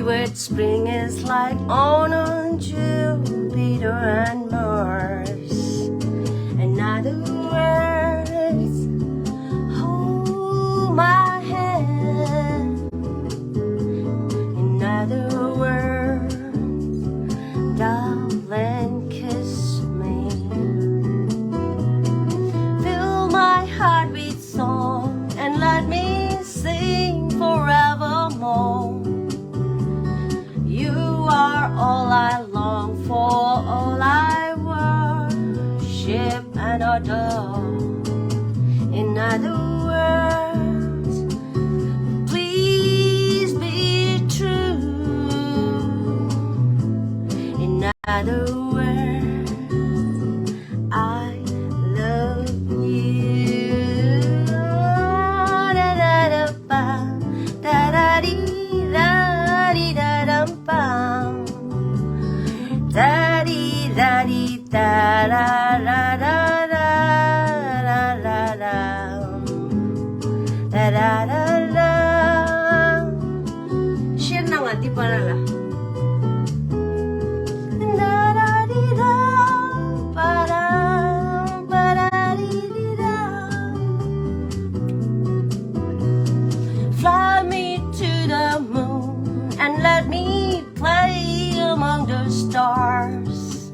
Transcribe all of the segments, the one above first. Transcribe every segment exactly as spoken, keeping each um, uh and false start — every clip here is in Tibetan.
With spring is like on, on Jupiter and Mars. In other words, hold my hand. In other words, darling, kiss me. Fill my heart with song and let me sing forevermore. You are all I long for, all I worship and adore. In other words, please be true. In other words, I love you. Da da da ba, da da dee da dee da dum bum. Da dee da dee da da da da da da da da. Da da da da. ཤེར་ན་ང་འདི་པ་ར་ལ། Fly me to the moon and let me play among the stars.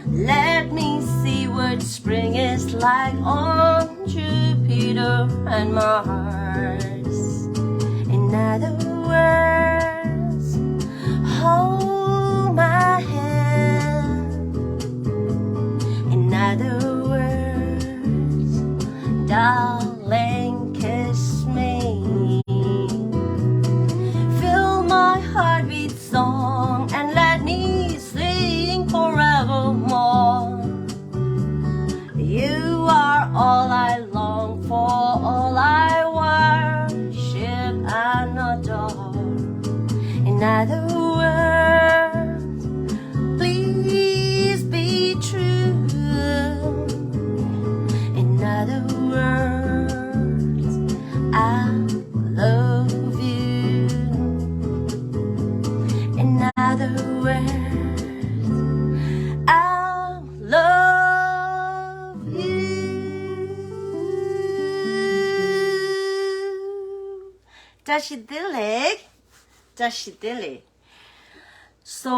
Let me see what spring is like on Jupiter and Mars. In other words, hold my hand. In other words, darling, kiss me. Fill my heart with song and let me sing forevermore. You are all I long for, all I worship and adore. In other words, please be true. In other words, I love you. In other words, I love you. བཀྲ་ཤིས་བདེ་ལེགས། བཀྲ་ཤིས་བདེ་ལེགས། So,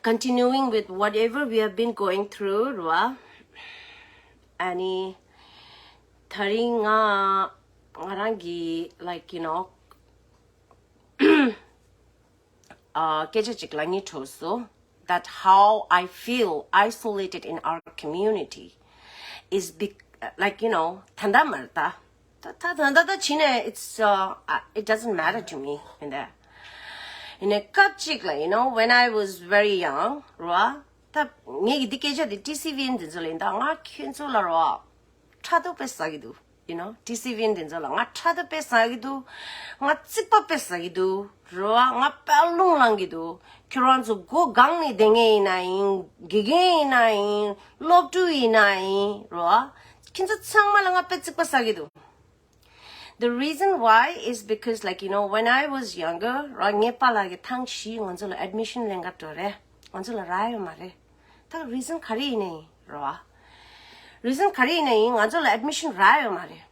continuing with whatever we have been going through, རེད་བ། ཨ་ནི་དེ་རིང་ང་ང་རང་གི་like, you know, uh, སྐད་ཆ་ཅིག་ལབ་སྙིང་བྲོ་སོང་། That how I feel isolated in our community is be- like, you know, ད་ལྟ་མ་རེད་ད། ད་ད་ད་ད་ད་ཕྱིན་ནས་it's, uh, uh, it doesn't matter to me. ཡིན་ད། ཡིན་ནའི་སྐབས་ཅིག་ལ, you know, when I was very young, རེད་བ། ད་ངས་ཀྱི་འདི་སྐད་ཆ་འདི་ཊི་སི་ཝི་འདི་ཚོ་ལ་ཡིན་ད། ང་ཁྱོད་ཚོ་ལ་རེད་བ། ཕྲག་དོག་དཔེ་ཟ་གི་འདུག you know, ཊི་སི་ཝི་འདི་ཚོ་ལ་ང་ཕྲག་དོག་དཔེ་ཟ་གི་འདུག་ང་རྩིག་པ་དཔེ་ཟ་གི་འདུག་རེད་བ། ང་དཔེ་རླུང་ལངས་གི་འདུག་ཁྱོད་རང་ཚོ་སྒོ་སྒང་ནས་བསྡད་མཁན་ཡིན་ན་ཡིན། དགེ་རྒན་ཡིན་ན་ཡིན། སློབ་ཕྲུག་ཡིན་ན་ཡིན། རེད་བ། ཁྱེད་ཚོ་ཚང་མ་ལ་ང་དཔེ་རྩིག་པ་ཟ་གི་འདུག The reason why is because, like, you know, when I was younger, ར་ངའི་པཱ་ལགས་ཀྱིས་ཐེངས་བཞི་ང་ཚོ་ལ་ཨེཌ་མི་ཤན་ལེན་ག་འགྲོ་རེད། ང་ཚོ་ལ་རག་ཡོད་མ་རེད། ད་རི་ཛན་ག་རེ་ཡིན་ནའི་རེད་བ། རི་ཛན་ག་རེ་ཡིན་ནའི་ང་ཚོ་ལ་ཨེཌ་མི་ཤན་རག་ཡོད་མ་རེད།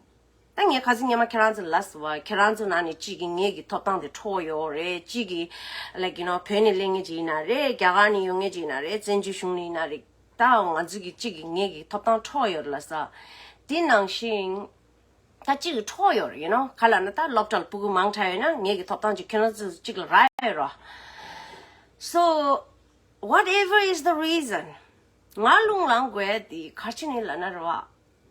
ད་ངས་ཁ་སང་སྔོན་མ་ཁྱེད་རང་ཚོ་ལ་ལབ་སོང་བ། ཁྱེད་རང་ཚོ་ནང་ནས་གཅིག་གིས་ངེད་ཀྱི་ཐོབ་ཐང་དེ་འཕྲོག་ཡོད་རེད། གཅིག་གིས་like, you know, བོད་ནས་སླེབས་མཁན་ཅིག་ཡིན་ན་རེད། རྒྱ་གར་ནས་ཡོང་མཁན་ཅིག་ཡིན་ན་རེད། བཙན་བྱོལ་གཞུང་ནས་ཡིན་ན་རེད། ད་ང་ཚོ་གིས་གཅིག་གིས་ངེད་ཀྱི་ཐོབ་ཐང་འཕྲོག་ཡོད་རེད་ལབ་ས། དེ་ནང་བཞིན་ད་གཅིག་གིས་འཕྲོག་ཡོད་རེད། you know, ག་ལབ་ན་ད་སློབ་གྲྭ་ལ་སྤུ་གུ་མང་དྲགས་ཡོད་ན་ངེད་ཀྱི་ཐོབ་ཐང་ཅིག་ཁྱེད་རང་ཚོ་གཅིག་ལ་རག་ཡོད་རེད། So, whatever is the reason, ང་རླུང་ལངས་དགོས་དེ་ག་རེ་བྱས་ནས་ལབ་ན་རེད་བ།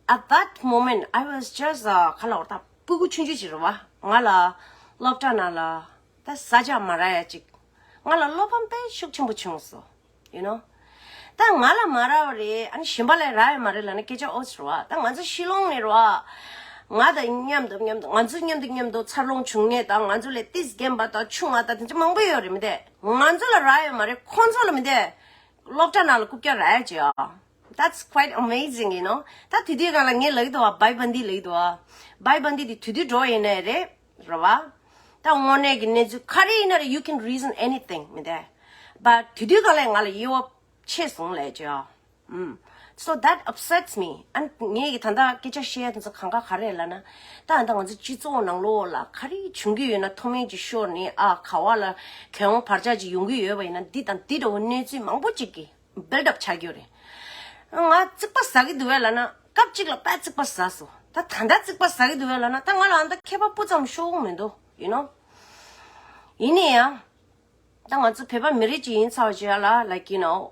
At that moment, I was just, uh, ག་ལབ་དགོས་རེད། ད་སྤུ་གུ་ཆུང་ཆུང་ཅིག་རེད་བ། ང་ལ་སློབ་གྲྭ་ནང་ལ་ད་ས་ཆ་མ་རག་ཡ་ཅིག་ང་ལ་བློ་ཕམ་དཔེ་ཤུགས་ཆེན་པོ་བྱུང་སོང་། you know, ད་ང་ལ་མ་རག་པ་རེད། ཨ་ནི་གཞན་པ་ལ་རག་ཡོད་མ་རེད་ལབ་ན་སྐད་ཆ་ཨོ་ཙི་རེད་བ། ད་ང་ཚོ་ཤི་ལོང་ནས་རེད་བ། ང་དང་མཉམ་དུ་མཉམ་དུ་ང་ཚོ་མཉམ་དུ་མཉམ་དུ་འཚར་ལོངས་བྱུང་མཁན་དང་ང་ཚོ་ལས་ཏིས་རྒན་པ་དང་ཆུང་བ་དང་དེ་ཚོ་མང་པོ་ཡོད་རེད་མི་དེ། ང་ཚོ་ལ་རག་ཡོད་མ་རེད། ཁོང་ཚོ་ལ་མི་དེ། སློབ་གྲྭ་ནང་ལ་རྐུབ་བཀྱག་རག་ཡ་ཅིག་ཨ། That's quite amazing, you know. ད་དེ་དུས་སྒང་ལ་ངས་ལབ་ཀྱི་འདུག་བ། བྷའི་བན་དི་ལབ་ཀྱི་འདུག་བ། བྷའི་བན་དི་དེ་དུས་དུས་འགྲོ་ཡིན་ནའི་རེད། རེད་བ། ད་དངོས་གནས་ཀྱི་གནས་ཚུལ་ག་རེ་ཡིན་ན་རེད། You can reason anything མི་འདུག་གས། But དེ་དུས་ག་ལ་ང་ལ་དབྱེ་བ་ཕྱེ་སོང་ལས་ཅི་ཨ། ཨུམ། So that upsets me. ཨ་ངས་ཀྱི་ད་ལྟ་སྐད་ཆ་བཤད་ཡ་དེ་ཚོ་གང་ག་ག་རེ་ལབ་ན། ད་ད་ང་ཚོ་སྤྱི་ཚོགས་ནང་ལོགས་ལ་ག་རེ་བྱུང་གི་ཡོད་ན་མཐོ་དམན་གྱི་ཤོར་ནས་ཨ་ག་བ་ལ་གྱོང་བར་ཆད་ཅིག་ཡོང་གི་ཡོད་པ་ཡིན་ན་འདི་དང་འདི་འདྲ་བོ་གནས་ཚུལ་མང་པོ་ཅིག་གི་build up ཆགས་ཀྱི་ཡོད་རེད། ང་རྩིག་པ་ཟ་གི་འདུག་བས་ལབ་ན་སྐབས་གཅིག་ལ་དཔེ་རྩིག་པ་ཟ་སོང་། ད་ད་ལྟ་རྩིག་པ་ཟ་གི་འདུག་བས་ལབ་ན་ད་ང་ལ་ཨ་ད་ཁྱད་པར་སྤུ་ཙམ་ཤོར་གི་མི་འདུག you know. ཡིན་ནའི་ཡང་ད་ང་ཚོ་བོད་པ་མི་རིགས་ཅིག་ཡིན་ཚར་བ་ཅིག་ལ་like you know,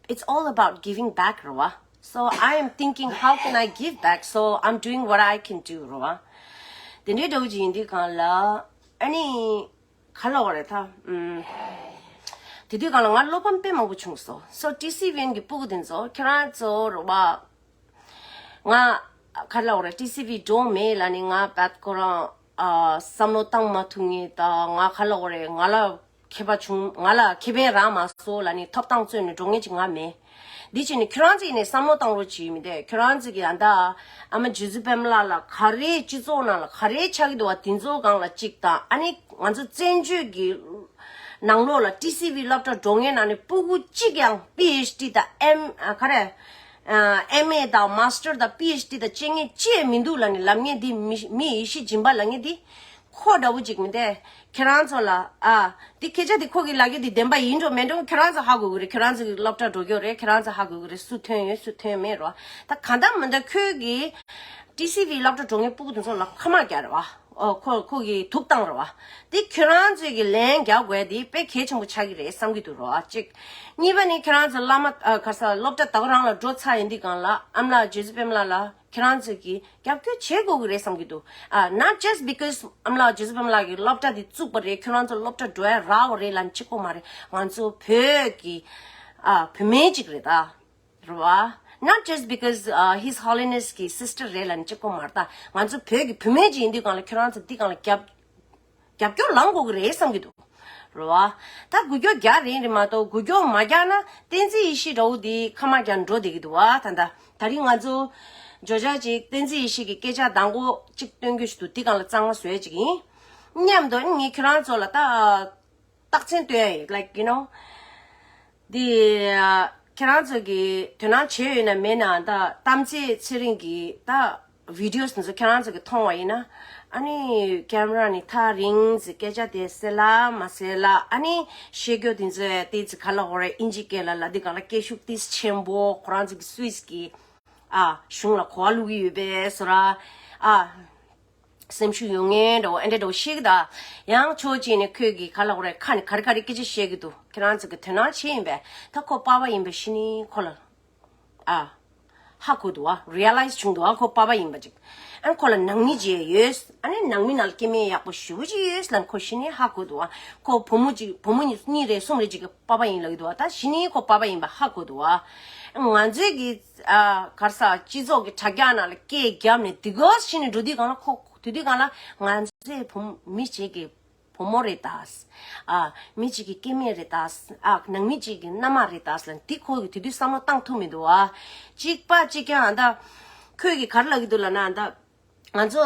it's all about giving back རེད་བ། So I am thinking, how can I give back? So I'm doing what I can do རེད་བ། དེ་འདྲའི་འདྲ་བོ་ཅིག་ཡིན་དུས་གང་ལ་ཨ་ནི་ག་ལ་བ་རེད་ད། ཨུམ། དེ་དུས་གང་ལ་ང་བློ་ཕམ་དཔེ་མང་པོ་བྱུང་སོང་། So ཊི་སི་ཝི་ཡན་གྱི་སྤུ་གུ་དེ་ཚོ་ཁྱེད་རང་ཚོ་རེད་བ། ང་ག་ལ་བ་རེད། ཊི་སི་ཝི་འགྲོ་མེད་ལབ་ནི་ང་བད་ཁོ་རང་ཨ་བསམ་བློ་བཏང་མ་ཐུབ་ངེས་ད་ང་ག་ལ་བ་རེད། ང་ལ་ཁེ་ཕན་བྱུང་། ང་ལ་ཁེ་ཕན་རག་མ་སོང་ལབ་ནི་ཐོབ་ཐང་རྩོད་ནས་འགྲོ་མཁན་ཅིག་ང་མེད། འདི་བྱས་ནས་ཁྱོད་རང་ཚོ་ཡིན་ནས་བསམ་བློ་བཏང་རོགས་བྱེད་མི་འདུག་ཁྱོད་རང་ཚོ་གི་ཨ་མདའ་ཨ་མ་རྗེ་བཙུན་པད་མ་ལགས་ལ་ག་རེ་སྤྱི་ཚོགས་ནང་ལ་ག་རེ་ཆགས་ཀྱི་འདུག་བ་དེ་ཚོ་སྒང་ལ་གཅིག་དང་ཨ་ནི་ང་ཚོ་བཙན་བྱོལ་གྱི་ནང་ལོགས་ལ་ཊི་སི་ཝི་སློབ་གྲྭ་འགྲོ་མཁན་ནང་ནས་སྤུ་གུ་གཅིག་ཀྱང་པི་ཨེཆ་ཌི་དང་ཨེམ་ཨ་ག་རེ་ཨེམ་ཨེ་དང་མཱ་སི་ཊར་དང་པི་ཨེཆ་ཌི་དང་སྤྱད་མཁན་ཅི་ཡང་མི་འདུག་ལབ་ནས་ལབ་མཁན་འདི་མི་མི་ཡེ་ཤེས་སྦྱིན་པ་ལབ་མཁན་འདི། ཁོ་འདྲ་བོ་ཅིག་མི་འདུག་ཁྱེད་རང་ཚོ་ལ་ཨ། འདི་སྐད་ཆ་འདི་ཁོ་གིས་ལབ་རྒྱུ་འདི་བདེན་པ་ཡིན་འགྲོ་མེད་འགྲོ་ཁྱེད་རང་ཚོ་ཧ་གོ་གི་རེད། ཁྱེད་རང་ཚོ་གི་སློབ་གྲྭ་འགྲོ་རྒྱུ་རེད། ཁྱེད་རང་ཚོ་ཧ་གོ་གི་རེད། སུ་ཐོན་ཡོད་སུ་ཐོན་མེད་རོ། ད་གང་ལྟར་མི་འདུག་ཁོས་གི་ཊི་སི་ཝི་སློབ་གྲྭ་འགྲོ་མཁན་སྤུ་གུ་དེ་ཚོ་ལ་ཁ་མ་རྒྱག་རེད་བ། ཨོ་ཁོ་ཁོ་གི་ཐུག་བཏང་རེད་བ། འདི་ཁྱེད་རང་ཚོས་གི་ལན་རྒྱག་དགོས་འདི་དཔེ་གལ་ཆེན་པོ་ཆགས་ཀྱི་རེད་བསམ་གྱི་འདུག་རོ། གཅིག་གཉིས་པ་ནི་ཁྱེད་རང་ཚོ་བླ་མ་ཨ་ག་ས་སློབ་གྲྭ་ད་ག་རང་ལ་འགྲོ་ཚར་ཡིན་འདི་གང་ལ་ཨ་མ་ལགས་རྗེ་བཙུན་པད་མ་ལགས་ལ། ཁྱེད་རང་ཚོས་ཀྱིས་རྒྱབ་སྐྱོར་བྱེད་དགོས་ཀྱི་རེད་བསམ་གྱི་འདུག་ཨ། Not just because ཨ་མ་ལགས་རྗེ་བཙུན་པད་མ་ལགས་ཀྱིས་སློབ་གྲྭ་འདི་བཙུགས་པ་རེད། ཁྱོད་རང་ཚོ་སློབ་གྲྭ་འགྲོ་ཡ་རག་པ་རེད་ལབ་ནས་གཅིག་པོ་མ་རེད། ང་ཚོ་བོད་ཀྱི་ཨ་བུད་མེད་ཅིག་རེད་ད། རེད་བ། Not just because ཨ་His Holiness གི་sister རེད་ལབ་ནས་གཅིག་པོ་མ་རེད་ད། ང་ཚོ་བོད་ཀྱི་བུད་མེད་ཅིག་ཡིན་དུས་གང་ལ་ཁྱོད་རང་ཚོ་འདི་གང་ལ་རྒྱབ་རྒྱབ་སྐྱོར་ལངས་དགོས་ཀྱི་རེད་བསམ་གྱི་འདུག་རེད་བ། ད་འགུལ་སྐྱོད་རྒྱག་རན་རེད་མ་གཏོགས་འགུལ་སྐྱོད་མ་རྒྱག་ན་བསྟན་འཛིན་ཡེ་ཤེས་འདྲ་བོ་འདི་ཁ་མ་རྒྱག་འགྲོ་བསྡད་ཀྱི་འདུག་བ། ད་ལྟ་ད་རིང་ང་ཚོ་ཇོ་ཇ་ཅིག་བསྟན་འཛིན་ཡེ་ཤེས་ཀྱི་སྐད་ཆ་དང་པོ་གཅིག་སྟོན་རྒྱུ་ཞིག་འདུག་འདི་སྒང་ལ་གཙང་མ་བཟོ་ཡ་ཅིག་ཡིན། མཉམ་དུ་ངས་ཁྱེད་རང་ཚོ་ལ་ད་རྟགས་མཚན་སྟོན་ཡ་ཡིན། Like you know འདི་ཁྱེད་རང་ཚོ་གིས་དོ་སྣང་བྱས་ཡོད་ན་མེད་ན་ད་གཏམ་ཚེ་ཚེ་རིང་གི་ད་བི་ཌི་ཡོ་དེ་ཚོ་ཁྱེད་རང་ཚོ་གིས་མཐོང་བ་ཡིན་ན། ཨ་ནི་ཀེམ་ར་ནི་ཐག་རིང་ཟིག་སྐད་ཆ་དེ་གསལ་ལ་མ་གསལ་ལ་ཨ་ནི་བཤད་རྒྱུ་དེ་ཚོ་དེ་ཚོ་ག་ལ་ཧོ་རེ་ཨིན་ཇི་སྐད་ལ་ལ་དེ་ག་ལ་སྐད་ཤུགས་ཏིས་ཆེན་པོ་ཁོ་རང་ཚོ་གི་སུད་སི་གི་ཨ་གཞུང་ལ་གོ་བ་བླུག་གི་ཡོད་པས་སོ་ར་ཨ། སེམས་ཤུགས་ཡོད་ངེས་འདྲ་བོ་ཨེ་འདྲ་འདྲ་བོ་ཤེས་ཀྱི་ད། ཡང་ཕྱོགས་གཅིག་ནས་ཁོས་ཀྱི་ག་ལ་ཧོ་རེ་ཁ་ནས་ག་རེ་ག་རེ་སྐད་ཆ་བཤད་ཀྱི་འདུག་ཁྱེད་རང་ཚོ་གི་དོ་སྣང་བྱེད་ཡིན་པས་ད་ཁོ་པ་ཕ་ཡིན་པ་ཤི་ནི་ཁོ་ལ། ཨ། ཧ་གོ་འདུག་ཨ། རི་ཡ་ལའི་ཛི་བྱུང་འདུག་ཨ། ཁོ་པ་ཕ་ཡིན་པ་ཅིག་ཨ་ཁོ་ལ་ནང་མི་ཅིག་ཡོད། ཨ་ནི་ནང་མི་ནང་ལ་སྐྱེ་དམན་ཡག་པོ་ཞེ་པོ་ཅིག་ཡོད་ལབ་ཁོ་གཞི་ནས་ཧ་གོ་འདུག་ཨ། ཁོ་བུ་མོ་ཅིག་བུ་མོ་གཉིས་གཉིས་རེད་གསུམ་རེད་ཅིག་གི་པ་ཕ་ཡིན་ལབ་ཀྱི་འདུག་ཨ། ད་གཞི་ནས་ཁོ་པ་ཕ་ཡིན་པ་ཧ་གོ་འདུག་ཨ། ང་ཚོའི་གི་ཨ་ག་རེ་ཟ་སྤྱི་ཚོགས་ཀྱི་དྲ་རྒྱ་ནང་ལ་སྐད་བརྒྱབ་ནས་དེ་གོ་གཞི་ནས་འགྲོ་དུས་གང་ལ་ཁོ་དེ་དུས་གང་ལ་ང་ཚོའི་བུ་མོ་མི་གཅིག་གི་བུ་མོ་རེད་ད། ཨ། མི་གཅིག་གི་སྐྱེ་དམན་རེད་ད། ཨ། ནང་མི་གཅིག་གི་མནའ་མ་རེད་ད་ལབ་འདི་ཁོ་གི་དེ་དུས་བསམ་བློ་བཏང་ཐུབ་མི་འདུག་ཨ། གཅིག་པ་གཅིག་རྐྱང་ཨ་ད། ཁོས་གི་ག་རེ་ལབ་ཀྱི་འདུག་ལབ་ན་ཨ་ད། ང་ཚོ་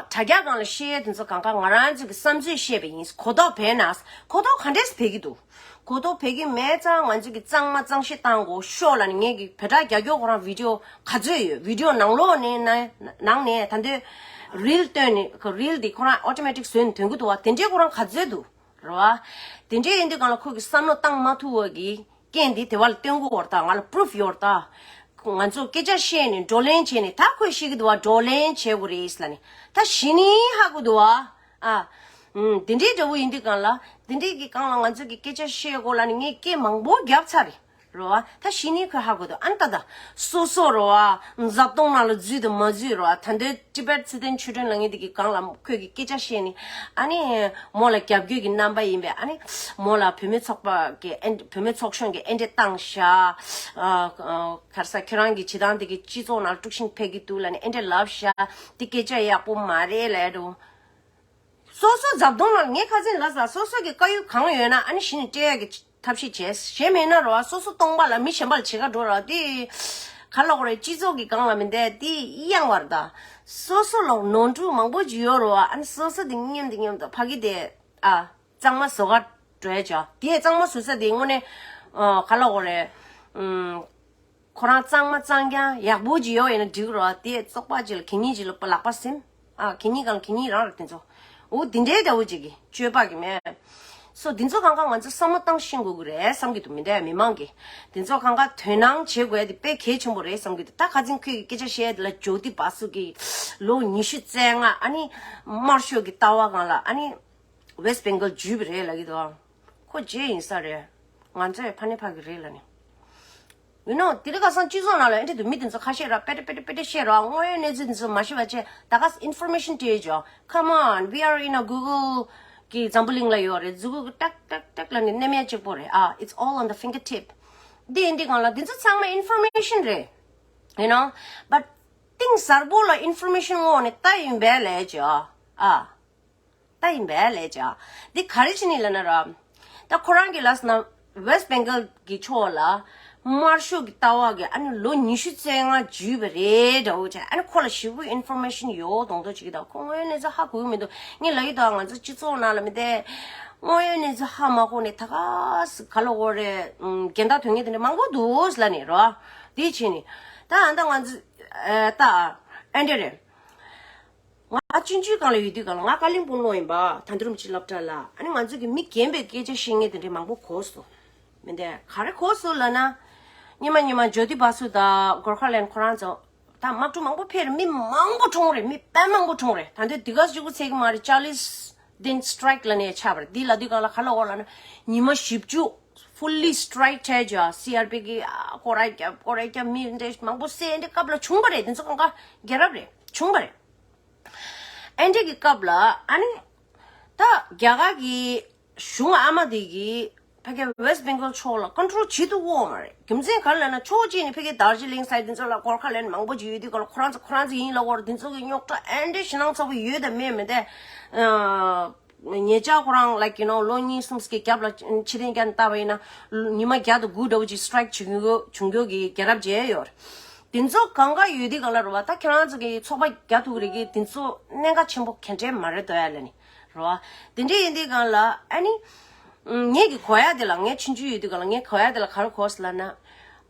དྲ་རྒྱ་སྒང་ལ་བཤད་ཡས་དེ་ཚོ་གང་ག་ང་རང་ཚོ་གི་བསམ་ཚུལ་བཤད་པ་ཡིན། གོ་རྟོགས་བས་ན། གོ་རྟོགས་ག་འདྲས་བས་ཀྱི་འདུག་གོ་རྟོགས་བས་ཀྱི་མེད་ཙང་ང་ཚོ་གི་གཙང་མ་གཙང་བཤེར་བཏང་དགོས་ཤོག་ལབ་ནས་ངས་གི་བོད་དྲ་རྒྱ་སྐྱོར་ཁོ་རང་བི་ཌི་ཡོ་ག་ཚོད་ཡོད། བི་ཌི་ཡོ་ནང་ལོགས་ནས་ནང་ནས་ད་འདོད་རིལ་བཏོན་ནས་ཁོ་རིལ་འདི་ཁོ་རང་ཨོ་ཊོ་མེ་ཊིག་བཟོས་ནས་ཐོན་གི་འདུག་བ། དེ་འདྲའི་ཁོ་རང་ག་ཚོད་འདུག་རེད་བ། དེ་འདྲའི་ཡིན་དུས་གང་ལ་ཁོ་གི་བསམ་བློ་བཏང་མ་ཐུབ་བ་གི་རྐྱེན་འདི་དེ་བ་ལ་སྟོན་གི་ཡོད་རེད་ད། ང་ལ་པུ་རུབ་ཡོད་རེད་ད། ང་ཚོ་སྐད་ཆ་བཤད་ནས་བགྲོ་གླེང་བྱས་ནས་ད་ཁོས་ཤེས་ཀྱི་འདུག་བ། བགྲོ་གླེང་བྱེད་དགོས་རེད་ལབ་ནས་ད་གཞི་ནས་ཧ་གོ་འདུག་བ། ཨ། ཨུམ། དེ་འདྲའི་འདྲ་བོ་ཡིན་དུས་གང་ལ་དེ་འདྲའི་གི་གང་ལ་ང་ཚོ་གི་སྐད་ཆ་བཤད་དགོས་ལབ་ནས་ངས་སྐད་མང་པོ་བརྒྱབ་ཚར་རེད། རེད་བ། ད་གཞི་ནས་ཁོས་ཧ་གོ་འདུག་ཨ་ནི་ད་ད། སོ་སོ་རེད་བ། འཛབ་སྟོང་ནང་ལ་འཛུལ་དང་མ་འཛུལ་རེད་བ། ད་འདོད་ཊི་བེཊ་ཚེ་བརྟན་ཆོས་སྒྲོན་ལབ་མཁན་དེ་གི་སྒང་ལ་ཁོས་གི་སྐད་ཆ་བཤད་ནས་ཨ་ནི་མོ་ལ་རྒྱབ་སྐྱོར་གྱི་རྣམ་པ་ཡིན་པས་ཨ་ནི་མོ་ལ་བུད་མེད་ཚོགས་པ་གི་ཨེ་བུད་མེད་ཚོགས་གཞོན་གྱི་ཨེ་འདྲས་བཏང་ཤག་ཨ་ཨ་ག་རེ་ཟ་ཁྱོད་རང་གི་བྱེད་སྟངས་དེ་གི་སྤྱི་ཚོགས་ནང་ལ་དཀྲུག་ཤིང་འཕེལ་གྱི་འདུག་ལབ་ནས་ཨེ་འདྲས་ལབ་ཤག་དེ་སྐད་ཆ་ཡག་པོ་མ་རེད་ལབ་འགྲོ། སོ་སོ་འཛབ་སྟོང་ལ་ངས་ཁ་སང་ལབ་ས་སོ་སོ་གི་དཀའ་ཡོད་གང་ཡོད་ན་ཨ་ནི་གཞི་ནས་སྤྲད་ཡག་གི་ཐབས་ཤེས་བྱས། གཞན་མེད་ན་རོ་སོ་སོ་སྟོང་པ་ལ་མི་གཞན་པ་ལ་བྱེད་ཀ་འགྲོ་ར་དེ་ ག་ལ་གོ་རེད། སྤྱི་ཚོགས་ཀྱི་སྒང་ལ་མི་འདས་དེ་གཡེང་བར་ད། སོ་སོ་ལ་ནོར་འཁྲུལ་མང་པོ་ཅིག་ཡོད་རེད་བ། ཨ་ནི་སོ་སོ་དེ་སྙམ་དེ་སྙམ་དུ་ཕ་གི་དེ་ཨ་གཙང་མ་བཟོ་ག་འགྲོ་ཡ་ཅག་དེ་གཙང་མ་བཟོ་ས་དེ་དངོས་གནས་ཨ་ག་ལ་གོ་རེད། ཨུམ། ཁོ་རང་གཙང་མ་གཙང་རྐྱང་ཡག་པོ་ཅིག་ཡོད་ཡིན་ན་འགྲིག་རོ། དེ་བཙོག་པ་ཅིག་ལ་གད་སྙིགས་ཅིག་ལ་ལག་པ་ཟིན། ཨ་གད་སྙིགས་གང་གད་སྙིགས་རང་རེད་དེ་ཚོ། འོ་དེ་འདྲའི་འདྲ་བོ་ཅིག་གི་སྤྱོད་པ་གི་མེད། སོ་དེ་ཚོ་གང་ག་ང་ཚོ་བསམ་བློ་བཏང་ཤེས་དགོས་ཀྱི་རེད་བསམ་གྱི་འདུག་མི་འདྲ་མི་མང་གི། དེ་ཚོ་གང་ག་དོ་སྣང་བྱེད་དགོས་དེ་དཔེ་གལ་ཆེན་པོ་རེད་བསམ་གྱི་འདུག་ད་ཁ་ཚིག་ཁོས་ཀྱི་སྐད་ཆ་བཤད་དེ་ལ་ཇོ་ཏི་བ་སུ་གི་ལོ་ཉི་ཤུ་རྩ་ལྔ་ཨ་ནི་དམར་ཤོག་གི་ལྟ་བ་གང་ལ་ཨ་ནི། West Bengal་འཇུས་པ་རེད་ལབ་ཀྱི་འདུག་ཁོ་རྗེ་ཡིན་ས་རེད། ང་ཚོས་ཕ་ནས་ཕ་གི་རེད་ལབ་ནས། You know དེ་རིང་ཁ་སང་སྤྱི་ཚོགས་ནང་ལ་ཨེ་འདྲ་འདུག་མི་དེ་ཚོ་ཁ་ཤས་ར་པེ་ཏེ་པེ་ཏེ་པེ་ཏེ་བཤད་ར་དངོས་ཡོད་གནས་ཚུལ་དེ་ཚོ་མ་ཤེས་པ་བྱས་ད་ག་ས་information་སྤྲད་ཅོ། Come on, we are in a Google་གི་འཛམ་བུ་གླིང་ལ་ཡོད་རེད། མཛུ་གུ་གི་ཏག་ཏག་ཏག་ལ་ནི་མནན་ཡ་གཅིག་པོ་རེད་ཨ། It's all on the fingertip། འདི་ཡིན་འདི་གང་ལ་འདི་ཚོ་ཚང་མ་information་རེད། You know, but་གཏིང་ཟབ་པོ་ལ་information་ངོ་ནས་ལྟ་ཡིན་པས་ལས་ཅོ་ཨ། ད་ཡིན་པས་ལས་བྱ། འདི་ག་རེ་བྱས་ནས་ལབ་ན་ར། ད་ཁོ་རང་གི་ལབ་ན་West Bengal་གི་ཕྱོགས་ལ་དམར་ཤོག་གི་ལྟ་བ་གི་ཨ་ནི་ལོ་ཉི་ཤུ་རྩ་ལྔ་བརྒྱུད་པ་རེད་འདྲ་བོ་བྱས། ཨ་ནི་ཁོ་ལ་ཞེ་པོ་information་ཡོད་མདོག་མདོག་བྱེད་ཀྱི་འདུག་ཁོ་དངོས་ཡོད་གནས་ཚུལ་ཧ་གོ་གི་མི་འདུག་ངས་ལབ་ཀྱི་འདུག་ང་ཚོ་སྤྱི་ཚོགས་ནང་ལ་མི་བསྡད། དངོས་ཡོད་གནས་ཚུལ་ཧ་མ་གོ་ནས་ད་ག་ས་ག་ལ་འོ་རེད། ཨུམ། འགལ་ཟླ་དོན་གཉེར་དེ་འདྲ་མང་པོ་འདུག་ལབ་ནས་ར། དེ་བྱས་ནས་ད་ཨ་ད་ང་ཚོ་ཨ་ད་ཨ་འདྲ་རེད། ང་ཆུང་ཆུང་སྒང་ལ་ཡོད་དུས་སྒང་ལ་ང་ཀ་ལིང་སྦུག་ལོག་ཡིན་པ་དན་དྷ་རམ་ཆི་སློབ་གྲྭ་ལ་ཨ་ནི་ང་ཚོ་གི་མི་རྒན་པའི་སྐད་ཆ་བཤད་མཁན་དེ་འདྲའི་མང་པོ་གོ་སོང་། མི་འདྲ་ག་རེ་གོ་སོང་ལབ་ན། ཉི་མ་ཉི་མ་ཇོ་ཏི་བ་སུ་དང་གོར་ཁ་ལན་ཁོ་རང་ཚོ་ད་དམག་འཁྲུག་མང་པོ་འཕེལ་རེད། མི་མང་པོ་གྲོངས་རེད། མི་དཔེ་མང་པོ་གྲོངས་རེད། ད་འདི་འདི་ག་ཞིག་གུ་ཚད་ཀྱི་མ་རེད། ཅཱ་ལིས་དིན་སི་ཊ་རའེ་ཀི་ལབ་ནས་ཆགས་པ་རེད། འདི་ལབ་དུས་སྒང་ལ་ག་ལ་འོ་ལབ་ན་ཉི་མ་བཞི་བཅུ། Fully strike་བྱས་ཀྱང་སི་ཨར་པི་གི་ཨ་སྐོར་ར་རྒྱབ་སྐོར་ར་རྒྱབ་མི་འདྲ་མང་པོ་བསད་འདྲ་སྐབས་ལ་བྱུང་བ་རེད། དེ་ཚོ་གང་ག་རྒྱལ་རབས་རེད། བྱུང་བ་རེད། ཨེ་འདྲ་གི་སྐབས་ལ་ཨ་ནི་ད་རྒྱ་གར་གི་གཞུང་ཨ་མ་དེ་གི་ཕ་གི་West Bengal་ཕྱོགས་ལ་ཀོན་ཊོལ་བྱེད་ཐུབ་ཀྱི་ཡོད་མ་རེད། རྒྱུ་མཚན་ག་རེ་ལབ་ན་ཕྱོགས་གཅིག་ནས་ཕ་གི་དར་ཇི་ལིང་སའི་དེ་ཚོ་ལ་གོར་ཁ་ལན་མང་པོ་ཅིག་ཡོད་དུས་སྐབས་ལ་ཁོ་རང་ཚོ་ཁོ་རང་ཚོ་ཡིན་ལབ་ཀྱི་ཡོད་རེད། དེ་ཚོ་གི་རྙོག་དྲ་ཨེ་འདྲ་ཞེད་སྣང་ཚ་པོ་ཡོད་དམ་མེད་མི་འདྲ། ཉེ་ཆར་ཁོ་རང་like you know་ལོ་གཉིས་གསུམ་ཀྱི་རྒྱབ་ལ་ཕྱི་རྟེན་རྒྱབ་ནས་བལྟས་པ་ཡིན་ན་ཉི་མ་བརྒྱ་དང་དགུ་འདྲ་བོ་ཅིག་སི་ཊ་རའེ་ཀི་བྱུང་ཡོད་བྱུང་ཡོད་ཀྱི་རྒྱལ་རབས་མཇལ་ཡོད་རེད། དེ་ཚོ་གང་ག་ཡོད་དུས་སྒང་ལ་རེད་བ། ད་ཁྱེད་རང་ཚོ་གི་ཚོགས་པ་རྒྱག་ཐུབ་ཀྱི་རེད་གི་དེ་ཚོ་གནད་འགག་ཆེན་པོ་ག་འདྲས་མ་རེད་འདུག་ཡ་ལབ་ནི་རེད་བ། དེ་འདྲས་ཡིན་དུས་སྒང་ལ་ཨ་ནི་ངས་ཀྱི་གོ་ཡ་དེ་ལ་ངས་ཆུང་ཆུང་ཡོད་དུས་སྒང་ལ་ངས་གོ་ཡ་དེ་ལ་ག་རེ་གོ་སོང་ལབ་ན།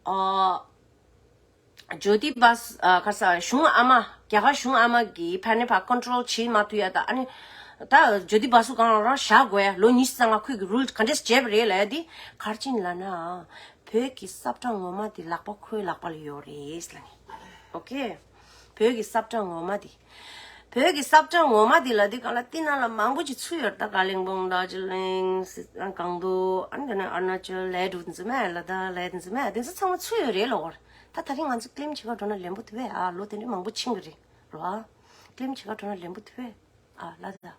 ཨ། ཇོ་ཏི་བ་སུ་ཨ་ག་ས་གཞུང་ཨ་མ་རྒྱ་གར་གཞུང་ཨ་མ་གིས་ཕར་ནས་ཕར་ཀོན་ཊོལ་བྱེད་མ་ཐུབ་ཡ་ད་ཨ་ནི་ད་ཇོ་ཏི་བ་སུ་གང་རང་བཞག་དགོས་ཡ་ལོ་ཉི་ཤུ་རྩ་ལྔ་ཁོས་ཀྱི་རུལ་ག་འདྲས་བྱས་པ་རེད་ལབ་ཡ་དེ་ག་རེ་བྱས་ནས་ལབ་ན། བོད་ཀྱི་ས་བཀྲ་ངོ་མ་དེ་ལག་པ་ཁོའི་ལག་པ་ལ་ཡོད་རེད་ལབ་ནི། ཨོ་ཁེ། བོད་ཀྱི་ས་བཀྲ་ངོ་མ་དེ། བོད་ཀྱི་ས་བཀྲ་ངོ་མ་དེ་ལ་དེ་ག་ལ་དེ་ནང་ལ་མང་པོ་ཅིག་ཚུད་ཡོད་རེད། ད་ཀ་ལིང་སྦུག་དར་ཇི་ལིང་སྒང་ཏོག་ཨ་ནི་ཨ་རུ་ན་ཅལ་ལའི་འགྲོ་དེ་ཚོ་མེད་ལ་ད་ལའི་དེ་ཚོ་མེད་དེ་ཚོ་ཚང་མ་ཚུད་ཡོད་རེད་ལོ། ད་ད་རིང་ང་ཚོ་ཀི་ལིམ་བྱེད་ག་འགྲོ་ན་ལེན་པོ་ཐུབ་པས་ཨ། ལོ་དེ་འདྲ་མང་པོ་ཕྱིན་གི་རེད་རོ། ཨ་ཀི་ལིམ་བྱེད་ག་འགྲོ་ན་ལེན་པོ་ཐུབ་པས་ཨ་ལ་ད།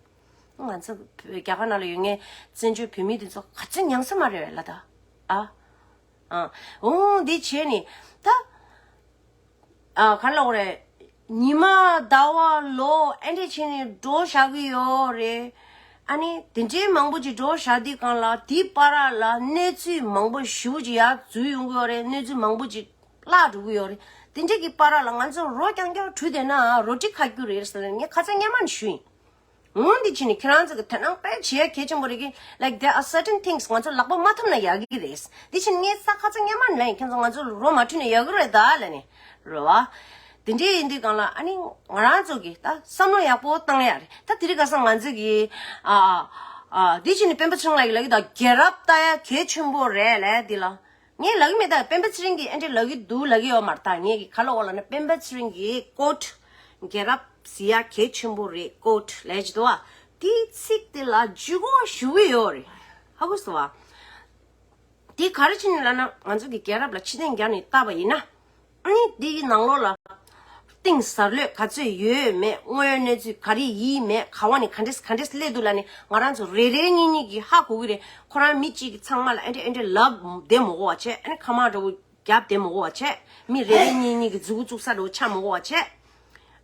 ང་ཚོ་རྒྱ་གར་ནང་ལ་ཡོད་མཁན་བཙན་བྱོལ་བོད་མི་དེ་ཚོ་ག་ཚོད་མྱངས་ས་མ་རེད་པས་ལ་ད་ཨ། ཨ། འོ་འདི་བྱས་ནས་ད། ཨ་ག་ལ་འོ་རེད། ཉི་མ་ཟླ་བ་ལོ་ཨེ་འདྲས་བྱས་ནས་འགྲོ་བཞག་གི་ཡོད་རེད། ཨ་ནི་དེ་འདྲའི་མང་པོ་ཅིག་འགྲོ་བཞག་དུས་སྒང་ལ་དེའི་བར་ལ་གནས་ཚུལ་མང་པོ་ཞེ་པོ་ཅིག་ཡར་འཛུལ་ཡོང་གི་ཡོད་རེད། གནས་ཚུལ་མང་པོ་ཅིག་བརླག་འགྲོ་གི་ཡོད་རེད། དེ་འདྲས་ཀྱི་བར་ལ་ང་ཚོ་རོ་རྐྱང་རྐྱང་བྲུས་བསྡད་ན་རོ་ཊི་ཁ་རྒྱུ་རེད་ཟེར་ནས་ངས་ཁ་སང་སྔོན་མ་ནས་ཞུས་ཡིན། འོ་འདི་བྱས་ནས་ཁྱེད་རང་ཚོ་གི་དོ་སྣང་དཔེ་བྱེད་ཡ་གལ་ཆེན་པོ་རེད་གི། Like there are certain things ང་ཚོ་ལག་པ་མ་ཐོབ་ན་ཡག་གི་རེད། འདི་བྱས་ནས་ངས་ས་ཁ་ཚ་སྔོན་མ་ནས་ལབ་ཡིན། ཁྱེད་ཚོ་ང་ཚོ་རོ་མ་བྲུས་ན་ཡག་གི་རེད་ད་ལབ་ནས་རེད་བ། དེ་འདྲས་ཡིན་དུས་སྒང་ལ་ཨ་ནི་ང་རང་ཚོ་གི་ད་བསམ་བློ་ཡག་པོ་བཏང་ཡ་རེད། ད་དེ་རིང་ཁ་སང་ང་ཚོ་གི་ཨ་ཨ་ཨ་འདི་བྱས་ནས་སྤེན་པ་ཚེ་རིང་ལགས་ཀྱི་ལབ་ཀྱི་ད་རྒྱལ་རབས་ལྟ་ཡ་གལ་ཆེན་པོ་རེད་ལབ་ཡ་འདི་ལ། ངས་ལབ་ཀྱི་མེད་ད། སྤེན་པ་ཚེ་རིང་གིས་ཨེ་འདྲས་ལབ་ཀྱི་འདུག་ལབ་ཀྱི་ཡོད་མ་རེད་ད། ངས་ཀྱི་ག་ལ་འོ་ལབ་ན་སྤེན་པ་ཚེ་རིང་གིས་ཀོཊ་རྒྱལ་རབས་ཟེར་ཡ་གལ་ཆེན་པོ་རེད་ཀོཊ་ལབ་ཀྱི་འདུག་བ། དེའི་ཚིག་དེ་ལ་ལྗིད་ཁོག་ཞེ་པོ་ཡོད་རེད། ཧ་གོ་སོང་བ། དེ་ག་རེ་བྱས་ནས་ལབ་ན་ང་ཚོ་གི་རྒྱལ་རབས་ལ་ཕྱིར་འཐེན་རྒྱག་ནས་བལྟས་པ་ཡིན་ན། ཨ་ནི་འདི་ཡི་ནང་ལོགས་ལ་གཏིང་ཟབ་ལོས་ག་ཚོད་ཡོད་མེད། དངོས་ཡོད་གནས་ཚུལ་ག་རེ་ཡིན་མེད། ག་བ་ནས་ག་འདྲས་ག་འདྲས་སླེབས་འདུག་ལབ་ནས་ང་རང་ཚོ་རེ་རེ་གཉིས་གཉིས་ཀྱིས་ཧ་གོ་གི་རེད། ཁོ་རང་མི་གཅིག་གིས་ཚང་མ་ལ་ཨེ་འདྲས་ཨེ་འདྲས་ལབ་བསྡད་མ་དགོས་པ་བྱས། ཨ་ནི་ཁ་མ་འདྲ་བོ་རྒྱབ་བསྡད་མ་དགོས་པ་བྱས། མི་རེ་རེ་གཉིས་གཉིས་ཀྱིས་མཛུ་གུ་བཙུགས་ས་འདྲ་བོ་ཆགས་མ་དགོས་པ་བྱས།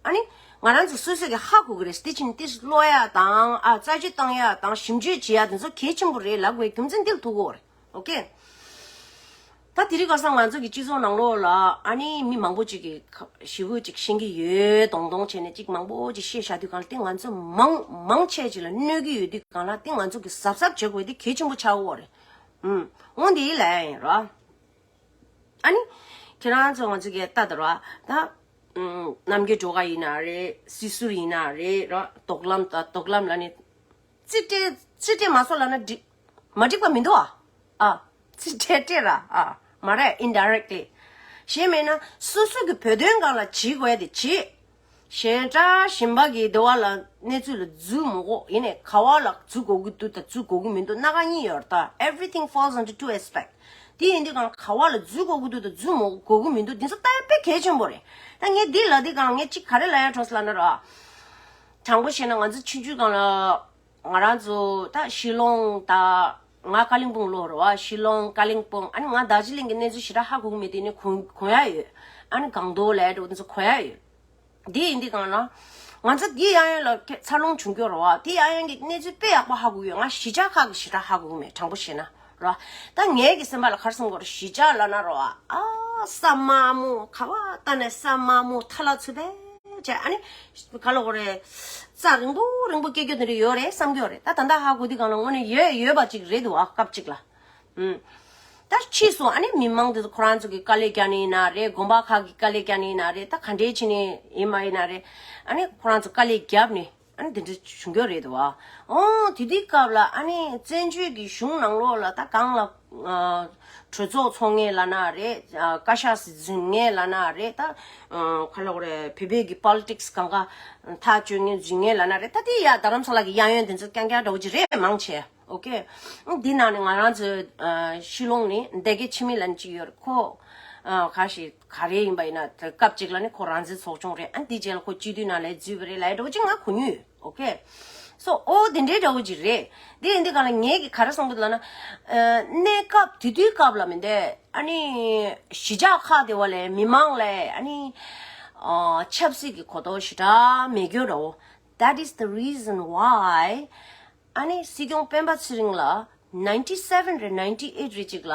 ཨ་ནི་ང་རང་ཚོ་སོ་སོ་གིས་ཧ་གོ་གི་རེད། དེ་ཕྱིན་ཏིས་ཀློག་ཡ་དང་ཨ་རྩད་གཅོད་བཏང་ཡ་དང་ཞིབ་འཇུག་བྱེད་ཡ་དེ་ཚོ་གལ་ཆེན་པོ་རེད་ལབ་དགོས་རྒྱུ་མཚན་འདི་ལ་ཐུག་གི་ཡོད་རེད། ཨོ་ཁེ། ད་ ད་དེ་རིང་ཁ་སང་ང་ཚོ་གི་སྤྱི་ཚོགས་ནང་ལོགས་ལ་ཨ་ནི་མི་མང་པོ་ཅིག་གིས་ཞེ་པོ་ཅིག་ཤེས་ཀྱི་ཡོད་མདོག་མདོག་བྱས་ནས་ཅིག་མང་པོ་ཅིག་བཤད་བཞག་དུས་གང་ལ་དེ་ང་ཚོ་མང་མང་ཆེ་ཅིག་ལ་གནོད་ཀྱི་ཡོད་དུས་གང་ལ་དེ་ང་ཚོ་གི་གཟབ་གཟབ་བྱེད་དགོས་དེ་གལ་ཆེན་པོ་ཆགས་ཡོད་རེད། ཨུམ། འོ་འདི་ལ་ཡིན་རོ། ཨ་ནི། ཁྱེད་རང་ཚོ་ང་ཚོ་གི་ལྟ་དུ་རོ། ད། ཨུམ། རྣམ་རྒྱལ་སྒྲོལ་དཀར་ཡིན་ན་རེད། སྲིད་ཟུར་ཡིན་ན་རེད་རོ། དོག་ལམ་དང་དོག་ལམ་ལ་ནི། རྩིས་སྤྲད་རྩིས་སྤྲད་མ་སོང་ལབ་ན་འགྲིག་མ་འགྲིག་པ་མི་འདུག་ཨ། ཨ། རྩིས་སྤྲད་སྤྲད་ར་ཨ། མ་རེད་indirectly། གཞན་མེད་ན་སོ་སོ་གི་བོད་དོན་སྒང་ལ་བྱེད་དགོས་དེ་བྱེད། གཞན་དག་གཞན་པ་གི་འདི་བ་ལ་གནས་ཚུལ་ལ་འཛུལ་མི་དགོས། ཡིན་ནའི་ག་བ་ལ་འཛུལ་དགོས་ཀྱི་འདུག་དང་འཛུལ་དགོས་ཀྱི་མི་འདུག་སྣ་ཁ་གཉིས་ཡོད་རེད་ད། Everything falls under two aspect། དེ་ཡིན་དུས་གང་ག་བ་ལ་འཛུལ་དགོས་ཀྱི་འདུག་དང་འཛུལ་མི་དགོས་ཀྱི་མི་འདུག་འདི་ཚོ་ལྟ་ཡ་དཔེ་གལ་ཆེན་པོ་རེད། ད་ངས་འདི་ལ་འདི་གང་ངས་གཅིག་ག་རེ་ལབ་ཡ་གྲོགས་ལབ་ན་ར། དྲང་པོ་བཤད་ན་ང་ཚོ་ཆུང་ཆུང་སྒང་ལ། ང་རང་ཚོ་ད་ཤི་ལོང་ད། ང་ཀ་ལིང་སྤུང་ལོག་རེད་བ། ཤི་ལོང་ཀ་ལིང་སྤུང་ཨ་ནི་ང་རྡོ་རྗེ་གླིང་གི་གནས་ཚུལ་ཞེ་དྲག་ཧ་གོ་གི་མེད། དེ་ནི་གོ་གོ་ཡ་ཡོད། ཨ་ནི་སྒང་ཏོག་ལས་འགྲོ་འདི་ཚོ་གོ་ཡ་ཡོད། འདི་ཡིན་འདི་གང་ལ། ང་ཚོ་འདི་ཡང་ཡང་ལ་འཚར་ལོངས་བྱུང་རྒྱུ་རེད་བ། དེ་ཡང་ཡང་གི་གནས་ཚུལ་དཔེ་ཡག་པོ་ཧ་གོ་གི་ཡོད། ང་གཞིས་ཆགས་ཁག་གི་ཞེ་དྲག་ཧ་གོ་གི་མེད། དྲང་པོ་བཤད་ན་རེད་བ། ད་ངའི་གི་སེམས་པ་ལ་ག་རེ་བསམ་གི་རེད། གཞིས་ཆགས་ལབ་ན་རེད་བ། ཨ་ས་དམའ་མོ་ག་བ་ལྟ་ནས་ས་དམའ་མོ་ཐ་ལ་ཚུད་པས། བྱས་ཨ་ནི། ག་ལ་གོ་རེད། རྩ་རིང་པོ་རིང་པོ་སྐྱེ་རྒྱུ་དེ་འདྲ་ཡོད་རེད་བསམ་གྱི་ཡོད་རེད། ད་ད་ལྟ་ཧ་གོ་དུས་གང་ལ་དངོས་གནས་ཡོད་ཡོད་པ་ཅིག་རེད་འདུག་ཨ། སྐབས་ཅིག་ལ། ཨུམ། ད་ཕྱིས་སུ་ཨ་ནི་མི་མང་དེ་ཚོ་ཁོ་རང་ཚོ་གི་དཀའ་ལས་རྒྱག་ནི་ཡིན་ན་རེད། དགོན་པ་ཁག་གི་དཀའ་ལས་རྒྱག་ནི་ཡིན་ན་རེད། ད་ག་འདྲས་བྱས་ནས་ཡིན་མ་ཡིན་ན་རེད། ཨ་ནི་ཁོ་རང་ཚོ་དཀའ་ལས་བརྒྱབ་ནས་ཨ་ནི་དེ་འདྲ་བྱུང་གི་རེད་འདུག་ཨ། ཨོ་དེ་དུས་སྐབས་ལ་ཨ་ནི་བཙན་བྱོལ་གྱི་གཞུང་ནང་ལོགས་ལ་ད་གང་ལ། གྲོས་ཚོགས་ཚོགས་མཁན་ལབ་ན་རེད། བཀའ་ཤག་འཛུལ་མཁན་ལབ་ན་རེད། ད་ག་ལ་གོ་རེད། བོད་པའི་གི་པོ་ལི་ཊིག་སི་གང་ག་ཐག་གཅོད་མཁན་འཛུལ་མཁན་ལབ་ན་རེད། ད་དེ་ཡ་རྡ་རམ་ས་ལ་གི་གཡས་གཡོན་དེ་ཚོ་རྐྱང་རྐྱང་འདྲ་བོ་ཅིག་རེད་མང་ཆེ། ཨོ་ཀེ། འདི་ནང་ནས་ང་རང་ཚོའི་ཤི་ལོང་ནི་སྡེ་དགེ་ཆུ་སྨད་ལབ་ནི་ཅིག་ཡོད་རེད། ཁོ་ག་ཞིག་ག་རེ་ཡིན་པ་ཡིན་ན་དེ་སྐབས་ཅིག་ལ་ནི་ཁོ་རང་བཙན་ཚོགས་ཆུང་རེད། ཨ་འདི་རྗེས་ལ་ཁོ་སྤྱི་འཐུས་ནང་ལ་འཛུལ་བ་རེད་ལབ་ཡ་འདྲ་བོ་ཅིག་ང་གོ་མྱོང་ཡོད། ཨོ་ཀེ། སོ་ཨོ་དེ་འདྲའི་འདྲ་བོ་ཅིག་རེད། དེ་ཡིན་དུས་གང་ལ་ངས་ཀྱི་ག་རེ་གསུང་གི་འདུག་ལབ་ན། གནས་སྐབས་དེ་དུས་སྐབས་ལ་མི་འདུག་ཨ་ནི་གཞིས་ཆགས་ཁག་དེ་བ་ལས་མི་མང་ལས་ཨ་ནི་ཆབ་སྲིད་ཀྱི་གོ་རྟོགས་ཞེ་དྲག་མེད་རྒྱུ་འདྲ་བོ། That is the reason why ཨ་ནི་སྲིད་སྐྱོང་སྤེན་པ་ཚེ་རིང་ལ་ninety seven རེད། ninety eight རེད་ཅིག་ལ་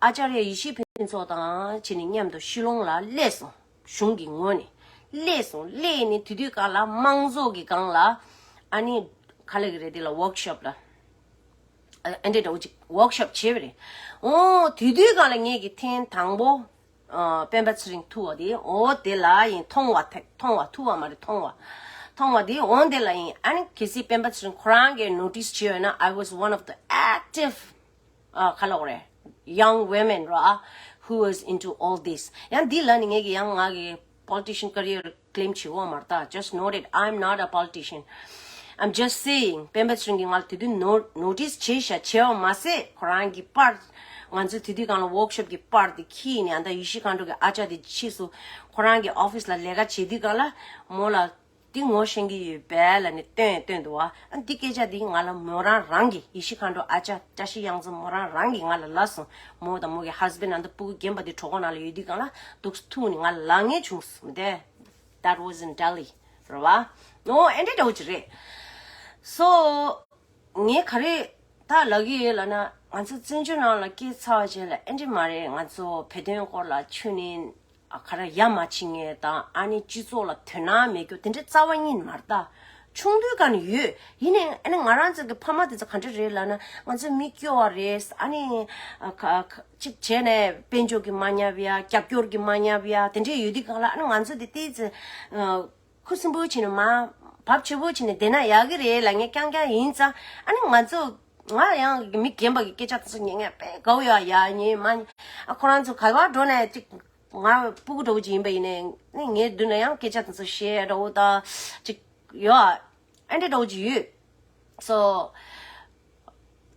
ཨ་ཅར་ཡ་ཡེ་ཤེས་ཕུན་ཚོགས་དང་བྱས་ནས་མཉམ་དུ་ཤི་ལོང་ལ་སླེབས་སོང་། གཞུང་གི་ངོས་ནས་སླེབས་སོང་། སླེབས་ནས་དེ་དུས་སྒང་ལ་དམངས་གཙོ་གི་སྒང་ལ་ཨ་ནི་ག་ལ་གི་རེད། དེ་ལ་ཝོག་ཤོབ་ལ་ཨ་འདྲེ་འདྲ་བོ་ཅིག་ཝོག་ཤོབ་བྱས་པ་རེད། ཨོ་དེ་དུས་སྒང་ལ་ངས་ཀྱི་ཐེངས་དང་པོ་ཨ་སྤེན་པ་ཚེ་རིང་ཐུག་པ་དེ་ཨོ་དེ་ལ་ཡིན། མཐོང་བ་ཐེ་མཐོང་བ་ཐུག་པ་མ་རེད། མཐོང་བ་མཐོང་བ་དེ་ཨོ་དེ་ལ་ཡིན། ཨ་ནི་གལ་སྲིད་སྤེན་པ་ཚེ་རིང་ཁོ་རང་གིས་ནོ་ཊིས་བྱས་ཡོད་ན། I was one of the active ཨ་ག་ལ་གོ་རེད། Young women ར་who was into all this. ཡང་འདི་ལ་ནི་ངས་ཀྱི་ཡང་ང་གི་politician career claim བྱེད་འོ་མ་རེད་ད། Just noted, I'm not a politician. I'm just saying སྤེན་པ་ཚེ་རིང་གིས་ང་ལ་དེ་དུས་ནོ་ནོ་ཊིས་བྱས་ཤག་བྱས་པ་མ་ཟད་ཁོ་རང་གི་པར་ང་ཚོ་དེ་དུས་སྒང་ལ་ཝོག་ཤོབ་ཀྱི་པར་དེ་ཁྱེར་ནས་ཨ་ད་ཡེ་ཤེས་མཁའ་འགྲོ་གི་ཨ་ཅག་དེ་ཕྱིས་སུ་ཁོ་རང་གི་ཨོ་ཕི་སི་ལ་ལས་ཀ་བྱེད་དུས་སྒང་ལ་མོ་ལ། འདི་ངོ་ཤེས་ཀྱི་ཡོད་པས་ལབ་ནས་སྟོན་སྟོན་འདུག་བ། ཨ་འདི་སྐད་ཆ་འདི་ང་ལ་མོ་རང་རང་གིས་ཡེ་ཤེས་མཁའ་འགྲོ་ཨ་ཅག་བཀྲ་ཤིས་གཡང་འཛོམས་མོ་རང་རང་གིས་ང་ལ་ལབ་སོང་། མོ་དང་མོ་གི་ཧས་བྷེན་ཌི་ཨ་ནི་ཕྲུ་གུ་རྒན་པ་འདི་གྲོད་ཁོག་ནང་ལ་ཡོད་དུས་སྒང་ལ་འདུག་ཐུག་ནས་ང་ལ་ལབ་མཁན་བྱུང་སོང་སྟེ། That was in Delhi རེད་བ། ཨོ་ཨེ་འདྲ་འདྲ་བོ་ཅིག་རེད། So ངས་ག་རེ་ད་ལབ་ཀྱི་ཡོད་ལབ་ན། ང་ཚོ་བཙན་བྱོལ་ནང་ལ་སྐྱེས་ཚར་བ་བྱས་ལ་ཨེ་འདྲ་མ་རེད། ང་ཚོ་བོད་དོན་སྐོར་ལ་ཁྱོན་ནས། ཨ་ག་རེ་ཡ་མ་བྱེད་མཁན་དང་ཨ་ནི་སྤྱི་ཚོགས་ལ་དོ་སྣང་མེད་རྒྱུ་དེ་འདྲའི་རྩ་བ་ཉིད་མ་རེད་ད། ཆུང་དུས་ཀ་ནས་ཡོད། ཡིན་ནའི་ཨ་ནི་ང་རང་ཚོ་གི་ཕ་མ་དེ་ཚོ་ག་འདྲ་རེད་ལབ་ན། ང་ཚོ་མི་སྐྱོ་བ་རེད། ཨ་ནི་ཨ་ཁ་ཁ་གཅིག་བྱས་ནས་དཔལ་འབྱོར་གྱིས་མ་ཉར་བ་ཡ། རྒྱབ་སྐྱོར་གྱིས་མ་ཉར་བ་ཡ། དེ་འདྲས་ཡོད་དུས་གང་ལ་ཨ་ནི་ང་ཚོ་དེ་ཏོག་ཙམ་ཨ་ཁུ་སིམ་པོ་བྱས་ནས་མ་བབ་ཆེ་པོ་བྱས་ནས་བསྡད་ན་ཡག་གི་རེད་ལབ་མཁན་རྐྱང་རྐྱང་ཡིན་ཙང་། ཨ་ནི་ང་ཚོ་ང་ཡང་མི་རྒན་པ་གི་སྐད་ཆ་དེ་ཚོ་ཉན་མཁན་དཔེ་དགའ་བོ་ཡོད། ཡ་ཉན་མ་ཉན། ཨ་ཁོ་རང་ཚོ་ག་པར་འགྲོ་ནའི་ཅིག་ང་སྤུ་གུ་འདྲ་བོ་ཅིག་ཡིན་པ་ཡིན་ནའི་ངའི་མདུན་ལ་ཡང་སྐད་ཆ་དེ་ཚོ་བཤད་འདྲ་བོ་དང་ཅིག་ཡོད། ཨ་འདྲ་འདྲ་བོ་ཅིག་ཡོད། So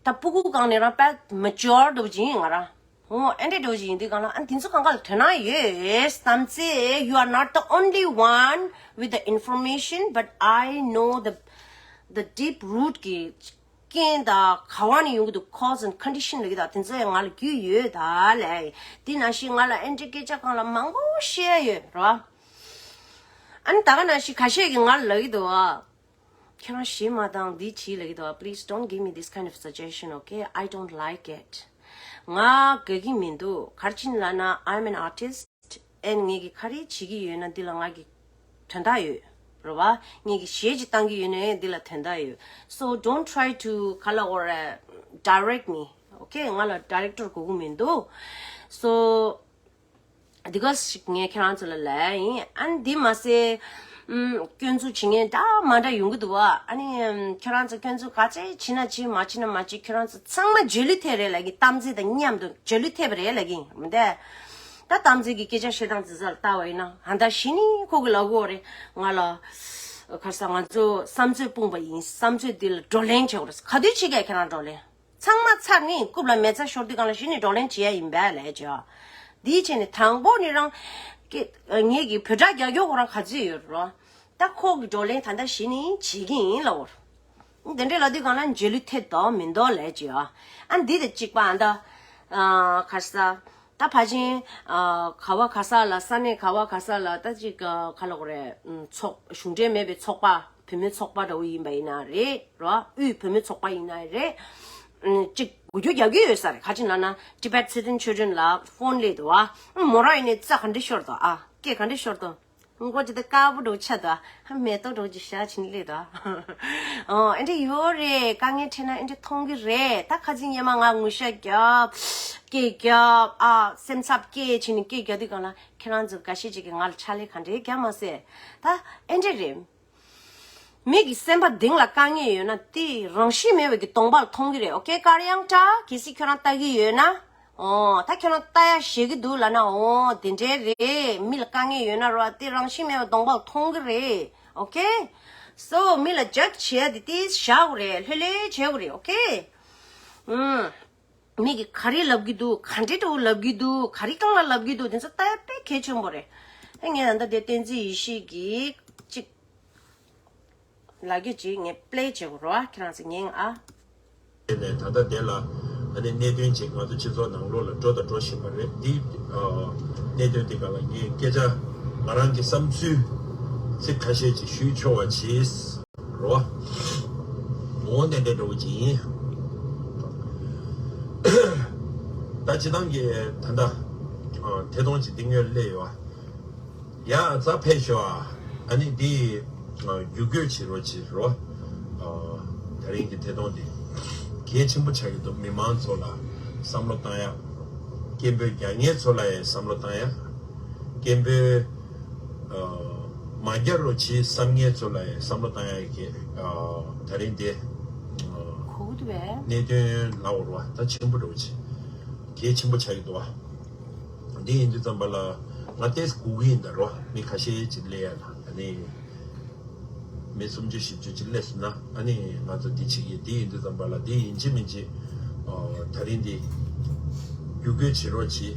ད་སྤུ་གུ་སྒང་ནས་རང་དཔེ་མེ་ཅོར་འདྲ་བོ་ཅིག་ཡིན་ང་རང་། འོ་ཨ་འདྲ་འདྲ་བོ་ཅིག་ཡིན་དུས་གང་ལ་ཨ་འདི་ཚོ་གང་ག་ལ་དོ་སྣང་ཡོད་བསམ་ཚེ། You are not the only one with the information, but I know the the deep root གི་རྐྱེན་དང་ག་བ་ནས་ཡོང་གི་འདུག cause and condition ལབ་ཀྱི་དང་དེ་ཚོ་ཡང་ང་ལ་རྒྱུས་ཡོད་ད་ལས། དེ་ནང་བཞིན་ང་ལ་ཨེ་འདྲའི་སྐད་ཆ་གང་ལ་མང་པོ་བཤད་ཡོད་རེད་བ། ཨ་ནི་ད་ག་ནང་བཞིན་ཁ་ཤས་ཀྱིས་ང་ལ་ལབ་ཀྱི་འདུག་བ། ཁྱེད་རང་ཞེད་མ་བཏང་འདི་བྱེད་ལབ་ཀྱི་འདུག་བ། Please don't give me this kind of suggestion, okay? I don't like it. ང་དགའ་གི་མི་འདུག་ག་རེ་བྱས་ནས་ལབ་ན། I'm an artist and ངས་ཀྱི་ག་རེ་བྱེད་ཀྱི་ཡོད་ན་འདི་ལ་ང་གི་དོན་དག་ཡོད། རེད་བ། ངས་ཀྱི་གཞས་ཅིག་བཏང་གི་ཡོད་ན་འདི་ལ་དོན་དག་ཡོད། So don't try to ག་ལ་འོ་རེ་direct me. Okay? ང་ལ་director དགོས་ཀྱི་མི་འདུག So འདི་ག་ཞིག་ངས་ཁྱེད་རང་ཚོ་ལ་ལབ་ཡིན། ཨ་ནི་འདི་མ་ཟད། ཨམ། སྐྱོན་འཛུགས་བྱེད་མཁན་འདྲ་མ་འདྲ་ཡོང་གི་འདུག་བ། ཨ་ནི་ཨམ། ཁྱེད་རང་ཚོ་སྐྱོན་འཛུགས་ག་ཚད་བྱེད་ན་བྱེད། མ་བྱེད་ན་མ་བྱེད། ཁྱེད་རང་ཚོ་ཚང་མ་འཇལ་ལུགས་ཐེབས་རེད་ལབ་གི། གཏམ་ཚིག་དང་མཉམ་དུ་འཇལ་ལུགས་ཐེབས་རེད་ལབ་གི་ཡིན། མི་འདུག་ད་གཏམ་ཚིག་གི་སྐད་ཆ་བཤད་སྟངས་འདི་ཚོ་ལ་ལྟ་བ་ཡིན་ན། ཧ་ད་གཞི་ནས་ཁོ་གི་ལབ་དགོས་རེད། ང་ལ་ག་རེ་ཟ། ང་ཚོ་བསམ་ཚོད་སྤུངས་པ་ཡིན། བསམ་ཚོད་འདི་ལ་བགྲོ་གླེང་བྱེད་དགོས་རེད། ག་དུས་བྱེད་ཀྱི་ཁྱེད་རང་བགྲོ་གླེང་། ཚང་མ་ཚར་ནས་རྐུབ་ལ་མེ་བཙའ་ཤོར་དུས་སྒང་ལ་གཞི་ནས་བགྲོ་གླེང་བྱེད་ཡ་ཡིན་པས་ལབ་བྱས། འདིའི་ཆེད་ནས་དང་པོ་ནས་རང་སྐད། ངེད་ཀྱི་བོད་སྒྲ་རྒྱག་རྒྱུ་ཁོ་རང་ག་ཚོད་ཡོད་རེད། ད་ཁོ་གི་བགྲོ་གླེང་ད་ལྟ་གཞི་ནས་བྱེད་ཀྱི་ཡིན་ལབ་བར། དེ་འདྲས་ལབ་དུས་སྒང་ལ་འཇལ་ལུགས་ཐེབས་འདུག་མི་འདུག་ལབ་བྱས། ཨ་འདི་དང་གཅིག་པ། ཨ་ད་ག་རེ་ཟ། ད་ཕལ་ཆེར་ག་བ་ག་ས་ལ། ས་གནས་ག་བ་ག་ས་ལ་ད་ཅིག་ག་ལབ་དགོས་རེད། ཚོགས་གཞུང་འབྲེལ་མེད་པའི་ཚོགས་པ། བུད་མེད་ཚོགས་པ་འདྲ་བོ་ཡིན་པ་ཡིན་ན་རེད། རོ། དབུས་བུད་མེད་ཚོགས་པ་ཡིན་ན་རེད། ཅིག་འགུལ་སྐྱོད་རྒྱག་གི་ཡོད་ས་རེད། ག་ཅི་ལབ་ན་Tibet Citizen Children ལ་ཕོན་སླེབས་འདུག་ཨ། མོ་རང་ཡིན་ནའི་རྩ་ག་འདྲ་ཤོར་འདུག་ཨ། སྐད་ག་འདྲ་ཤོར་འདུག་མགོ་ཅིག་ད་དཀར་པོ་འདྲ་བོ་ཆགས་འདུག་ཨ། མེ་ཏོག་འདྲ་བོ་ཅིག་ཤར་ཕྱིན་སླེབས་འདུག་ཨ། ཨོ། ཨེ་འདྲ་ཡོད་རེད། དཀའ་ངལ་འཕྲད་ན་ཨེ་འདྲ་མཐོང་གི་རེད། ད་ཁ་སང་སྔོན་མ་ང་ངུ་ཤ་རྒྱབ། སྐད་རྒྱབ་ཨ། སེམས་འཚབ་སྐད་བྱས་ནས་སྐད་རྒྱག་དུས་སྒང་ལ་ཁྱེད་རང་ཚོ་འགའ་ཤས་ཅིག་གིས་ང་ལ་ཕྱག་ལས་ག་འདྲས་རྒྱབ་མ་ཟད། ད་ཨེ་འདྲ་རེད། མི་གི་སེམས་པ་གཏིང་ལ་དཀའ་ངལ་ཡོད་ན་དེ་རང་བཞིན་མེད་པའི་གི་གདོང་པ་ལ་མཐོང་གི་རེད། ཨོ་ཀེ། དཀར་ཡང་འདྲ། གལ་སྲིད་ཁྱོད་རང་ལྟ་གི་ཡོད་ན། ཨོ། ད་ཁྱོད་རང་ལྟ་ཡ་ཞེད་ཀྱི་འདུག་ལབ་ན། ཨོ་དེ་འདྲས་རེད། མི་ལ་དཀའ་ངལ་ཡོད་ན་རོ། དེ་རང་བཞིན་མེད་པའི་གདོང་པ་ལ་མཐོང་གི་རེད། ཨོ་ཀེ། སོ་མི་ལ་ཇཇ་བྱེད་ཡ་དེ་དེ་བཞག་དགོས་རེད། ལྷོད་ལྷོད་བྱེད་དགོས་རེད། ཨོ་ཀེ། ཨུམ། མི་གིས་ག་རེ་ལབ་ཀྱི་འདུག་ག་འདྲས་འདྲ་བོ་ལབ་ཀྱི་འདུག་ག་རེ་སྒང་ལ་ལབ་ཀྱི་འདུག་དེ་ཚོ་ལྟ་ཡ་དཔེ་གལ་ཆེན་པོ་རེད། ཨེ་ངས་ད་ལྟ་དེ་བསྟན་འཛིན་ཡེ་ཤེས་ཀྱི་གཅིག་ལབ་རྒྱུ་ཅིག་ངས་པླེ་བྱེད་དགོས་རེད་བ། ཁྱེད་རང་ཚོ་ཉན་ཨ། དེ་ནས་ད་ལྟ་དེ་ལ་ཨ་ནི་གནད་དོན་ཅིག་ང་ཚོ་སྤྱི་ཚོགས་ནང་ལོགས་ལ་འགྲོ་དང་འགྲོ་བཞིན་པ་རེད། འདི་ཨ་གནད་དོན་དེ་སྒང་ལ་ངས་སྐད་ཆ་ང་རང་གི་བསམ་ཚུལ་ཚིག་ཁ་ཤས་ཅིག་ཞུས་ཆོག་པ་བྱས། རོ། ངོ་བོ་གནད་འདྲེན་འདྲ་བོ་ཅིག་ཡིན། ད་སྤྱི་བཏང་གི་ད་ལྟ་ཨ་ཐད་གཏོང་ཅིག་འདི་སྔོན་སླེབས་ཡོད་ཨ། ཡ་ཙག་ཕེབས་ཤོག་ཨ། ཨ་ནི་འདི་ཨ་བསྒྱུར་བཀོད་བྱེད་རོགས་བྱེད་རོ། ཨ་ད་རིང་གི་ཐད་གཏོང་འདི་གལ་ཆེན་པོ་ཆགས་ཀྱི་འདུག་མི་མང་ཚོ་ལ་བསམ་བློ་བཏང་ཡ། སྐད་འབོད་རྒྱག་མཁན་ཚོ་ལ་ཡང་བསམ་བློ་བཏང་ཡ། སྐད་འབོད་ཨ་མ་རྒྱག་རོགས་བྱེད་བསམ་མཁན་ཚོ་ལ་ཡང་བསམ་བློ་བཏང་ཡ་གི་ཨ་ད་རིང་འདི་ཨ་གོ་གི་འདུག་པས། གནད་དོན་ལབ་དགོས་རེད་བ། ད་ཆེན་པོ་འདྲ་བོ་ཅིག་གལ་ཆེན་པོ་ཆགས་ཀྱི་འདུག་བ། འདི་ཡིན་དུས་ཙམ་པ་ལ་ང་ཏོག་ཙམ་སྒུག་གི་ཡིན་ད་རོ། མི་ཁ་ཤས་ཅིག་སླེབས་ཡ་ལ་ཨ་ནི། མི་སུམ་ཅུ་བཞི་བཅུ་ཅིག་སླེབས་སོང་ན་ཨ་ནི་ང་ཚོ་འདི་བྱེད་ཀྱི། འདི་ཡིན་དུས་ཙམ་པ་ལ་འདི་ཡིན་གཅིག་མིན་གཅིག་ཨ་ད་རིང་འདི་བསྒྱུར་བཀོད་བྱེད་རོགས་གྱིས།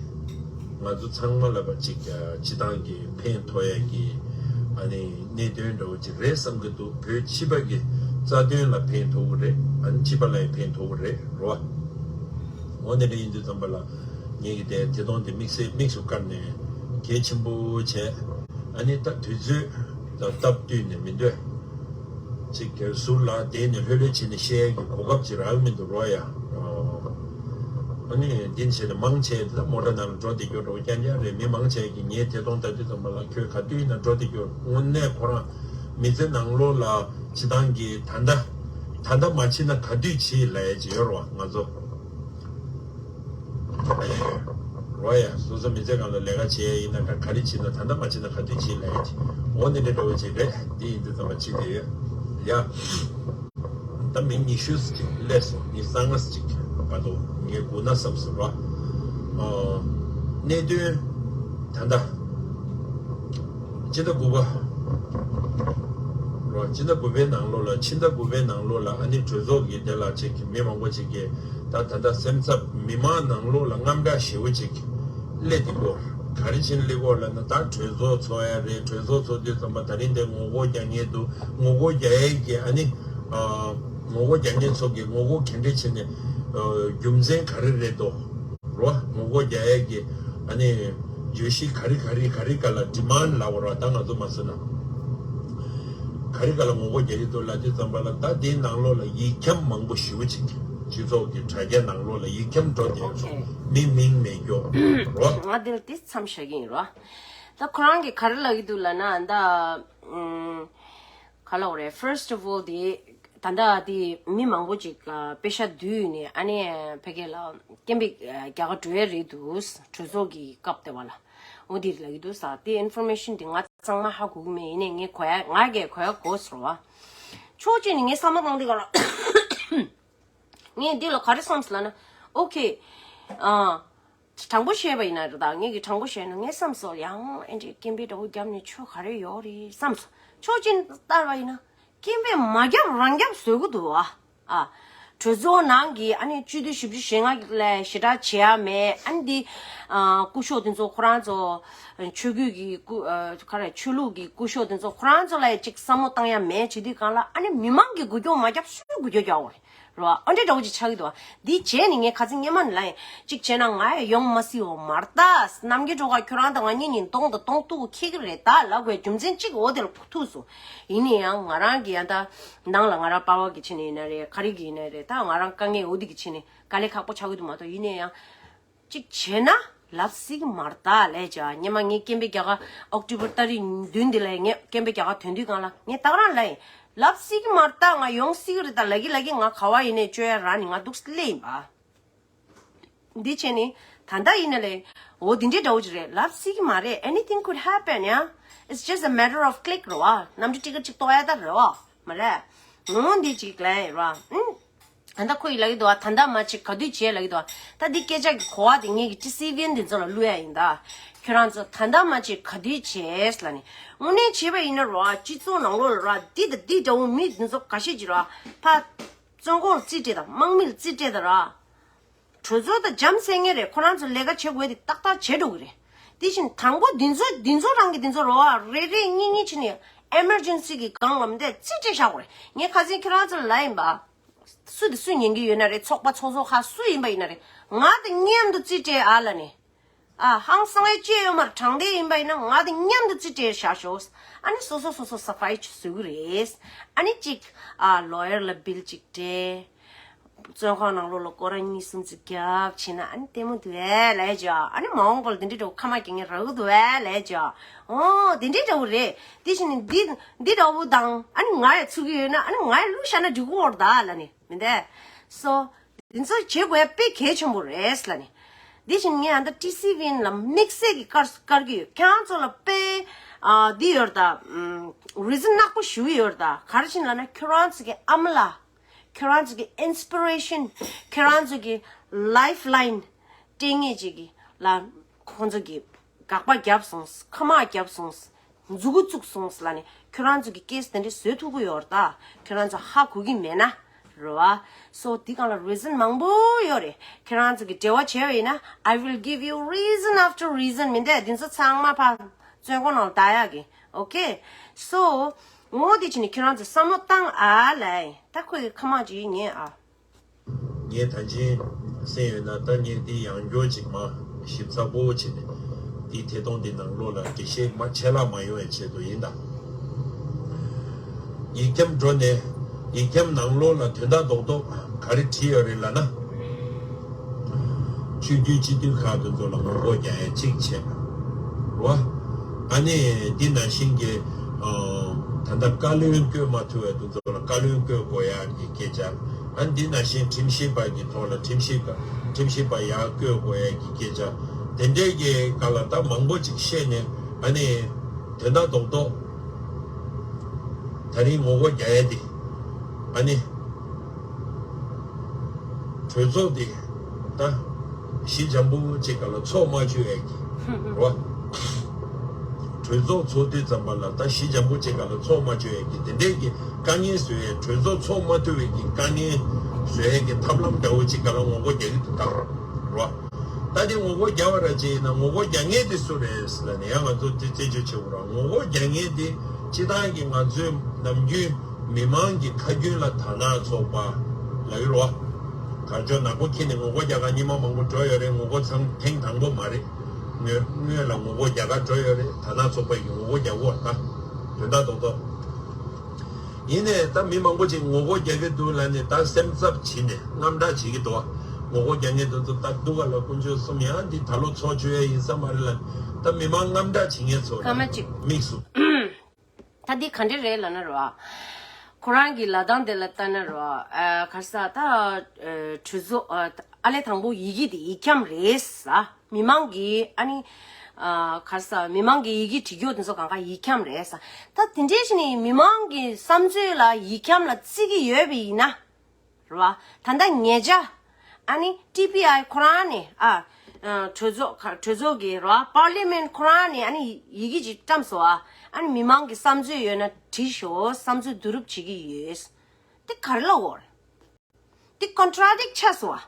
ང་ཚོ་ཚང་མ་ལ་བ་ཅིག་ཨ་སྤྱི་བཏང་གི་ཕན་ཐོགས་ཡ་གི་ཨ་ནི་གནད་དོན་འདྲ་བོ་ཅིག་རེད་བསམ་གྱི་འདུག་བོད་སྤྱི་པ་གི་རྩ་དོན་ལ་ཕན་ཐོགས་ཀྱི་རེད། ཨ་ནི་སྤྱི་པ་ལ་ཡང་ཕན་ཐོགས་ཀྱི་རེད་རོ། འོ་དེ་འདྲ་ཡིན་དུས་ཙམ་པ་ལ་ངེད་ཀྱི་དེ་ཐད་གཏོང་དེ་དམིགས་བསལ་དམིགས་སུ་བཀར་ནས་གལ་ཆེན་པོ་བྱས། ཨ་ནི་ད་དུས་ཚོད་དང་སྟབས་བསྟུན་ནས་མི་འདོད་ཅིག་གི་ཟུར་ལ་བསྡད་ནས་ལྷོད་ལྷོད་བྱས་ནས་བཤད་ཡ་གི་གོ་སྐབས་ཅིག་རག་གི་མི་འདུག་རོ་ཡ། ཨ་ནི་འདི་བྱས་ནས་མང་ཆེ་ད་མོ་ཊ་ནང་ལ་འགྲོ་བསྡད་རྒྱུ་འདྲ་བོ་རྐྱང་རྐྱང་རེད། མི་མང་ཆེ་གིས་ངའི་ཐད་གཏོང་ལྟ་དུས་ཙམ་པ་ལ་ཁྱོད་ག་དུས་ཡིན་ན་འགྲོ་བསྡད་རྒྱུ། དངོས་གནས་ཁོ་རང་མི་ཚེ་ནང་ལོགས་ལ་སྤྱི་བཏང་གི་ད་ལྟ་ད་ལྟ་མ་བྱས་ན་ག་དུས་བྱེད་ལབ་ཡ་ཅིག་ཡོད་རེད་བ། ང་ཚོ་རོ་ཡ་སོ་སོ་མི་ཚེ་སྒང་ལ་ལས་ཀ་བྱེད་ཡ་ཡིན་ན་འདྲ། ག་རེ་བྱེད་ན་ད་ལྟ་མ་བྱས་ན་ག་དུས་བྱེད་ལབ་ཡ་ཅིག་འོ་འདི་འདྲ་འདྲ་བོ་ཅིག་རེད། འདི་ཡིན་དུས་ཙམ་པ་བྱེད་དེ་ཡོད་ཡ། ད་མི་ཉི་ཤུ་ཙམ་ཅིག་སླེབས་སོང་། མི་སང་ལྔ་ཙམ་ཅིག་བར་དུ་ངས་སྒུག་ན་བསམ་སོང་ར། ཨ་གནད་དོན་ད་ལྟ་སྤྱི་ཟླ་དགུ་པ་ར། སྤྱི་ཟླ་དགུ་པའི་ནང་ལོགས་ལ། ཕྱི་ཟླ་དགུ་པའི་ནང་ལོགས་ལ་ཨ་ནི་གྲོས་ཚོགས་ཀྱི་དེ་ལ་ཅིག་མི་མང་པོ་ཅིག་གིས་ད་ད་ལྟ་སེམས་འཚབ། མི་མང་ནང་ལོགས་ལ་དངངས་སྐྲག་ཞེ་པོ་ཅིག་སླེབས་འདུག་གོ། ག་རེ་བྱས་ནས་སླེབས་ཀྱི་ཡོད་ལབ་ན། ད་གྲོས་ཚོགས་ཚོགས་ཡ་རེད། གྲོས་ཚོགས་ཚོགས་དུས་ཙམ་པ་ད་རིང་དེ་ངོ་རྒོལ་རྒྱག་མཁན་འདུག་ངོ་རྒོལ་རྒྱག་ཡས་ཀྱི་ཨ་ནི་ཨ་ངོ་རྒོལ་རྒྱག་མཁན་ཚོ་གིས་ངོ་རྒོལ་ག་འདྲས་བྱས་ནས་ཨ་རྒྱུ་མཚན་ག་རེ་རེད་འདུག་རོ། ངོ་རྒོལ་རྒྱག་ཡས་ཀྱི་ཨ་ནི་བརྗོད་གཞི་ག་རེ་ག་རེ་ག་རེ་སྒང་ལ་ཌི་མཱན་ཌི་ལབ་དགོས་རེད་བ། ད་ང་ཚོ་མ་ཟེར་ན་ག་རེ་སྒང་ལ་ངོ་རྒོལ་རྒྱག་གི་འདུག་ལབ་དུས་ཙམ་པ་ལ། ད་དེའི་ནང་ལོགས་ལ་ཡིག་ཁྱབ་མང་པོ་ཞེ་པོ་ཅིག་ སྤྱི་ཚོགས་ཀྱི་དྲ་རྒྱ་ནང་ལོགས་ལ་ཡིག་འཁྱམ་འགྲོ་བསྡད་ཡོད་སོང་། མི་མིང་མེད་རྒྱུ་རོ། ང་འདིར་ཏིས་མཚམས་བཞག་གི་ཡིན་རོ། ད་ཁོ་རང་གིས་ག་རེ་ལབ་ཀྱི་འདུག་ལབ་ན་ད་ཨུམ། ག་ལབ་དགོས་རེད། First of all དེ་ད་ལྟ་དེ་མི་མང་པོ་ཅིག་ཨ་པེ་ཤ་བསྡུས་ནས་ཨ་ནི་ཕ་གི་ལ་སྐད་འབོད་རྒྱག་ག་འགྲོ་ཡ་རེད་འདུག་གྲོས་ཚོགས་ཀྱི་སྐབས་དེ་བ་ལ། འོ་དེ་ལབ་ཀྱི་འདུག་ས། དེ་ཨིན་ཕོར་མེ་ཤན་དེ་ང་གཙང་མ་ཧ་གོ་གི་མེད། ཡིན་ནའི་ངས་གོ་ཡ་ང་གིས་གོ་ཡ་གོ་ཟེར་བ། ཕྱོགས་གཅིག་ནས་ངས་བསམ་བློ་བཏང་དུས་ག་ལ། ངས་འདི་ལ་ག་རེ་བསམ་སོང་ལབ་ན། ཨོ་ཁེ། ཨ། དྲང་པོ་བཤད་པ་ཡིན་ན་རེད་ད། ངེད་ཀྱིས་དྲང་པོ་བཤད་ན་ངས་བསམ་སོང་། ཡང་ཨེ་འདྲའི་སྐད་འབོད་འདྲ་བོ་བརྒྱབ་ནས་ཆོ་ག་རེ་ཡོད་རེད་བསམ་སོང་། ཕྱོགས་གཅིག་ནས་བལྟས་པ་ཡིན་ན་སྐད་འབོད་མ་བརྒྱབ་རང་བརྒྱབ་བཟོ་གི་འདུག་ཨ། ཨ། གྲོས་ཚོགས་ནང་གི་ཨ་ནི་སྤྱི་འཐུས་བཞི་བཅུ་ཞེ་ལྔ་ལས་ཞེ་དྲག་བྱེད་ཡ་མེད། ཨ་ནི་འདི་ཨ་སྐུ་ཞབས་དེ་ཚོ་ཁོ་རང་ཚོ་ཆོས་བརྒྱུད་ཀྱི་སྐུ་ཨ་ག་རེ་ཆོས་ལུགས་ཀྱི་སྐུ་ཞབས་དེ་ཚོ་ཁོ་རང་ཚོ་ལ་ཅིག་བསམ་བློ་བཏང་ཡ་མེད་བྱེད་དུས་གང་ལ་ཨ་ནི་མི་མང་གིས་འགུལ་སྐྱོད་མ་བརྒྱབ་སུས་འགུལ་སྐྱོད་རྒྱག་དགོས་རེད། རེད་བ། ཨ་འདྲའི་འདྲ་བོ་ཅིག་ཆགས་ཀྱི་འདུག་བ། འདི་བྱས་ནས་ངས་ཁ་སང་སྔོན་མ་ནས་ལབ་ཡིན། གཅིག་བྱས་ན་ང་ཡང་ཡོང་མ་སྲིད་འོ་མ་རེད་ད། རྣམ་རྒྱལ་སྒྲོལ་དཀར་ཁྱོད་རང་དང་ང་གཉིས་གཉིས་གདོང་དང་གདོང་གཏུག་འཁེལ་གི་རེད་ད་ལབ་དགོས་རྒྱུ་མཚན་གཅིག་འོ་དེ་ལ་ཐུག་སོང་། ཡིན་ན་ཡང་ང་རང་གི་ཡང་ད་ནང་ལ་ང་རང་པ་ཝར་གྱི་ཆ་ནས་ཡིན་ན་རེད། ག་རེ་གི་ཡིན་ན་རེད། ད་ང་རང་དཀའ་ངལ་འོ་དེ་གི་ཆ་ནས་དཀའ་ལས་ཁག་པོ་ཆགས་ཀྱི་འདུག་མ་གཏོགས། ཡིན་ན་ཡང་གཅིག་བྱས་ན་ལབ་སྲིད་ཀྱི་མ་རེད་ད་ལབ་བྱས། སྔོན་མ་ངས་སྐད་འབོད་རྒྱག་ག་ཨོག་ཊོ་བར་ཏ་རིག་བདུན་འདི་ལ་ངས་སྐད་འབོད་རྒྱག་ག་ཐོན་དུས་སྒང་ལ་ངས་ད་ག་རང་ལབ་ཡིན། ལབ་སྲིད་ཀྱི་མ་རེད་ད། ང་ཡོང་སྲིད་ཀྱི་རེད་ད། ལབ་ཀྱི་ལབ་ཀྱི་ང་ག་བ་ཡིན་ནའི་བཅོ་ཡ་རག་ནས་ང་འདུག་སླེབས་ཡིན་པ། འདི་བྱས་ནས་ད་ལྟ་ཡིན་ན་ལས་འོ་འདི་འདྲའི་འདྲ་བོ་ཅིག་རེད། ལབ་སྲིད་ཀྱི་མ་རེད། Anything could happen, yeah. It's just a matter of click རེད་བ། གནམ་གྲུ་ཊི་ཀེཊ་ཅིག་གཏོང་ཡ་ད་རེད་བ། མ་རེད། འོ་འདི་ཅིག་ལབ་ཡིན་རེད་བ། ཨང་། ད་ལྟ་ཁོ་ཡིས་ལབ་ཀྱི་འདུག་བ། ད་ལྟ་མ་བྱེད་ག་དུས་བྱེད་ལབ་ཀྱི་འདུག་བ། ད་འདི་སྐད་ཆ་གི་གོ་བ་དེ་ངེད་ཀྱི་ཊི་སི་ཝི་ཨེན་དེ་ཚོ་ལ་བླུག་ཡ་ཡིན་ད། ཁྱོད་རང་ཚོ་ད་ལྟ་མ་བྱེད་ག་དུས་བྱེད་ལབ་ནས། དངོས་གནས་བྱས་པ་ཡིན་ན་རོ། སྤྱི་ཚོགས་ནང་ལོགས་ལ་ར་འདི་དང་འདི་འདྲ་བོ་མི་འདི་ཚོ་འགའ་ཤས་ཀྱིས་ར་ཕ་བཙོན་ཁང་རྩིས་སྤྲད་དང་དམག་མི་ལ་རྩིས་སྤྲད་དང་ར། གྲོས་ཚོགས་དང་འཇམ་སེང་ངེ་རེད། ཁོ་རང་ཚོ་ལས་ཀ་བྱེད་དགོས་དེ་ཏག་ཏག་བྱེད་འགྲོ་གི་རེད། དེ་བཞིན་དང་པོ་འདི་ཚོ་འདི་ཚོ་རང་གི་འདི་ཚོ་རོ། རེ་རེ་གཉིས་གཉིས་བྱས་ནས་ཨེ་མར་ཇེན་སི་གི་སྒང་ལ་མི་འདས་རྩིས་སྤྲད་བཞག་དགོས་རེད། ངས་ཁ་སང་ཁྱེད་རང་ཚོ་ལ་ལབ་ཡིན་པ། སུ་དེ་སུ་ཉན་གི་ཡོད་ན་རེད། ཚོགས་པ་ཚོགས་གཙོ་ཁག་སུ་ཡིན་པ་ཡིན་ན་རེད། ང་དང་མཉམ་དུ་རྩིས་སྤྲད་ཨ་ལབ་ནས། ཨ་ཧང་སང་ཡ་ཅི་ཡོད་མ་རེད། དྲང་བདེན་ཡིན་པ་ཡིན་ན་ང་དང་མཉམ་དུ་རྩིས་སྤྲད་བཞག་ཤོག་ཨ་ནི་སོ་སོ་སོ་སོ་སབ་ཕའི་བཟོ་གི་རེད། ཨ་ནི་གཅིག་ཨ་ལོ་ཡར་ལ་བིལ་གཅིག་སྤྲད། བཙོན་ཁང་ནང་ལོགས་ལ་སྐོར་ར་གཉིས་གསུམ་ཙམ་རྒྱབ་བྱས་ན་ཨ་ནི་ལྟད་མོ་འདུག་ཨེ་ལབ་ཡ་ཅིག་ཨ་ནི་མ་འོངས་པ་ལ་འདི་འདྲའི་འདྲ་བོ་ཁ་མ་གྱེས་ངས་རག་གི་འདུག་ཨེ་ལབ་ཡ་ཅིག་འོ་འདི་འདྲའི་འདྲ་བོ་རེད། དེ་བཞིན་འདི་འདི་འདྲ་བོ་དང་ཨ་ནི་ང་ཡ་ཚུགས་ཀྱི་ཡོད་ན་ཨ་ནི་ང་ཡ་བླུགས་བཞག་ན་འགྲིག་གི་ཡོད་རེད་ད་ལབ་ནས་མི་འདས་སོ། འདི་ཚོ་བྱེད་དགོས་ཡ་དཔེ་གལ་ཆེན་པོ་རེད་ལབ་ནས། དེ་བཞིན་ངས་ཨ་ད་ཊི་སི་ཝི་ཨེན་ལ་དམིགས་བསལ་གྱི་བཀར་བཀར་གྱི་ཡོད། ཁྱེད་རང་ཚོ་ལ་དཔེ་ཨ་འདི་ཡོད་རེད་ད། རི་ཛན་ནག་པོ་ཞུ་གི་ཡོད་རེད་ད། ག་རེ་བྱས་ལབ་ན་ཁྱོད་རང་ཚོ་གི་ཨ་མ་ལགས། ཁྱོད་རང་ཚོ་གི་ཨིན་སི་པི་རེ་ཤན། ཁྱོད་རང་ཚོ་གི་ལའིཕ་ལའིན་སྤྲད་མཁན་ཅིག་གི་ལ་ཁོང་ཚོ་གི་དགག་པ་བརྒྱབ་སོང་། ཁ་དམག་བརྒྱབ་སོང་། མཛུ་གུ་བཙུགས་སོང་ལབ་ནས་ཁྱོད་རང་ཚོ་གི་ཀེ་སི་དེ་འདྲ་བཟོ་ཐུབ་ཀྱི་ཡོད་རེད་ད། ཁྱོད་རང་ཚོ་ཧ་གོ་གི་མེད་ན་རེད་བ། སོ་དེ་སྒང་ལ་རི་ཛན་མང་པོ་ཡོད་རེད། ཁྱོད་རང་ཚོ་གི་འབྲེལ་བ་བྱས་པ་ཡིན་ན་I will give you reason after reason མི་འདས། འདི་ཚོ་ཚང་མ་ཕ་བཙོན་ཁང་ནང་ལ་བསྡད་ཡག་གི་ཨོ་ཁེ། སོ་ངོ་དེ་བྱས་ནས་ཁྱོད་རང་ཚོ་བསམ་བློ་བཏང་ཨ་ལས། ད་ཁོ་གི་ཁ་དམག་ཅིག་ཉན་ཨ། ངས་ད་ཅི་གསན་ཡོད་ན་ད་ངས་འདི་ཡང་བསྐྱར་ཅིག་མ་ཞིབ་ཚགས་པོ་བྱས་ནས་འདི་ཐད་གཏོང་འདི་ནང་ལོགས་ལ་འགྲེལ་བཤད་མ་ཆད་ལྷག་མ་ཡོང་བའི་ཆེད་དུ་ཡིན་ད། ཡིག་འཁྱམ་འགྲོ་ནས་ཡིག་འཁྱམ་ནང་ལོགས་ལ་དོན་དག་རྡོག་རྡོག་ག་རེ་བྲིས་ཡོད་རེད་ལབ་ན། ཆོས་བརྒྱུད་སྤྱི་འཐུས་ཁག་དེ་ཚོ་ལ་ངོ་རྒོལ་རྒྱག་ཡ་གཅིག་བྱས་པ་རེད་བ། ཨ་ནི་འདི་ནང་བཞིན་གྱི་ད་ལྟ་བཀའ་བློན་བསྐོས་མ་ཐུབ་པའི་དེ་ཚོ་ལ་བཀའ་བློན་བསྐོས་དགོས་ཡག་གི་སྐད་ཆ། ཨ་འདི་ནང་བཞིན་ཁྲིམས་ཞིབ་པ་གི་ཐོག་ལ་ཁྲིམས་ཞིབ་པ་ཁྲིམས་ཞིབ་པ་ཡར་བསྐོས་དགོས་ཡག་གི་སྐད་ཆ། དེ་འདྲའི་གི་སྒང་ལ་ད་མང་པོ་ཅིག་བཤད་ནས་ཨ་ནི་དོན་དག་རྡོག་རྡོག་ད་རིང་ངོ་རྒོལ་རྒྱག་ཡ་དེ་ཨ་ནི་གྲོས་ཚོགས་དེ་ད་ཞི་འཇམ་པོ་ཅིག་སྒང་ལ་ཚོགས་མ་བཅུག་ཡག་གི་རེད་བ། གྲོས་ཚོགས་ཚོགས་དུས་ཙམ་པ་ལ་ད་ཞི་འཇམ་པོ་ཅིག་སྒང་ལ་ཚོགས་མ་བཅུག་ཡག་གི་དེ་འདྲའི་གི་དཀའ་ངལ་བཟོ་ཡས། གྲོས་ཚོགས་ཚོགས་མ་ཐུབ་པའི་གི་དཀའ་ངལ་བཟོ་ཡས་གི་ཐབས་ལམ་འདྲ་བོ་ཅིག་སྒང་ལ་ངོ་རྒོལ་རྒྱག་གི་འདུག་ད་རེད་བ། ད་དེ་ངོ་རྒོལ་རྒྱག་པ་ར་ཅིག་ཡིན་ན་ངོ་རྒོལ་རྒྱག་མཁན་དེ་སུ་རེད་ལབ་ནས་ཡང་ང་ཚོ་དེ་རྩད་གཅོད་བྱེད་དགོས་ར། ངོ་རྒོལ་རྒྱག་མཁན་དེ་སྤྱིར་བཏང་གི་ང་ཚོའི་ནམ་རྒྱུན་མི་མང་གི་ཁ་རྒྱུན་ལ་དར་ནག་ཚོགས་པ་ལབ་ཡོད་རེད་བ། དར་ལྕོག་ནག་པོ་འཁྱེར་ནས་ངོ་རྒོལ་རྒྱག་མཁན་སྔོན་མ་མང་པོ་འགྲོ་ཡོད་རེད། ངོ་རྒོལ་ཚང་ཐེངས་དང་པོ་མ་རེད། སྔོན་སྔོན་ལ་ངོ་རྒོལ་རྒྱག་ག་འགྲོ་ཡོད་རེད། དར་ནག་ཚོགས་པ་ཡིས་ངོ་རྒོལ་རྒྱག་གོ་ད་དོན་དག་རྡོག་རྡོག་ཡིན་ནས་ད་མི་མང་པོ་ཅིག་ངོ་རྒོལ་རྒྱག་གི་འདུག་ལབ་ནས་ད་སེམས་འཚབ་བྱས་ནས་དངངས་སྐྲག་བྱེད་ཀྱི་འདུག་ངོ་རྒོལ་རྒྱག་མཁན་དེ་ཚོ་ད་སྡུག་ག་ལ་དཀོན་མཆོག་གསུམ་ཡང་འདི་ད་ལོ་ཚོགས་ཆོག་ཡ་ཡིན་ས་མ་རེད་ལབ་ད་མི་མང་དངངས་སྐྲག་བྱེད་མཁན་ཚོ་སྐར་མ་གཅིག་དམིགས་སུ། ད་འདི་ག་འདྲ་རེད་ལབ་ན་རོ། ཁོ་རང་གི་ལབ་སྟངས་དེ་ལ་ལྟ་ན་རོ། ཨ་ག་རེ་ཟེར་ད། ཨ་གྲོས་ཚོགས་ཨ་ཨ་ལས་དང་པོ་ཡི་གེ་དེ་ཡིག་འཁྱམ་རེད་ཟེར། མི་མང་གི་ཨ་ནི། ཨ་ག་རེ་ཟེར་མི་མང་གི་ཡི་གེ་བྲིས་རྒྱུ་དེ་ཚོ་གང་ག་ཡིག་འཁྱམ་རེད་ཟེར། ད་དེ་འདྲའི་ཞིག་ནི་མི་མང་གི་བསམ་ཚུལ་ལ་ཡིག་འཁྱམ་ལ་བརྩི་གི་ཡོད་པ་ཡིན་ན། རེད་བ། ད་ལྟ་ཉེ་ཆར། ཨ་ནི་ཊི་པི་ཨའི་ཁོ་རང་ནས་ཨ། ཨ་གྲོས་ཚོགས་ཁ་གྲོས་ཚོགས་ཀྱི་རེད་བ། པར་ལི་མེན་ཁོ་རང་ནས་ཨ་ནི་ཡི་གེ་ཅིག་བཀྲམ་སོང་ཨ། ཨ་ནི་མི་མང་གི་བསམ་ཚུལ་ཡོད་ན་བྲིས་ཤོག་བསམ་ཚུལ་བསྡུ་རུབ་བྱེད་ཀྱི་ཡོད། དེ་ག་རེ་ལབ་དགོས་རེད། དེ་ཀོན་ཊ་ར་ཌིག་ཆགས་སོང་ཨ།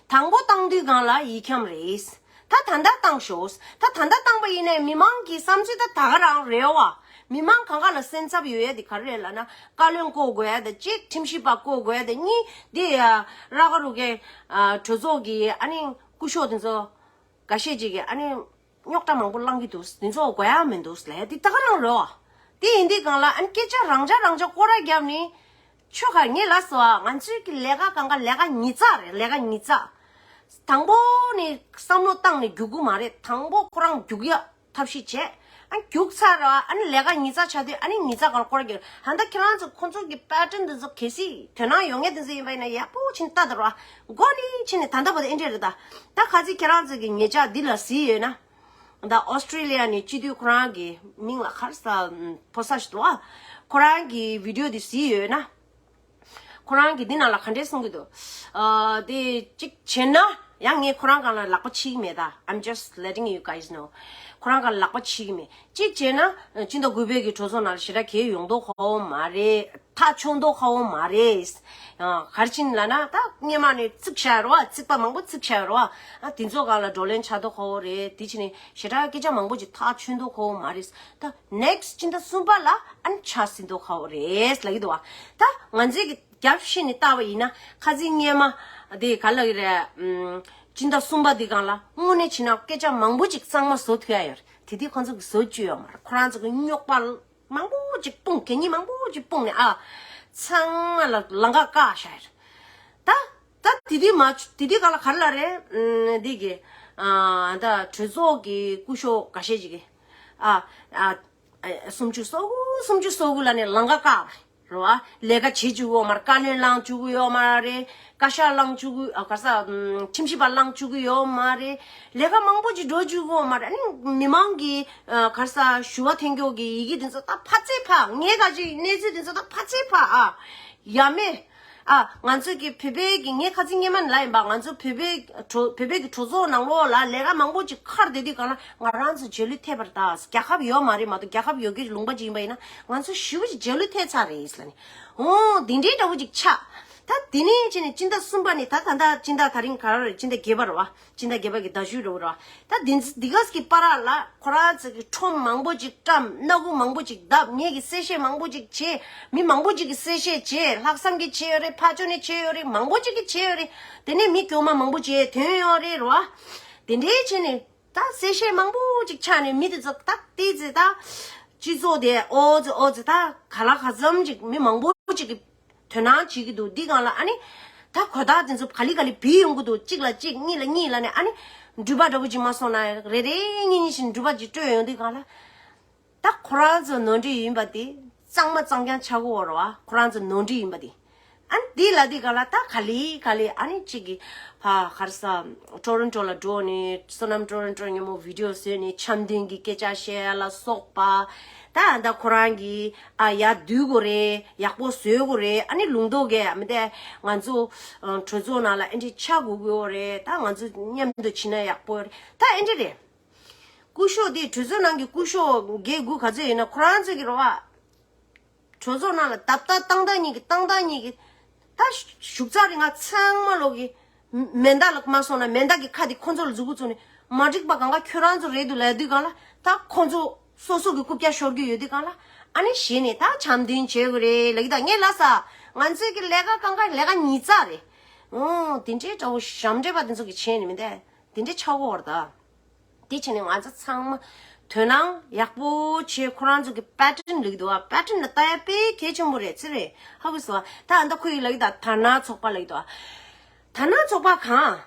དང་པོ་བཏང་དུས་སྒང་ལ་ཡིག་འཁྱམ་རེད། ད་ད་ལྟ་བཏང་ཤོག་ད་ད་ལྟ་བཏང་པ་ཡིན་ནའི་མི་མང་གི་བསམ་ཚུལ་ད་ད་ག་རང་རེད་བ། མི་མང་གང་ག་ལ་སེམས་འཚབ་ཡོད་ཡ་དེ་ག་རེ་རེད་ལབ་ན། བཀའ་བློན་བསྐོ་དགོས་ཡ་དེ་གཅིག་ཁྲིམས་ཞིབ་པ་བསྐོ་དགོས་ཡ་དེ་གཉིས། དེ་ཡ་ར་ག་རུ་གའི་ཨ་གྲོས་ཚོགས་ཀྱི་ཨ་ནི་སྐུ་ཞབས་དེ་ཚོ་འགའ་ཤས་ཅིག་གིས་ཨ་ནི་རྙོག་དྲ་མང་པོ་བསླང་གི་འདུག་དེ་ཚོ་དགོས་ཡ་མི་འདུག་ལབ་ཡ་དེ་ད་ག་རང་རེད་བ། དེ་ཡིན་དུས་སྒང་ལ་ཨ་ནི་སྐད་ཆ་རང་ཆ་རང་ཆ་སྐོར་ར་བརྒྱབ་ནི། ཆོ་ག་ངས་ལབ་སོང་ཨ། ང་ཚོའི་གི་ལས་ཀ་གང་ག་ལས་ཀ་ཉིས་བརྩེགས་རེད། ལས་ཀ་ཉིས་བརྩེགས། དང་པོ་ནི་བསམ་བློ་བཏང་ནས་རྒྱུག་གི་མ་རེད། དང་པོ་ཁོ་རང་རྒྱུག་ཡ་ཐབས་ཤེས་བྱས། ཨ་རྒྱུག་ཚར་ར་ཨ་ནི་ལས་ཀ་ཉིས་བརྩེགས་ཆགས་དུས་ཨ་ནི་ཉིས་བརྩེགས་གང་སྐོར་གྱི་ཧ་ད་ཁྱེད་རང་ཚོ་ཁོ་ཚོ་གི་པེ་ཊན་འདི་ཚོ་གལ་སྲིད་དོ་སྣང་ཡོད་མཁན་འདི་ཚོ་ཡིན་པ་ཡིན་ན་ཡག་པོ་ཕྱིན་ལྟ་དང་ར་མགོ་ནི་ཕྱིན་ནས་ད་ལྟ་བར་དུ་ཨེ་འདྲས་རེད། ད་ད་ག་ཚོད་ཁྱེད་རང་ཚོ་གི་ཉེ་ཆར་འདི་ལ་གཟིགས་ཡོད་ན། ད་ཨོ་སི་ཊྲེ་ལི་ཡ་ནས་སྤྱི་འཐུས་ཁོ་རང་གི་མིང་ལ་ག་རེ་ཟེར་ཕོ་གསར་ཞིག་འདུག་ཨ། ཁོ་རང་གི་བི་ཌི་ཡོ་འདི་གཟིགས་ཡོད་ན། ཁོ་རང་གིས་འདི་ནང་ལ་ག་འདྲས་གསུང་གི་འདུག་ཨ་དེ་གཅིག་བྱས་ན་ཡང་ངས་ཁོ་རང་སྒང་ལ་ལག་པ་ཕྱིས་ཀྱི་མེད་ད། I'm just letting you guys know. ཁོ་རང་སྒང་ལ་ལག་པ་ཕྱིས་ཀྱི་མེད། གཅིག་བྱས་ན་སྤྱི་ཟླ་དགུ་པའི་གི་གྲོས་ཚོགས་ནང་ལ་ཞེ་དྲག་གལ་ཡོང་མདོག་ཁ་པོ་མ་རེད། ཐག་ཆོད་མདོག་ཁ་པོ་མ་རེད། ཨ་ག་རེ་བྱས་ནས་ལབ་ན་ད་སྔོན་མ་ནས་བརྩིགས་བཞག་ཡོད་རེད་བ། བརྩིགས་པ་མང་པོ་བརྩིགས་བཞག་ཡོད་རེད་བ། ཨ་དེ་ཚོ་སྒང་ལ་བགྲོ་གླེང་ཆགས་མདོག་ཁ་པོ་རེད། དེ་བྱས་ནས་ཞེ་དྲག་སྐད་ཆ་མང་པོ་ཅིག་ཐག་ཆོད་མདོག་ཁ་པོ་མ་རེད། ད་ནེག་སི་ཊི་སྤྱི་ཟླ་གསུམ་པ་ལ་ཨ་ནི་ཆགས་སྲིད་མདོག་ཁ་པོ་རེད་ལབ་ཀྱི་འདུག་བ། ད་ང་ཚོས་ཀྱི་རྒྱབ་བཤིག་ནས་བལྟས་པ་ཡིན་ན་ཁ་སང་སྔོན་མ་དེ་ག་ལབ་ཀྱི་རེད། ཨམ་སྤྱི་ཟླ་གསུམ་པ་དེ་སྒང་ལ་དངོས་གནས་བྱས་ན་སྐད་ཆ་མང་པོ་ཅིག་གཙང་མ་བཟོ་ཐུབ་ཡ་ཡོད་རེད། དེ་དུས་ཁོང་ཚོ་གིས་བཟོ་བཅུག་ཡོད་མ་རེད། ཁོ་རང་ཚོ་གི་རྙོག་པ་མང་པོ་ཅིག་སྤུངས། གད་སྙིགས་མང་པོ་ཅིག་སྤུངས་ནས་ཨ་ཚང་མ་ལ་ལམ་ཁ་བཀག་བཞག་ཡོད་རེད། ད་ད་དེ་དུས་མ་དེ་དུས་སྒང་ལ་ག་རེ་ལབ་རེད། ཨམ་འདི་གི་ཨ་ད་གྲོས་ཚོགས་ཀྱི་སྐུ་ཞབས་འགའ་ཤས་ཅིག་གིས་ཨ་ཨ་ཨ་སུམ་ཅུ་སོ་དགུ་སུམ་ཅུ་སོ་དགུ་ལབ་ནས་ལམ་ཁ་བཀག་པ་རེད་བ། ལས་ཀ་བྱེད་བཅུག་གི་ཡོད་མ་རེད། བཀའ་བློན་བླངས་བཅུག་གི་ཡོད་མ་རེད། བཀའ་ཤག་བླངས་བཅུག་གི་ཨ་ག་རེ་ཟེར་ཨམ་ཁྲིམས་ཞིབ་པ་བླངས་བཅུག་གི་ཡོད་མ་རེད། ལས་ཀ་མང་པོ་ཅིག་འགྲོ་བཅུག་གི་ཡོད་མ་རེད། ཨ་ནི་མི་མང་གི་ཨ་ག་རེ་ཟེར་ཞུ་བ་འཐེན་རྒྱུ་གི་ཡི་གེ་དེ་ཚོ་ད་ཕར་ཚུར་ཕར། ངས་ག་ཅིག་གནས་ཚུལ་དེ་ཚོ་ད་ཕར་ཚུར་ཕར་ཨ། ཡ་མེད། ཨ་ང་ཚོ་གི་བོད་པའི་གི་ངས་ཁ་སང་སྔོན་མ་ལབ་ཡིན་པ། ང་ཚོ་བོད་པའི་གྲོས་བོད་པའི་གི་གྲོས་ཚོགས་ནང་ལོགས་ལ་ལས་ཀ་མང་པོ་ཅིག་ཁར་བསྡད་དུས་སྒང་ལ་ང་རང་ཚོ་རྗེས་ལུས་ཐེབས་པ་རེད་ད། རྒྱལ་ཁབ་ཡོད་མ་རེད་མ་གཏོགས། རྒྱལ་ཁབ་ཡོད་ཀྱི་ལུང་པ་ཅིག་ཡིན་པ་ཡིན་ན་ང་ཚོ་ཞེ་པོ་ཅིག་རྗེས་ལུས་ཐེབས་ཚར་རེད་ཟེར་ནས། འོ་འདི་འདྲའི་འདྲ་བོ་ཅིག་ཆགས། ད་དེ་ནས་བྱས་ནས་སྤྱི་ཟླ་གསུམ་པ་ནས་ད་ད་ལྟ་སྤྱི་ཟླ་ད་རིང་ག་རེ་རེད། སྤྱི་ཟླ་བརྒྱད་པ་རེད་བ། སྤྱི་ཟླ་བརྒྱད་པ་གི་ཟླ་བཞུད་རེད་བ། ད་འདི་འདི་ག་གི་བར་ལ་ཁོ་རང་ཚོ་གི་ཁྲོམ་མང་པོ་ཅིག་བཀྲམ། སྣ་ཁུག་མང་པོ་ཅིག་བརྡབས། ངས་ཀྱི་གསལ་བཤད་མང་པོ་ཅིག་བྱས། མི་མང་པོ་ཅིག་གིས་གསལ་བཤད་བྱས། ལྷག་བསམ་གྱིས་བྱས་ཡོད་རེད། ཕར་ཕྱོགས་ནས་བྱས་ཡོད་རེད། མང་པོ་ཅིག་གིས་བྱས་ཡོད་རེད། དེ་ནས་མི་དཀྱུས་མ་མང་པོ་ཅིག་ཐོན་ཡོད་རེད་རེད་བ། དེ་འདྲའི་བྱས་ནས་ད་གསལ་བཤད་མང་པོ་ཅིག་ཆགས་ནས་མི་དེ་ཚོ་ད་བལྟས་ཚེ་ད་སྤྱི་ཚོགས་དེ་ཨོ་ཙི་ཨོ་ཙི་ད་ག་ལ་ག་ཙམ་ཅིག་མི་མང་པོ་ཅིག་གིས་དོ་སྣང་བྱེད་ཀྱི་འདུག་འདི་སྒང་ལ་ཨ་ནི་ད་གོ་བརྡ་དེ་ཚོ་ག་ལེ་ག་ལེ་བུད་ཡོང་གི་འདུག་གཅིག་ལ་གཅིག་གཉིས་ལ་གཉིས་ལབ་ནས་ཨ་ནི་འགྲུལ་པ་འདྲ་བོ་ཅིག་མ་སོང་ན་རེ་རེ་གཉིས་གཉིས་བཞིན་འགྲུལ་པ་ཅིག་སྤྲོད་ཡོང་དུས་སྒང་ལ། ད་ཁོ་རང་ཚོ་ནོར་འཁྲུལ་ཡིན་པ་དེ་གཙང་མ་གཙང་རྐྱང་ཆགས་ཀྱི་ཡོད་རེད་བ། ཁོ་རང་ཚོ་ནོར་འཁྲུལ་ཡིན་པ་དེ། ཨ་ནི་དེ་ལབ་དུས་སྒང་ལ་ད་ག་ལེ་ག་ལེ་ཨ་ནི་གཅིག་གིས་ཕར་ག་རེ་ཟེར་ཊོ་རོན་ཊོ་ལ་འགྲོ་ནས་སོ་ནམ་ཊོ་རོན་ཊོ་མཉམ་པོ་བི་ཌི་ཡོ་བཟོས་ནས་འཆམ་མཐུན་གྱི་སྐད་ཆ་བཤད་ཡ་ལ་སོགས་པ། ད་ད་ཁོ་རང་གིས་ཨ་ཡར་བསྡུ་དགོས་རེད། ཡག་པོ་བཟོ་དགོས་རེད། ཨ་ནི་ལུང་རྟོགས་གས་མི་དེ་ང་ཚོ་ཨ་གྲོས་ཚོགས་ནང་ལ་ཨེ་འདྲས་ཆགས་དགོས་ཀྱི་ཡོད་རེད། ད་ང་ཚོ་མཉམ་དུ་བྱེད་ན་ཡག་པོ་རེད། ད་ཨེ་འདྲས་རེད། སྐུ་ཞབས་དེ་གྲོས་ཚོགས་ནང་གི་སྐུ་ཞབས་བརྒྱད་དགུ་ག་ཚོད་ཡིན་ན་ཁོ་རང་ཚོ་གི་རེད་བ། གྲོས་ཚོགས་ནང་ལ་རྡབ་རྟགས་བཏང་སྟངས་གཉིས་ཀྱི་བཏང་སྟངས་གཉིས་ཀྱི་ད་བཞུགས་ཚར་རིང་ང་ཚང་མ་ལོག་གི་མེ་མདའ་ལ་མ་སོང་ན་མེ་མདའ་གི་ཁ་དེ་ཁོ་ཚོ་ལ་མཛུབ་གུ་བཙུགས་ནས་མ་འགྲིག་པ་གང་ག་ཁྱོད་རང་ཚོ་རེད་འདུག་ལབ་དུས་སྒང་ལ་ད་ཁོ་ཚོ་སོ་སོ་གི་རྐུབ་བཀྱག་ཤོར་གྱི་ཡོད་དུས་སྒང་ལ་ཨ་ནི་གཞི་ནས་ད་འཆམ་མཐུན་བྱེད་དགོས་རེད་ལབ་ཀྱི། ད་ངས་ལབ་ས་ང་ཚོའི་གི་ལས་ཀ་གང་ག་ལས་ཀ་ཉིས་བརྩེགས་རེད། འོ་དེ་འདྲའི་འདྲ་བོ་ཞབས་འདྲེན་པ་དེ་ཚོ་གི་བྱས་ནས་མི་འདས་དེ་འདྲའི་ཆགས་ཀྱི་ཡོད་རེད་ད། དེ་བྱས་ནས་ང་ཚོ་ཚང་མ་ དོ་སྣང་ཡག་པོ་བྱས། ཁོ་རང་ཚོ་གི་པེ་ཊན་ལབ་ཀྱི་འདུག་བ། པེ་ཊན་ལ་ལྟ་ཡ་དཔེ་གལ་ཆེན་པོ་རེད། ཅི་རེད་ཧ་གོ་སོང་བ། ད་ཨ་ད་ཁོ་ཡི་ལབ་ཀྱི་ད་དར་ནག་ཚོགས་པ་ལབ་ཀྱི་འདུག་བ། དར་ནག་ཚོགས་པ་གང་།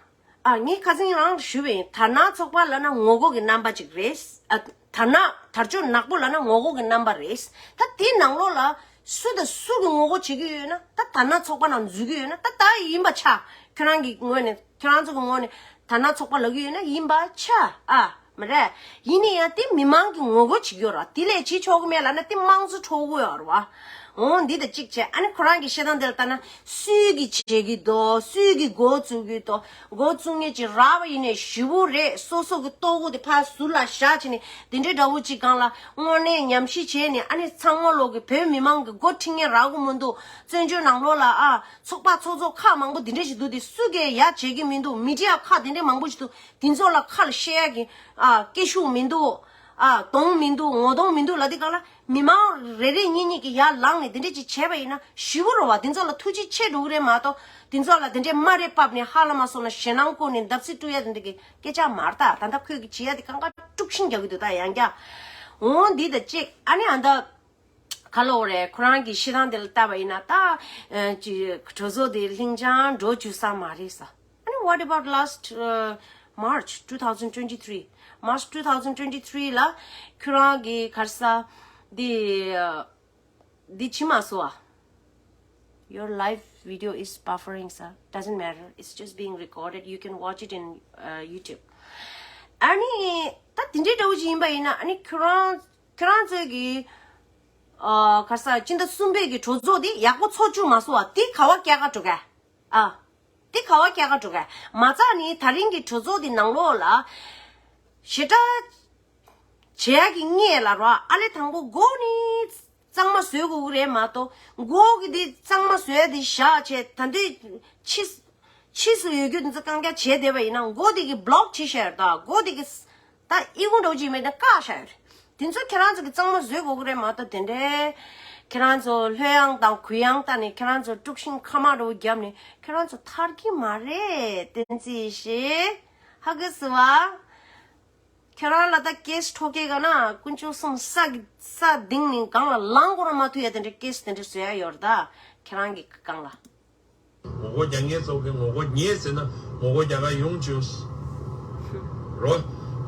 ཨ་ངས་ཁ་སང་རང་ཞུས་པ་ཡིན། དར་ནག་ཚོགས་པ་ལབ་ན་ངོ་རྒོལ་གྱི་རྣམ་པ་ཅིག་རེད། ཨ་དར་ནག་དར་ལྕོག་ནག་པོ་ལབ་ན་ངོ་རྒོལ་གྱི་རྣམ་པ་རེད། ད་དེའི་ནང་ལོགས་ལ་སུ་དང་སུ་གིས་ངོ་རྒོལ་བྱེད་ཀྱི་ཡོད་ན། ད་དར་ནག་ཚོགས་པ་ནང་འཛུལ་གྱི་ཡོད་ན། ད་ད་ཡིན་པ་ཆ། ཁྱོད་རང་གི་ངོས་ནས། ཁྱོད་རང་ཚོ་གི་ངོས་ནས་དར་ནག་ཚོགས་པ་ལབ་ཀྱི་ཡོད་ན་ཡིན་པ་ཆ། ཨ་མ་རེད། ཡིན་ནའི་ཡང་དེ་མི་མང་གིས་ངོ་རྒོལ་བྱེད་ཀྱི་ཡོད་རེད་བ། དེ་ལས་བྱེད་ཆོག་གི་མེད་ལབ་ན་དེ་དམངས་གཙོ་འཕྲོག་གི་ཡོད་རེད་བ། འོ་འདི་དང་གཅིག་བྱས། ཨ་ནི་ཁོ་རང་གི་བཤད་སྟངས་དེ་ལ་ལྟ་ན། སུས་གིས་བྱེད་ཀྱི་འདུག་སུས་གིས་འགོ་བཙུགས་ཀྱི་འདུག་འགོ་བཙུགས་མཁན་ཅིག་རག་པ་ཡིན་ནའི་ཞེ་པོ་རེད། སོ་སོ་གི་ལྟོ་གོས་དེ་ཕར་ཟུར་ལ་བཞག་བྱས་ནས་དེ་འདྲའི་འདྲ་བོ་ཅིག་སྒང་ལ་དངོས་གནས་ཉམས་ཞིབ་བྱས་ནས། ཨ་ནི་ཚང་མ་ལོག་གི་བོད་མི་མང་གི་འགོ་ཁྲིད་མཁན་རག་གི་མི་འདུག་བཙན་བྱོལ་ནང་ལོགས་ལ་ཨ་ཚོགས་པ་ཚོགས་ཚོགས་ཁག་མང་པོ་དེ་འདྲ་ཞིག་འདུག་དེ་སུ་གིས་ཡ་བྱེད་ཀྱི་མི་འདུག་མི་ཌི་ཡ་ཁག་དེ་འདྲ་མང་པོ་ཞིག་འདུག་དེ་ཚོ་ལ་ཁ་ལ་བཤད་ཡ་གི་ཨ་སྐད་ཤུགས་མི་འདུག་ཨ་གདོང་མི་འདུག་ངོ་གདོང་མི་འདུག་ལབ་དུས་སྒང་ལ། མི་མང་རེ་རེ་གཉིས་གཉིས་ཀྱིས་ཡར་ལངས་ནས་དེ་འདྲ་ཅིག་བྱས་པ་ཡིན་ན་ཞེ་པོ་རེད་བ། དེ་ཚོ་ལ་ཐུགས་རྗེ་ཆེ་འགྲོ་གི་རེད་མ་གཏོགས། དེ་ཚོ་ལ་དེ་འདྲའི་སྨ་ར་བབས་ནས་ཧ་ལམ་མ་སོང་ན་ཞེད་སྣང་བསྐུལ་ནས་བརྡབ་གསིག་སྤྲོད་ཡ་དེ་འདྲ་གི་སྐད་ཆ་མ་རེད་ད། ད་ལྟ་ཁོས་ཀྱིས་བྱེད་ཡ་དེ་གང་ག་དཀྲུག་ཤིང་རྒྱག་གི་འདུག་ད་ཡང་བསྐྱར། འོ་འདི་དང་གཅིག་ཨ་ནི་ཨ་ད་ག་ལབ་དགོས་རེད། ཁོ་རང་གི་བཤད་སྟངས་དེ་ལ་ལྟ་བ་ཡིན་ན་ད། ཨ་ཅི་གྲོས་ཚོགས་དེ་ལྷིང་འཇགས་འགྲོ་བཅུག་ས་མ་རེད་ས། ཨ་ནི་what about last, uh, March two thousand twenty-three? March two thousand twenty-three ལ་ཁྱོད་རང་གི་ག་རེ་ཟ་འདི་འདི་བྱེད་མ་སོང་ཨ། Your live video is buffering, sir. Doesn't matter. It's just being recorded. You can watch it in, uh, YouTube. ཨ་ནི་ད་དེ་འདྲའི་འདྲ་བོ་ཅིག་ཡིན་པ་ཡིན་ན། ཨ་ནི་ཁྱོད་རང་ཁྱོད་རང་ཚོའི་གི་ཨ་ག་རེ་ཟ་སྤྱི་ཟླ་གསུམ་པའི་གི་གྲོས་ཚོགས་དེ་ཡག་པོ་ཚོགས་བཅུག་མ་སོང་བ། དེ་ག་བ་སྐྱེལ་ག་འགྲོ་ག་ཨ། དེ་ག་བ་སྐྱེལ་ག་འགྲོ་ག་མ་རྩ་ནི་ད་རིང་གི་གྲོས་ཚོགས་དེ་ནང་ལོགས་ལ་ཞེ་དྲག་བྱེད་ཡ་གི་ངེས་ལ་རོ། ཨ་ལེ་དང་པོ་མགོ་ནི་གཙང་མ་བཟོས་དགོས་ཀྱི་རེད་མ་གཏོགས། མགོ་གི་དེ་གཙང་མ་བཟོས་ཡ་དེ་བཞག་བྱས། ད་འདི་ཕྱི་ཕྱིས་སུ་ཡོད་རྒྱུ་དེ་ཚོ་རྐང་རྐྱང་བྱས་བསྡད་པ་ཡིན་ན། མགོ་དེ་གི་བློག་བྱེད་བཞག་ཡོད་ད། མགོ་དེ་གི་ད་ཨི་ཁུང་འདྲ་བོ་ཅིག་མེད་ན་བཀག་བཞག་ཡོད་རེད། དེ་ཚོ་ཁྱེད་རང་ཚོ་གི་གཙང་མ་བཟོས་དགོས་ཀྱི་རེད་མ་གཏོགས། དེ་འདྲའི་ཁྱེད་རང་ཚོ་ལྷོད་ཡངས་དང་གུ་ཡངས་བལྟས་ནས། ཁྱེད་རང་ཚོ་དཀྲུག་ཤིང་ཁ་དམག་འདྲ་བོ་བརྒྱབ་ནས་ཁྱེད་རང་ཚོ་ཐར་གྱི་མ་རེད། བསྟན་འཛིན་ཡེ་ཤེས། ཧ་གོ་སོང་བ། ཁྱེད་རང་ལ་ད་ཀེས་འཕྲོག་མཁན་ག་ན་དཀོན་མཆོག་གསུམ་ས་གི་ས་ལྡིང་ནས་སྒང་ལ་ལངས་སྐོར་མ་ཐུབ་ཡ་དེ་འདྲའི་ཀེས་དེ་འདྲ་བཟོ་ཡ་ཡོད་རེད་ད། ཁྱེད་རང་གི་སྒང་ལ། ངོ་རྒོལ་རྒྱག་མཁན་ཚོ་གིས་ངོ་རྒོལ་ཉེས་ཟེར་ན་ངོ་རྒོལ་རྒྱག་ག་ཡོང་བཅུག་རོ།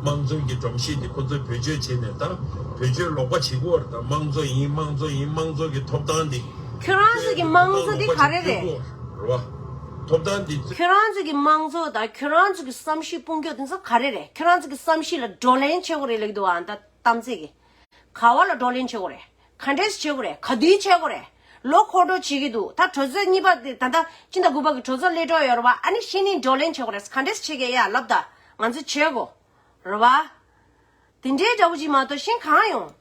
དམངས་གཙོ་གི་སྒྲོམ་གཞི་འདི་ཁོ་ཚོས་བེད་སྤྱོད་བྱས་ནས་ད་བེད་སྤྱོད་ལོག་པ་བྱེད་ཀྱི་ཡོད་རེད་ད། དམངས་གཙོ་ཡིན། དམངས་གཙོ་ཡིན། དམངས་གཙོ་གི་ཐོབ་ཐང་འདི། ཁྱོད་རང་ཚོ་གི་དམངས་གཙོ་འདི་ག་རེ་རེད། རོ། ཐོབ་ཐང་འདི། ཁྱོད་རང་ཚོ་གི་དམངས་གཙོ་དང་ཁྱོད་རང་ཚོ་གི་བསམ་ཤེས་དཔུང་སྐྱོད་འདི་ཚོ་ག་རེ་རེད། ཁྱོད་རང་ཚོ་གི་བསམ་ཤེས་ལ་བགྲོ་གླེང་བྱེད་དགོས་རེད་ལབ་ཀྱི་འདུག་ཨ། ད་གཏམ་ཚིག་གི། ག་བ་ལ་བགྲོ་གླེང་བྱེད་དགོས་རེད། ག་འདྲས་བྱེད་དགོས་རེད། ག་དུས་བྱེད་དགོས་རེད། ལོ་འཁོར་འགྲོ་བྱེད་ཀྱི་འདུག་ད་གྲོས་ཚོགས་གཉིས་པ་དེ་ད་ལྟ་སྤྱི་ཟླ་དགུ་པ་གི་གྲོས་ཚོགས་སླེབས་འགྲོ་ཡོད་རེད་བ། ཨ་ནི་གཞི་ནས་བགྲོ་གླེང་བྱེད་དགོས་རེད། ག་འདྲས་བྱེད་ཀྱི་ཡ་ལབ་ད། ང་ཚོ་བྱེད་དགོས་རེད་བ། དེ་འདྲའི་འདྲ་བོ་ཅིག་མ་གཏོགས་གཞན་གང་ཡོང་།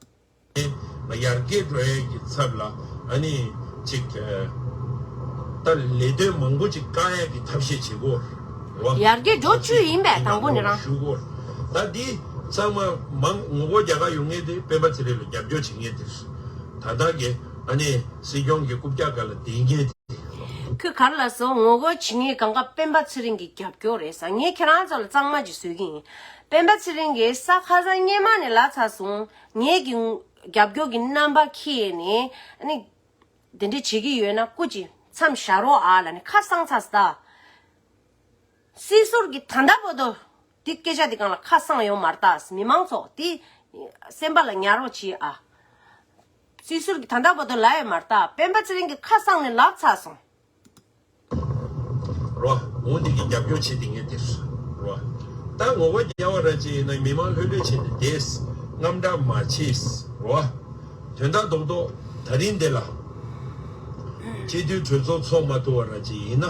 ཡར་རྒྱས་འགྲོ་ཡས་ཀྱི་ཚབ་ལ་ཨ་ནི་ཅིག་ད་ལས་དོན་མང་པོ་ཅིག་བཀག་ཡས་ཀྱི་ཐབས་ཤེས་བྱེད་དགོས་རེད་བ། ཡར་རྒྱས་འགྲོ་བཅུག་ཡིན་པས། དང་པོ་ནས་རང་ཞུ་དགོས་རེད། ད་འདི་ཚང་མ་མང་ངོ་རྒོལ་རྒྱག་ག་ཡོང་མཁན་དེ་སྤེན་པ་ཚེ་རིང་ལ་རྒྱབ་སྐྱོར་བྱེད་མཁན་དེ་རེད། ད་ལྟ་གི་ཨ་ནི་སྲིད་སྐྱོང་གི་རྐུབ་བཀྱག་སྒང་ལ་བསྡད་མཁན་དེ། ཁོས་ག་རེ་ལབ་སོང་། ངོ་རྒོལ་བྱེད་མཁན་གང་ག་སྤེན་པ་ཚེ་རིང་གི་རྒྱབ་སྐྱོར་རེད་ཟེར། ངས་ཁྱེད་རང་ཚོ་ལ་གཙང་མ་ཅིག་བཟོ་གི་ཡིན། སྤེན་པ་ཚེ་རིང་གིས་ས་ཁ་སང་སྔོན་མ་ནས་ལབ་ཚར་སོང་། ངེད་ཀྱི་རྒྱབ་སྐྱོར་གྱི་རྣམ་པ་ཁྱེར་ནས་ཨ་ནི་དེ་འདྲ་བྱེད་ཀྱི་ཡོད་ན་སྐུ་མཁྱེན་མཚམས་བཞག་རོགས་ཨ་ལབ་ནས་ཁ་གསང་ཚར་སོང་ད། སྲིད་ཟུར་གྱིས་ད་ལྟ་བར་དུ་དེ་སྐད་ཆ་དེ་སྒང་ལ་ཁ་གསང་ཡོད་མ་རེད་ད། མི་མང་ཚོ་དེ་སེམས་པ་ལ་ཉར་རོགས་གྱིས་ཨ། སྲིད་ཟུར་གྱིས་ད་ལྟ་བར་དུ་ལབ་ཡོད་མ་རེད་ད། སྤེན་པ་ཚེ་རིང་གིས་ཁ་གསང་ནས་ལབ་ཚར་སོང་། རོ། འོ་འདི་གི་རྒྱབ་སྐྱོར་བྱེད་དེ་ངས་དེར། རོ། ད་ངོ་རྒོལ་རྒྱག་པ་ར་ཅིག་ཡིན་ན་མི་མང་ལྷོད་ལྷོད་བྱས་ནས་བསྡད། དངངས་སྐྲག་མ་བྱེད། རོ། དོན་དག་རྡོག་རྡོག་ད་རིང་འདི་ལ། སྤྱི་འཐུས་གྲོས་ཚོགས་ཚོགས་མ་ཐུབ་པ་ར་ཅིག་ཡིན་ན།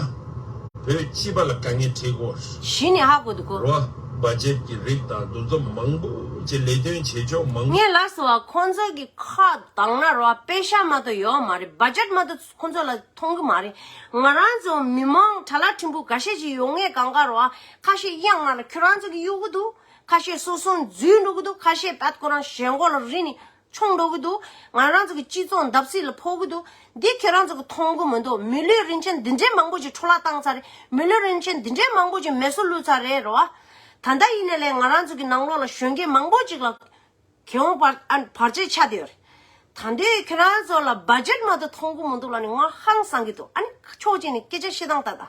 བོད་སྤྱི་པ་ལ་དཀའ་ངལ་འཕྲད་ཀྱི་ཡོད་རེད། གཞི་ནས་ཧ་གོ་འདུག་གོ། རོ། བ་ཇེཊ་གི་རིགས་དང་འདུ་འཛོམས་མང་པོ་ཅིག་ལས་དོན་བྱེད་ཕྱོགས་མང་པོ། ངས་ལབ་སོང་བ། ཁོང་ཚོ་གི་ཁ་གདངས་ན་རོ། པེ་ཤ་མ་གཏོགས་ཡོད་མ་རེད། བ་ཇེཊ་མ་གཏོགས་ཁོང་ཚོ་ལ་མཐོང་གི་མ་རེད། ང་རང་ཚོ་མི་མང་གྲྭ་ལག་ཕྲན་བུ་འགའ་ཤས་ཅིག་ཡོང་ངེས་གང་ག་རོ། ཁ་ཤས་གཡང་ནང་ལ་ཁྱོད་རང་ཚོ་གི་གཡུག་གི་འདུག་ཁ་ཤས་སོ་སོ་འཛུལ་འགྲོ་གི་འདུག་ཁ་ཤས་བད་ཁོ་རང་ཞེན་ཁོག་ལ་རི་ནས་མཆོང་འགྲོ་གི་འདུག་ང་རང་ཚོ་གི་སྤྱི་ཚོགས་བརྡབ་གསིག་ལ་ཕོག་གི་འདུག་འདི་ཁྱོད་རང་ཚོ་གི་མཐོང་གི་མི་འདུག་མི་ལུས་རིན་ཆེན་འདི་འདྲའི་མང་པོ་ཅིག་འཕྲོ་བརླག་བཏང་ཚར་རེད། མི་ལུས་རིན་ཆེན་འདི་འདྲའི་མང་པོ་ཅིག་མེ་སོར་བླུགས་ཚར་རེད་རོ། ད་ལྟ་ཡིན་ནའི་ལས་ང་རང་ཚོ་གི་ནང་ལོགས་ལ་གཞོན་སྐྱེས་མང་པོ་ཅིག་ལ། གྱོང་བར་ཨ་བར་ཆད་ཆགས་བསྡད་ཡོད་རེད། ད་འདོད་ཁྱེད་རང་ཚོ་ལ་བ་ཇེཊ་མ་གཏོགས་མཐོང་གི་མི་འདུག་ལབ་ནས་ང་ཧང་སང་གི་འདུག་ཨ་ནི་ཕྱོགས་གཅིག་ནས་སྐད་ཆ་བཤད་སྟངས་ལྟ་ད།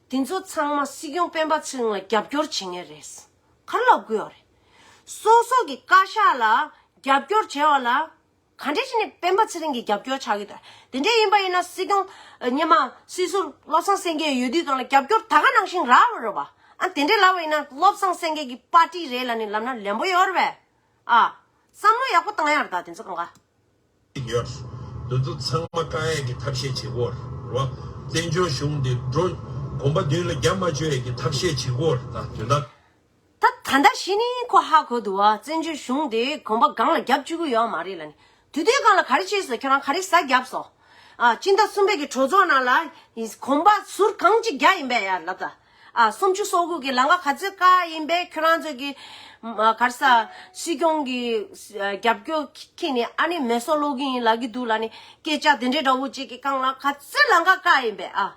དེ་ཚོ་ཚང་མ་སྲིད་སྐྱོང་སྤེན་པ་ཚེ་རིང་ལ་རྒྱབ་སྐྱོར་བྱེད་མཁན་རེད། ག་རེ་ལབ་དགོས་ཡོད་རེད། སོ་སོ་གི་བཀའ་ཤག་ལ་རྒྱབ་སྐྱོར་བྱས་པ་ལ། ག་འདྲས་བྱས་ནས་སྤེན་པ་ཚེ་རིང་གི་རྒྱབ་སྐྱོར་ཆགས་ཀྱི་འདུག་དེ་འདྲས་ཡིན་པ་ཡིན་ན་སྲིད་སྐྱོང་ཉི་མ་སྲིད་ཟུར་བློ་བཟང་སེང་གེ་ཡོད་དུས་སྒང་ལ་རྒྱབ་སྐྱོར་ད་ག་ནང་བཞིན་རག་པ་རེད་པ། ཨ་དེ་འདྲས་ལབ་པ་ཡིན་ན་བློ་བཟང་སེང་གེ་གི་པར་ཊི་རེད་ལབ་ནས་ལབ་ན་ལན་པོ་ཡོད་རེད་པས། ཨ། བསམ་བློ་ཡག་པོ་བཏང་ཡ་རེད་ད་དེ་ཚོ་གང་ག་ཡོད། འདི་ཚོ་ཚང་མ་བཀག་ཡས་ཀྱི་ཐབས་ཤེས་བྱེད་དགོས་རེད་བ། བཙན་བྱོལ་གཞུང་འདི་འགྲོ་གོམ་པ་མདུན་ལ་རྒྱབ་མ་བཅོལ་ཡས་ཀྱི་ཐབས་ཤེས་བྱེད་དགོས་རེད་ད་དོན་དག་ད་ད་ལྟ་གཞི་ནས་ཁོ་ཧ་གོ་འདུག་བ། བཙན་བྱོལ་གཞུང་དེ་གོམ་པ་སྒང་ལ་རྒྱབ་བཅུག་གི་ཡོད་མ་རེད་ལབ་ནས། དུས་དུས་སྒང་ལ་ག་རེ་བྱས་སོང་ཁྱོད་རང་ག་རེ་ཟ་བརྒྱབ་སོང་། ཨ་སྤྱི་ཟླ་གསུམ་པའི་གི་གྲོས་ཚོགས་ནང་ལ་གོམ་པ་ཟུར་གང་ཅིག་རྒྱག་ཡིན་པས་ཡ་ལབ་ད། ཨ་སུམ་ཅུ་སོ་དགུ་གི་ལམ་ཁ་ག་ཚོད་བཀག་ཡིན་པས་ཁྱོད་རང་ཚོ་གི་ཨ་ག་རེ་ཟ་སྲིད་སྐྱོང་གི་ཨ་རྒྱབ་སྐྱོར་ཁྱེར་ནས་ཨ་ནི་མེ་སོར་སློག་གི་ཡིན་ལབ་ཀྱི་འདུག་ལབ་ནས་སྐད་ཆ་དེ་འདྲའི་འདྲ་བོ་ཅིག་གི་སྒང་ལ་ག་ཚོད་ལམ་ཁ་བཀག་ཡིན་པས་ཨ།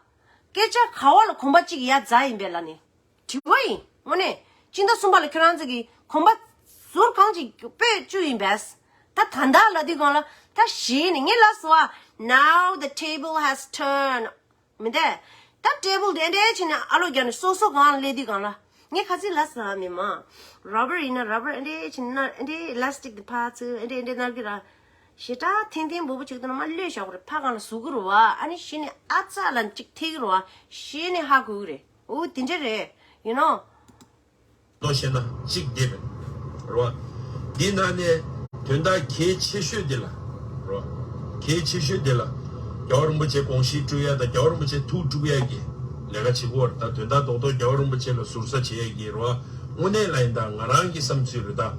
སྐད་ཆ་ག་བ་ལ་གོམ་པ་གཅིག་ཡར་འཛེགས་ཡིན་པས་ལབ་ནས། དྲི་བ་ཡིན། དངོས་གནས། སྤྱི་ཟླ་གསུམ་པ་ལ་ཁྱོད་རང་ཚོ་གིས་གོམ་པ་ཟུར་གང་ཅིག་སྤོས་བཅུག་ཡིན་པས། ད་ད་ལྟ་ལ་དུས་སྒང་ལ་ད་གཞི་ནས་ངས་ལབ་སོང་ཨ། Now the table has turned. མི་འདས། ད་ཊེ་བལ་དེ་འདྲས་བྱས་ནས་ཨ་ལོ་རྒྱག་ནས་སོ་སོ་གང་སླེབས་དུས་སྒང་ལ། ངས་ཁ་ཚིག་ལབ་སོང་ཨ་མི་མ། ར་བར་ཡིན་ན་ར་བར་འདྲས་བྱས་ན་འདྲས་ཨི་ལ་སི་ཊིག་དེ་ཕར་ཚུར་འདྲས་འདྲས་ནར་གི་ར། ཞེ་དྲག་ཐེངས་ཐེངས་འབོ་བོ་ཅིག་ཏུ་ན་མ་གློད་བཞག་གི་རེད་ཕ་གང་ལ་ཟུག་གི་རེད་བ། ཨ་ནི་གཞི་ནས་ཨ་ཙ་ལ་ཅིག་ཐེག་གི་རེད་བ། གཞི་ནས་ཧ་གོ་གི་རེད། འོ་དེ་འདྲ་རེད། ཡིན་ནོ། ལོ་བཤད་ན་གཅིག་བསྡད་པས། རེད་བ། འདི་ནང་ནས་དོན་དག་གལ་ཆེ་ཤོས་འདི་ལ། རེད་བ། གལ་ཆེ་ཤོས་འདི་ལ། རྒྱལ་བ་རིན་པོ་ཆེ་དགོངས་གཞི་སྒྲུབ་ཡ་དང་རྒྱལ་བ་རིན་པོ་ཆེ་ཐུགས་དཀྲུག་ཡ་གི་ལས་ཀ་བྱེད་དགོས་རེད་ད་དོན་དག་རྡོག་རྡོག་རྒྱལ་བ་རིན་པོ་ཆེ་ལ་ཟུར་ཟ་བྱེད་ཡ་གི་རེད་བ། དངོས་གནས་ལ་ཡིན་ད་ང་རང་གི་བསམ་ཚུལ་རེད་ད།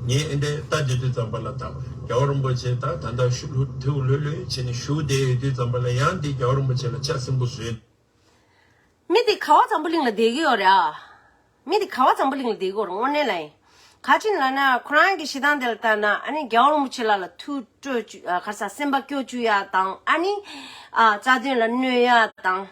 ངས་ཨེ་འདྲས་ལྟ་བསྡད་དུས་ཙམ་པ་ལ་ད་རྒྱལ་བ་རིན་པོ་ཆེ་ད་ད་ལྟ་ཤུ་ལྷུ་ཐེའུ་ལྷོད་ལྷོད་བྱས་ནས་བཞུགས་བསྡད་ཡོད་དུས་ཙམ་པ་ལ་ཡང་འདི་རྒྱལ་བ་རིན་པོ་ཆེ་ལ་ལྕགས་སྲིན་པོ་བཟོས། མི་དེ་ཁ་བ་འཛམ་བུ་གླིང་ལ་བསྡད་ཀྱི་ཡོད་རེད་ཨ། མི་དེ་ཁ་བ་འཛམ་བུ་གླིང་ལ་བསྡད་ཀྱི་ཡོད་རེད་དངོས་གནས་ལ་ཡིན། ག་ཅི་ལབ་ན་ཁོ་རང་གི་ཞེ་སྡང་དེ་ལ་ལྟ་ན་ཨ་ནི་རྒྱལ་བ་རིན་པོ་ཆེ་ལགས་ལ་ཐུགས་སྤྲོ་བཅུག་ཨ་ག་རེ་ཟ་སེམས་པ་སྐྱོ་བཅུག་ཡ་དང་ཨ་ནི་ཨ་རྩ་དོན་ལ་གནོད་ཡ་དང་།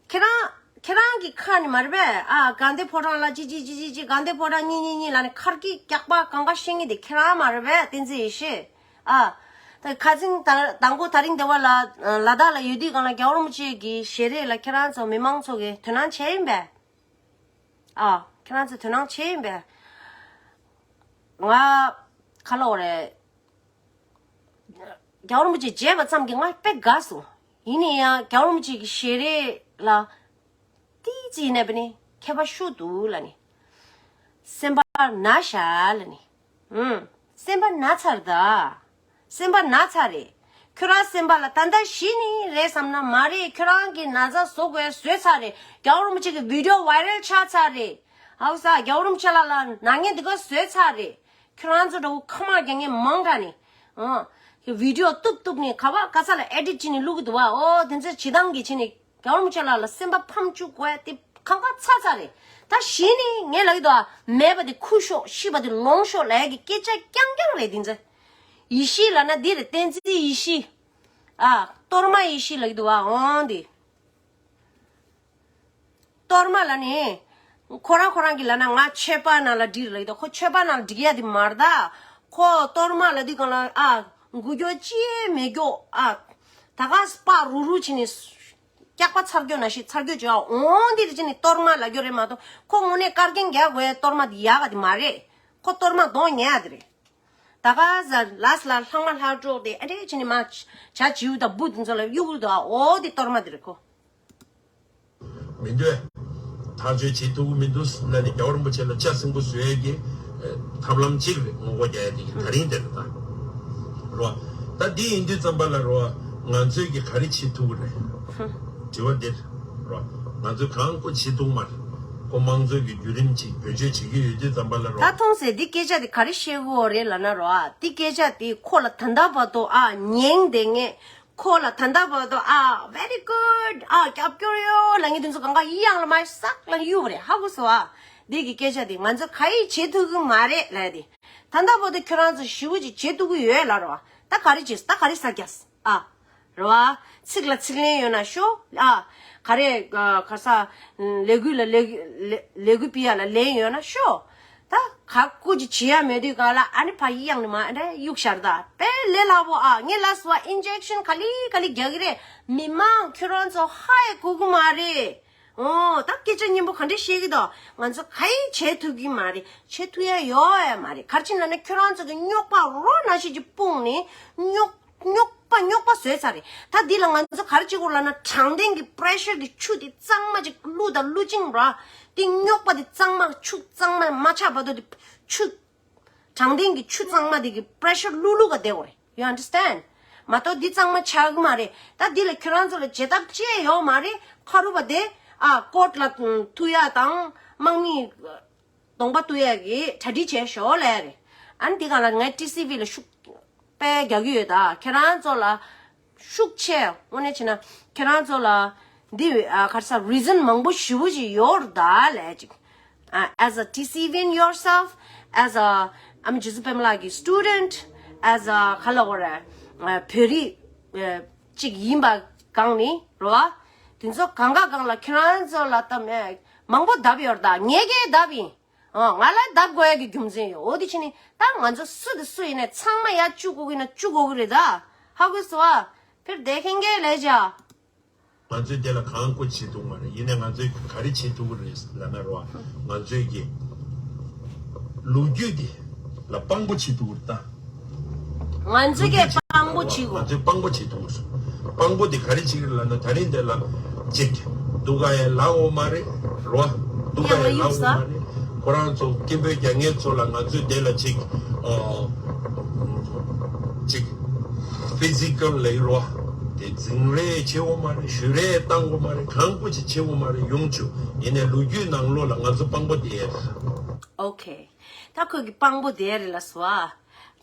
ཁྱེད་རང་ཁྱེད་རང་གི་ཁ་ནས་མ་རེད་པས་ཨ་དགའ་ལྡན་ཕོ་བྲང་ལ་ཅི་ཅི་ཅི་ཅི་ཅི་དགའ་ལྡན་ཕོ་བྲང་གཉིས་གཉིས་གཉིས་ལབ་ནས་ཁར་གི་སྐྱག་པ་གང་ག་བཤད་མཁན་དེ་ཁྱེད་རང་མ་རེད་པས་བསྟན་འཛིན་ཡེ་ཤེས། ཨ། ད་ཁ་སང་ད་དང་པོ་ད་རིང་འདི་བ་ལ་ལ་དྭགས་ལ་ཡོད་དུས་སྒང་ལ་རྒྱལ་བ་རིན་པོ་ཆེ་གི་ཞལ་རས་ལ་ཁྱེད་རང་ཚོ་མི་མང་ཚོ་གིས་དོ་སྣང་བྱས་ཡིན་པས། ཨ། ཁྱེད་རང་ཚོ་དོ་སྣང་བྱས་ཡིན་པས། ང་ཁ་ལོ་རེད། རྒྱལ་བ་རིན་པོ་ཆེ་མཇལ་བ་ཙམ་གྱིས་ང་དཔེ་དགའ་སོང་། ཡིན་ན་ཡང་རྒྱལ་བ་རིན་པོ་ཆེ་གི་ཞལ་རས་ལ་ཏིས་ཙི་ཡིན་ནའི་ཁྱད་པར་ཤོར་འདུག་ལབ་ནས། སེམས་པ་ན་ཤག་ལབ་ནས། ཨུམ། སེམས་པ་ན་ཚར་ད། སེམས་པ་ན་ཚར་རེད། ཁྱོད་རང་སེམས་པ་ལ་ད་ལྟ་གཞི་ནས་རེད་བསམ་ན་མ་རེད། ཁྱོད་རང་གི་ན་ཚ་བཟོ་དགོས་བཟོས་ཚར་རེད། རྒྱལ་བ་རིན་པོ་ཆེ་གི་བི་ཌི་ཡོ་ཝའི་རལ་ཆགས་ཚར་རེད། ཧའུ་ས་རྒྱལ་བ་རིན་པོ་ཆེ་ལགས་ལ་ན་མཁན་འདི་ག་བཟོས་ཚར་རེད། ཁྱོད་རང་ཚོ་འདྲ་བོ་ཁ་མ་རྒྱག་མཁན་མང་དྲགས་ནས། ཨང་། བི་ཌི་ཡོ་གཏུབ་གཏུབ་ནས་ག་བ་ག་ས་ལ་ཨེ་ཌིཊ་བྱས་ནས་བླུག་གི་འདུག་བ། ཨོ་དེ་ཚོ་བྱེད་སྟངས་ཀྱི་བྱས་ནས། རྒྱལ་བ་རིན་པོ་ཆེ་ལགས་ལ་སེམས་པ་ཕམ་བཅུག་དགོས་དེ་གང་ག་ཚར་ཚར་རེད། ད་གཞི་ནས་ངས་ལབ་ཀྱི་འདུག་ཨ། མེད་པ་དེ་ཁུར་ཤོག་ཤི་བ་དེ་ལོངས་ཤོག་ལབ་ཡ་གི་སྐད་ཆ་རྐྱང་རྐྱང་རེད་དེ་ཚོ། ཡེ་ཤེས་ལབ་ན་འདི་རེད་བསྟན་འཛིན་ཡེ་ཤེས། ཨ། གཏོར་མ་ཡེ་ཤེས་ལབ་ཀྱི་འདུག་ཨ་འོང་དེ། གཏོར་མ་ལབ་ནི། ཁོ་རང་ཁོ་རང་གི་ལབ་ན་ང་ཆོས་པ་ནང་ལ་འགྲིག་ལབ་ཀྱི་འདུག་ཁོ་ཆོས་པ་ནང་ལ་འགྲིག་ཡ་དེ་མ་རེད་ད། ཁོ་གཏོར་མ་ལབ་དུས་སྒང་ལ་ཨ། འགུལ་སྐྱོད་ཅི་ཡང་མེད་སྐྱོ་ཨ། ད་ག་སྤ་རུ་རུ་བྱས་ནས། སྐྱག་པ་ཚར་རྒྱུ་ན་ཤི་ཚར་རྒྱུ་བྱོས་ཨ། འོང་འདི་རེ་ཅི་ནི་གཏོར་མ་ལབ་རྒྱུ་རེད་མ་གཏོགས་ཁོ་དངོས་གནས་བཀའ་རྒྱན་རྒྱག་དགོས་གཏོར་མ་འདི་ཡག་ག་དེ་མ་རེད། ཁོ་གཏོར་མ་གདོང་ཉེ་ཡ་དེ་རེད། ད་ག་ཟ་ལས་ལ་ལྷག་མ་ལྷག་གྲོགས་དེ་ཨ་འདྲས་ཅི་ནི་མ་བྱ་བྱིའུ་དང་འབུ་དེ་ཚོ་ལ་གཡུག་གི་འདུག་ཨ། འོ་དེ་གཏོར་མ་དེ་རེད་ཁོ། མི་འདོད། ཐག་གཅོད་བྱེད་ཐུབ་ཀྱི་མི་འདུག་ལབ་ནས་རྒྱལ་བ་རིན་པོ་ཆེ་ལ་ལྕགས་སྲིན་པོ་བཟོ་ཡས་ཀྱི་ཐབས་ལམ་གཅིག་རེད་ངོ་རྒོལ་རྒྱག་ཡས་དེ་གི་ད་རིང་དེ་རེད་ད། རོ། ད་འདི་ཡིན་དུས་ཙམ་པ་ལ་རོ། ང་ཚོས་ཀྱི་ག་རེ་བྱེད་ཐུབ་ཀྱི་རེད། དྲི་བ་འདིར། རོ། ང་ཚོས་གང་ཁོ་བྱེད་ཐུབ་མ་རེད། ཁོ་དམངས་གཙོ་གི་བརྒྱུད་རིམ་ཅིག་བེད་སྤྱོད་བྱེད་ཀྱི་ཡོད་དུས་ཙམ་པ་ལ་རོ། ད་མཐོང་ཟེར་འདི་སྐད་ཆ་དེ་ག་རེ་བཤད་དགོས་རེད་ལབ་ན་རོ། ཨ་འདི་སྐད་ཆ་དེ་ཁོ་ལ་ད་ལྟ་བར་དུ་ཨ་ཉན་བསྡད་མཁན། ཁོ་ལ་ད་ལྟ་བར་དུ་ཨ་very good ཨ་རྒྱབ་སྐྱོར་ཡོད་ལབ་མཁན་དེ་ཚོ་གང་ག་ཡི་ཡང་ལ་མ་ཡི་ཟག་ལ་གཡུག་རེད་ཧ་གོ་སོང་ཨ། འདི་གི་སྐད་ཆ་དེ་ང་ཚོ་ག་ཡི་བྱེད་ཐུབ་ཀྱི་མ་རེད་ལབ་དེ། ད་ལྟ་བར་དུ་ཁྱོད་རང་ཚོ་ཞི་བོ་ཅིག་བྱེད་ཐུབ་ཀྱི་ཡོད་ལབ་རོ། ད་ག་རེ་བྱེད་ད་ག་རེ་ཟ་རྒྱག་ཨ། རོ་ཨ། ཚིག་ལ་ཚིག་ལན་ཡོད་ན་ཤོ་ཨ། ག་རེ་ག་ས་ལས་འགུལ་ལ་ལས་ལས་འགུལ་སྤེལ་ཡ་ལ་ལན་ཡོད་ན་ཤོ། ད་ ག་སྐུ་ཅི་བྱེད་ཡ་མེད་དུས་གང་ལ་ཨ་ནི་ཕ་ཡི་ཡང་ནི་མ་ཨ་ནི་གཡུག་ཤར་ད་དཔེ་ལས་སླ་པོ་ཨ། ངས་ལ་སོ་ཨ་ཨིན་ཇེག་ཤན་ག་ལི་ག་ལི་རྒྱག་གི་རེད། མི་མང་ཁྱོད་རང་ཚོ་ཧ་ཡ་གོ་གི་མ་རེད། ཨོ་ད་སྐད་ཆ་སྙན་པོ་ག་འདྲ་བཤད་གི་འདུག་ང་ཚོ་ག་ཡི་བྱེད་ཐུབ་གི་མ་རེད། བྱེད་ཐུབ་ཡ་ཡོད་ཡ་མ་རེད། ག་རེ་བྱས་ན་ཁྱོད་རང་ཚོ་གི་རྙོག་པ་རོ་ན་ཞིག་ཅིག་སྤུངས་ནས་རྙོག་རྙོག་པ་རྙོག་པ་བཟོས་ཚར་རེད། ད་འདི་ལ་ང་ཚོ་ག་རེ་བྱེད་དགོས་ལབ་ན་དྲང་བདེན་གྱི་པྲེ་ཤར་གྱི་ཆུ་དེ་གཙང་མ་ཅིག་བླུགས་དང་བླུགས་ཅིང་ར། དེ་རྙོག་པ་དེ་གཙང་མ་ཆུ་གཙང་མ་མ་ཆགས་བར་དུ་དེ་ཆུ། དྲང་བདེན་གྱི་ཆུ་གཙང་མ་དེ་གི་པྲེ་ཤར་བླུགས་བླུགས་ག་བསྡད་དགོས་རེད། You understand? མ་གཏོགས་འདི་གཙང་མ་ཆགས་གི་མ་རེད། ད་འདི་ལ་ཁྱོད་རང་ཚོ་ལ་བྱེད་ཐབས་ཅི་ཡང་ཡོད་མ་རེད། ཁ་རུ་བ་དེ་ཨ་ཀོར་ཊ་ལ་ཐུག་ཡ་དང་དམག་མི་གདོང་པ་གཏུག་ཡ་གི་གྲ་སྒྲིག་བྱས་ཤོག་ལབ་ཡ་རེད། ཨ་ནི་འདི་ག་ལ་ངས་ཊི་སི་ཝི་ལ་ཤུགས་དཔེ་རྒྱག་གི་ཡོད། ད་ཁྱེད་རང་ཚོ་ལ་ཤུགས་ཆེ་དངོས་གནས་བྱས་ན་ཁྱེད་རང་ཚོ་ལ་འདི་ཨ་ག་རེ་ཟེར་རི་ཛན་མང་པོ་ཞེ་པོ་ཅིག་ཡོད་རེད་ད་ལབ་ཅིག་ཨ། As a T C Vian yourself, as a ཨ་མི་རྗེ་བཙུན་པད་མ་ལགས་ཀྱི་student, as a ག་ལབ་དགོས་རེད། ཨ་བོད་རིགས་ཨ་ཅིག་ཡིན་པ་སྒང་ནས་རེད་བ། དེ་ཚོ་གང་ག་སྒང་ལ་ཁྱེད་རང་ཚོ་ལ་ད་མེད་མང་པོ་བརྡབས་ཡོད་རེད་ད། ངས་ཀྱང་བརྡབས་ཡིན། ཨ་ང་ལ་བརྡབ་དགོས་ཡ་གི་རྒྱུ་མཚན་ཡོད། འོ་དེ་བྱས་ནས་ད་ང་ཚོ་སུ་དང་སུ་ཡིན་ནའི་ཚང་མ་ཡར་བཅུག་དགོས་ཀྱི་ན་བཅུག་དགོས་ཀྱི་རེད་ད། ཧ་གོ་སོང་ཨ། ཕེར་བསྡད་མཁན་གྱི་ལས་བྱ། ང་ཚོས་དེ་ལ་གང་དགོས་བྱེད་ཐུབ་མ་རེད། ཡིན་ནའི་ང་ཚོས་ག་རེ་བྱེད་ཐུབ་ཀྱི་རེད་ལབ་ན་རོ། ང་ཚོས་ཀྱི་ལོ་རྒྱུས་དེ་ལ་དཔང་པོ་བྱེད་ཐུབ་ཀྱི་རེད་ད། ང་ཚོས་ཀྱི་དཔང་པོ་བྱེད་དགོས། ང་ཚོས་དཔང་པོ་བྱེད་ཐུབ་ཀྱི་རེད། དཔང་པོ་དེ་ག་རེ་བྱེད་ཀྱི་རེད་ལབ་ན་ད་རིང་དེ་ལ་ཅིག་འདུག་ག་ཡ་ལབ་འོ་མ་རེད་རོ། འདུག་ག་ཡ་ལབ་འོ་མ་རེད། ཁོ་རང་ཚོ་སྐད་འབོད་རྒྱག་མཁན་ཚོ་ལ་ང་ཚོས་དེ་ལ་ཅིག་ཨ་ཅིག་ཕི་ཛི་ཀལ་ལབ་རོ། དེ་འཛིང་རེས་བྱེད་འོ་མ་རེད། གཞུ་རེས་བཏང་འོ་མ་རེད། གང་དགོས་ཅིག་བྱེད་འོ་མ་རེད། ཡོང་ཆུ་ཡིན་ནའི་ལོ་རྒྱུས་ནང་ལོགས་ལ་ང་ཚོ་དཔང་པོ་དེ་ཡོད། ཨོ་ཁེ། ད་ཁོས་ཀྱི་དཔང་པོ་དེ་རེད་ལ་སོ་ཨ།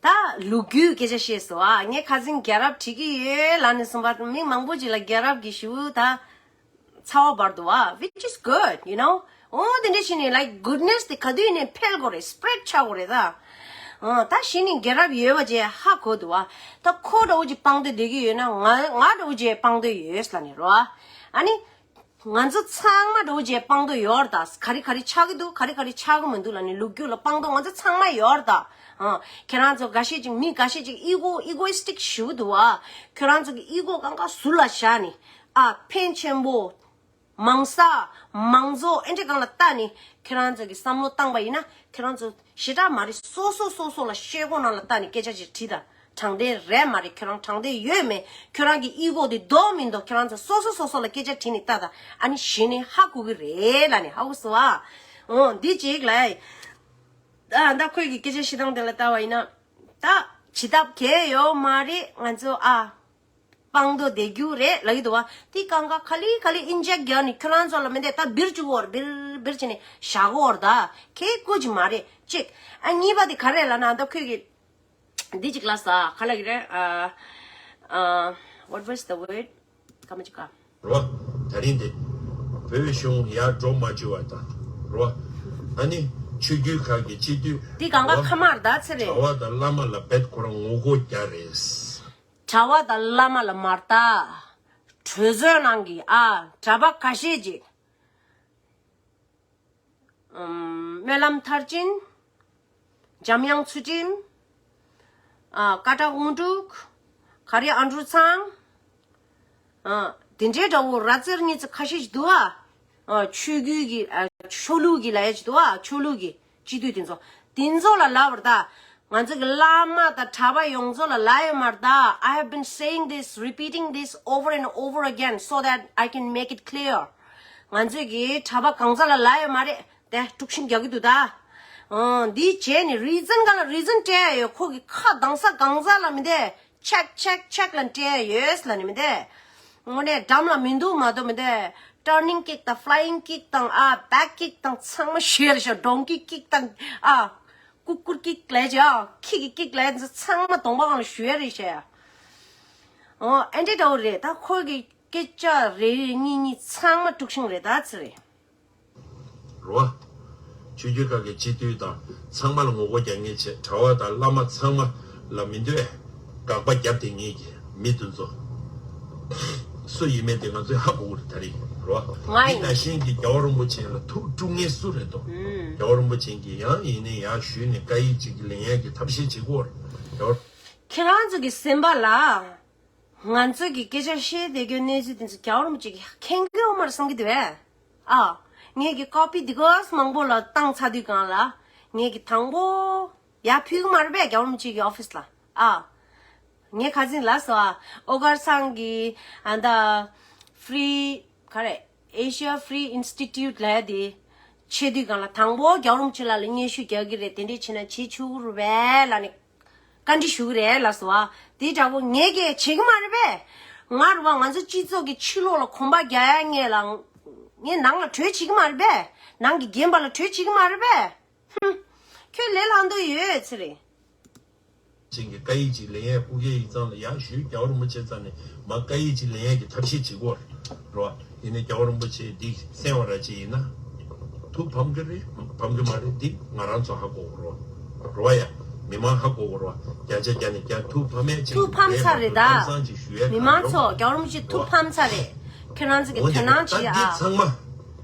ད་ལོ་རྒྱུས་སྐད་ཆ་བཤད་སོ་ཨ། ངས་ཁ་སང་རྒྱལ་རབས་བྲིས་ཀྱི་ཡོད་ལབ་ནས་གསུངས་པ། མི་མང་པོ་ཅིག་ལ་རྒྱལ་རབས་ཀྱི་ཞུ་ད་ཚ་བ་འབར་འདུག་ཨ། Which is good, you know. འོ་དེ་འདྲ་བྱས་ནས་like goodness དེ་ག་དུས་ནས་འཕེལ་དགོས་རེད། སི་པི་རེ་ཌི་ཆགས་དགོས་རེད་ད། ཨ་ད་གཞི་ནས་རྒྱལ་རབས་ཡོད་པ་ཅེས་ཧ་གོ་འདུག་ཨ། ད་ཁོ་འདྲ་བོ་ཅིག་དཔང་དོད་བསྡད་ཀྱི་ཡོད་ན་ང་ང་འདྲ་བོ་ཅིག་དཔང་དོད་ཡོད་ལབ་ནས་རོ་ཨ། ཨ་ནི། ང་ཚོ་ཚང་མ་འདྲ་བོ་ཅིག་དཔང་དོད་ཡོད་རེད་ད། ག་རེ་ག་རེ་ཆགས་ཀྱི་འདུག་ག་རེ་ག་རེ་ཆགས་ཀྱི་མི་འདུག་ལབ་ནས་ལོ་རྒྱུས་ལ་དཔང་དོད་ང་ཚོ་ཚང་མ་ཡོད་རེད་ད། ཨ་ཁྱེད་རང་ཚོ་འགའ་ཤས་ཅིག་མི་འགའ་ཤས་ཅིག་ཨི་གོ་ཨི་གོ་ཡི་སི་ཊིག་ཞེ་པོ་འདུག་ཨ། ཁྱོད་རང་ཚོ་གི་ཨི་གོ་གང་ག་ཟུར་ལ་བཞག་ནས་ཨ་ཕན་ཆེན་པོ། མང་ས། མང་ཚོགས་ཨེ་འདྲ་སྒང་ལ་ལྟ་ནས་ཁྱེད་རང་ཚོ་གི་བསམ་བློ་བཏང་པ་ཡིན་ན་ཁྱེད་རང་ཚོ་ཞེ་དྲག་མ་རེད། སོ་སོ་སོ་སོ་ལ་ཤེལ་སྒོ་ནང་ལ་ལྟ་ནས་སྐད་ཆ་ཅིག་དྲིས་དང་། དྲང་བདེན་རེད་མ་རེད། ཁྱོད་རང་དྲང་བདེན་ཡོད་མེད། ཁྱོད་རང་གི་ཨི་གོ་དེ་རྡོག་མི་རྡོག་ཁྱོད་རང་ཚོ་སོ་སོ་སོ་སོ་ལ་སྐད་ཆ་དྲིས་ནས་ལྟ་དང་། ཨ་ནི་གཞི་ནས་ཧ་གོ་གི་རེད་ལབ་ནས་ཧ་གོ་སོང་ཨ། འོ་འདི་གཅིག་ལ། ཨ་ད་ཁོས་ཀྱི་སྐད་ཆ་བཤད་སྟངས་དེ་ལ་ལྟ་བ་ཡིན་ན། ད་བྱེད་ཐབས་གལ་ཡོད་མ་རེད། ང་ཚོ་ཨ། དཔང་དོད་བསྡད་རྒྱུ་རེད་ལབ་ཀྱི་འདུག་བ། དེ་གང་ག་ག་ལེ་ག་ལེ་ཨིན་ཇེག་རྒྱག་ནི་ཁྱོད་རང་ཚོ་ལ་མི་འདེད་ད་འབིར་བཅུག་གོ་ར་འབིར་འབིར་བྱས་ནས་བཞག་གོ་ར་ད་ཁེ་ཀོ་ཅི་མ་རེད་ཅིག་ཨ་གཉིས་པ་དེ་ག་རེ་ལབ་ན་ད་ཁོས་ཀྱི་འདི་ཅིག་ལ་ས་ག་ལ་གི་རེད། ཨ་ཨ་what was the word? ཀ་མ་ཅི་ཀ་རོ། ད་རིང་འདི་བོད་གཞུང་ཡར་འགྲོ་མ་བཅུག་པ་དང་རོ། ཨ་ནི་ཆོས་བརྒྱུད་ཁག་གི་སྤྱི་འཐུས་འདི་གང་ག་ཁ་མར་ད་ཚེ་རེད། གྲྭ་པ་དང་བླ་མ་ལ་བེད་ཁོ་རང་ངོ་རྒོལ་རྒྱག་རེད། གྲྭ་པ་དང་བླ་མ་ལ་མ་ལྟ། གྲོས་ཚོགས་ནང་གི་ཨ་གྲྭ་པ་ཁ་ཤས་ཅིག་ཨམ་སྨོན་ལམ་མཐར་ཕྱིན། འཇམ་དབྱངས་ཚུལ་ཁྲིམས། ཨ་ཀ་དག་དངོས་གྲུབ། ག་རེ་ཨ་འབྲུག་ཚང་། ཨ་དེ་འདྲའི་འདྲ་བོ་ར་ཙེར་གཉིས་ཚེ་ཁ་ཤས་ཅིག་འདུག་ཨ། ཨ་ཆོས་བརྒྱུད་ཀྱི་ཨ་ཆོས་ལུགས་ཀྱི་ལ་ཡ་ཅིག་འདུག་ཨ། ཆོས་ལུགས་ཀྱི་སྤྱི་འཐུས་དེ་ཚོ་དེ་ཚོ་ལ་ལབ་པར་ད། ང་ཚོ་གི་བླ་མ་དང་གྲྭ་པ་ཡོངས་རྫོགས་ལ་ལབ་ཡོད་མ་རེད་ད། I have been saying this, repeating this over and over again so that I can make it clear. ང་ཚོ་གི་གྲྭ་པ་གང་ཟག་ལ་ལབ་ཡོད་མ་རེད་དེ། དཀྲུག་ཤིང་རྒྱག་གི་འདུག་ད། ཨང་འདི་བྱས་ནས་རི་ཛན་ག་ལ་རི་ཛན་སྤྲད་ཡ་ཡོད། ཁོ་གི་ཁ་གདངས་ས་གང་ཟག་ལ་མི་འདེད། ཆེག་ཆེག་ཆེག་ལ་སྤྲད་ཡོད་ལ་ནི་མི་འདེད། དངོས་གནས་འགྲམ་ལ་མི་འདུག་མ་གཏོགས་མི་འདེད། ཊར་ནིང་ཀིག་དང་ཕ་ལ་ཡིང་ཀིག་དང་ཨ་བེག་ཀིག་དང་ཚང་མ་ཤེར་ཤོག་ཌོང་ཀི་ཀིག་དང་ཨ་ཀུ་ཀུར་ཀིག་ལས་ཀྱི་ཨ་ཁྱི་གི་ཀིག་ལས་ཚང་མ་གདོང་པ་སྒང་ལ་ཞུ་ཡ་རེད་ཤག་ཨོ་ཨེ་འདྲ་འདྲ་བོ་རེད། ད་ཁོ་གི་སྐད་ཆ་རེ་རེ་གཉིས་གཉིས་ཚང་མ་དཀྲུག་ཤིང་རེད་ད་ཚེ་རེད། རོ། ཆོས་བརྒྱུད་ཁག་གི་སྤྱི་འཐུས་དང་ཚང་མ་ལ་ངོ་རྒོལ་རྒྱག་མཁན་བྱས། གྲྭ་པ་དང་བླ་མ་ཚང་མ་ལ་མི་འདོད། དགག་པ་རྒྱབ་དེ་ངེས་ཀྱི་མི་དེ་ཚོ་སུ་ཡིན་མིན་དེ་ང་ཚོས་ཧ་གོ་གི་རེད་ད་རེས། རོ། ང་ཡིན། འདི་ནང་བཞིན་གྱི་རྒྱལ་བ་རིན་པོ་ཆེ་ལ་ཐུགས་དཀྲུག་མཁན་སུ་རེད་དོ། ཨུམ། རྒྱལ་བ་རིན་པོ་ཆེ་གིས་ཡང་ཡིན་ནའི་ཡར་ཞུས་ནས་བཀའ་ཡིག་ཅིག་གི་ལེན་ཡས་ཀྱི་ཐབས་ཤེས་བྱེད་དགོས་རེད། རྒྱལ་བ། ཁྱེད་རང་ཚོ་གི་སེམས་པ་ལ། ང་ཚོ་གི་སྐད་ཆ་བཤད་བསྡད་རྒྱུ་གནས་ཚུལ་དེ་ཚོ་རྒྱལ་བ་རིན་པོ་ཆེ་གིས་མཁྱེན་གྱི་ཡོད་མ་རེད་བསམ་གྱི་འདུག་བས། ཨ། ངས་ཀྱི་ཀོ་པི་འདི་ག་མང་པོ་ལ་བཏང་ཚར་དུས་སྒང་ལ། ངས་ཀྱི་དང་པོ། ཡར་ཕུལ་གི་མ་རེད་པས་རྒྱལ་བ་རིན་པོ་ཆེ་གི་ཨོ་ཕི་སི་ལ། ཨ། ངས་ཁ་སང་ལབ་སོང་ཨ། ཨོ་གར་ཚང་གི་ཨ་ད། ཕི་རི། ག་རེ། Asia Free Institute ལབ་ཡ་དེ། ཆེ་དུས་སྒང་ལ་དང་པོ་རྒྱལ་བ་རིན་པོ་ཆེ་ལགས་ལ་སྙན་ཞུ་རྒྱག་གི་རེད། དེ་འདྲས་བྱས་ན་བྱེད་ཆོག་གི་རེད་པས་ལབ་ནས། བཀའ་འདྲི་ཞུ་གི་རེད་ལབ་སོང་ཨ། དེ་འདྲ་བོ་ངས་ཀྱིས་བྱེད་གི་མ་རེད་པས། ང་རུ་བ་ང་ཚོ་སྤྱི་ཚོགས་ཀྱི་ཕྱི་ལོགས་ལ་གོམ་པ་རྒྱག་ཡ་ངས་ལ། ངས་ནང་ལ་བྲོས་བྱེད་གི་མ་རེད་པས། ནང་གི་རྒན་པ་ལ་བྲོས་བྱེད་གི་མ་རེད་པས། ཧུམ། ཁྱོད་ལས་སླ་མདོག་ཡོད་ཚེ་རིང་། ཅན་གྱི་བཀའ་ཡིག་ཅིག་ལེན་ཡས་སྐུ་སྒེར་ཡིག་ཚང་ལ་ཡར་ཞུས། རྒྱལ་བ་རིན་པོ་ཆེ་རྩ་ནས་མ་བཀའ་ཡིག་ཅིག་ལེན་ཡས་ཀྱི་ཐབས་ཤེས་བྱེད་དགོས་རེད་བ། ཡིན་ནའི་རྒྱལ་བ་རིན་པོ་ཆེ་འདི་གསན་བ་ར་ཅིག་ཡིན་ན། ཐུགས་ཕམ་གི་རེད་ཕམ་གི་མ་རེད། འདི་ང་རང་ཚོ་ཧ་གོ་གི་རེད་བ། རེད་བ་ཡ། མི་མང་ཧ་གོ་གི་རེད་བ། བརྒྱ་ཆ་བརྒྱ་ནས་བརྒྱ་ཐུགས་ཕམ་ཡས་ཅིག་ཐུགས་ཕམ་ཚར་རེད་ད། ཁམས་བཟང་ཅིག་ཞུ་ཡས། མི་མང་ཚོ་རྒྱལ་བ་རིན་པོ་ཆེ་ཐུགས་ཕམ་ཚར་རེད། ཁྱེད་རང་ཚོ་གི་འོན་དོ་ཀྱང་སྣང་ད་བྱེད་འདི་ཨ། ཚང་མ་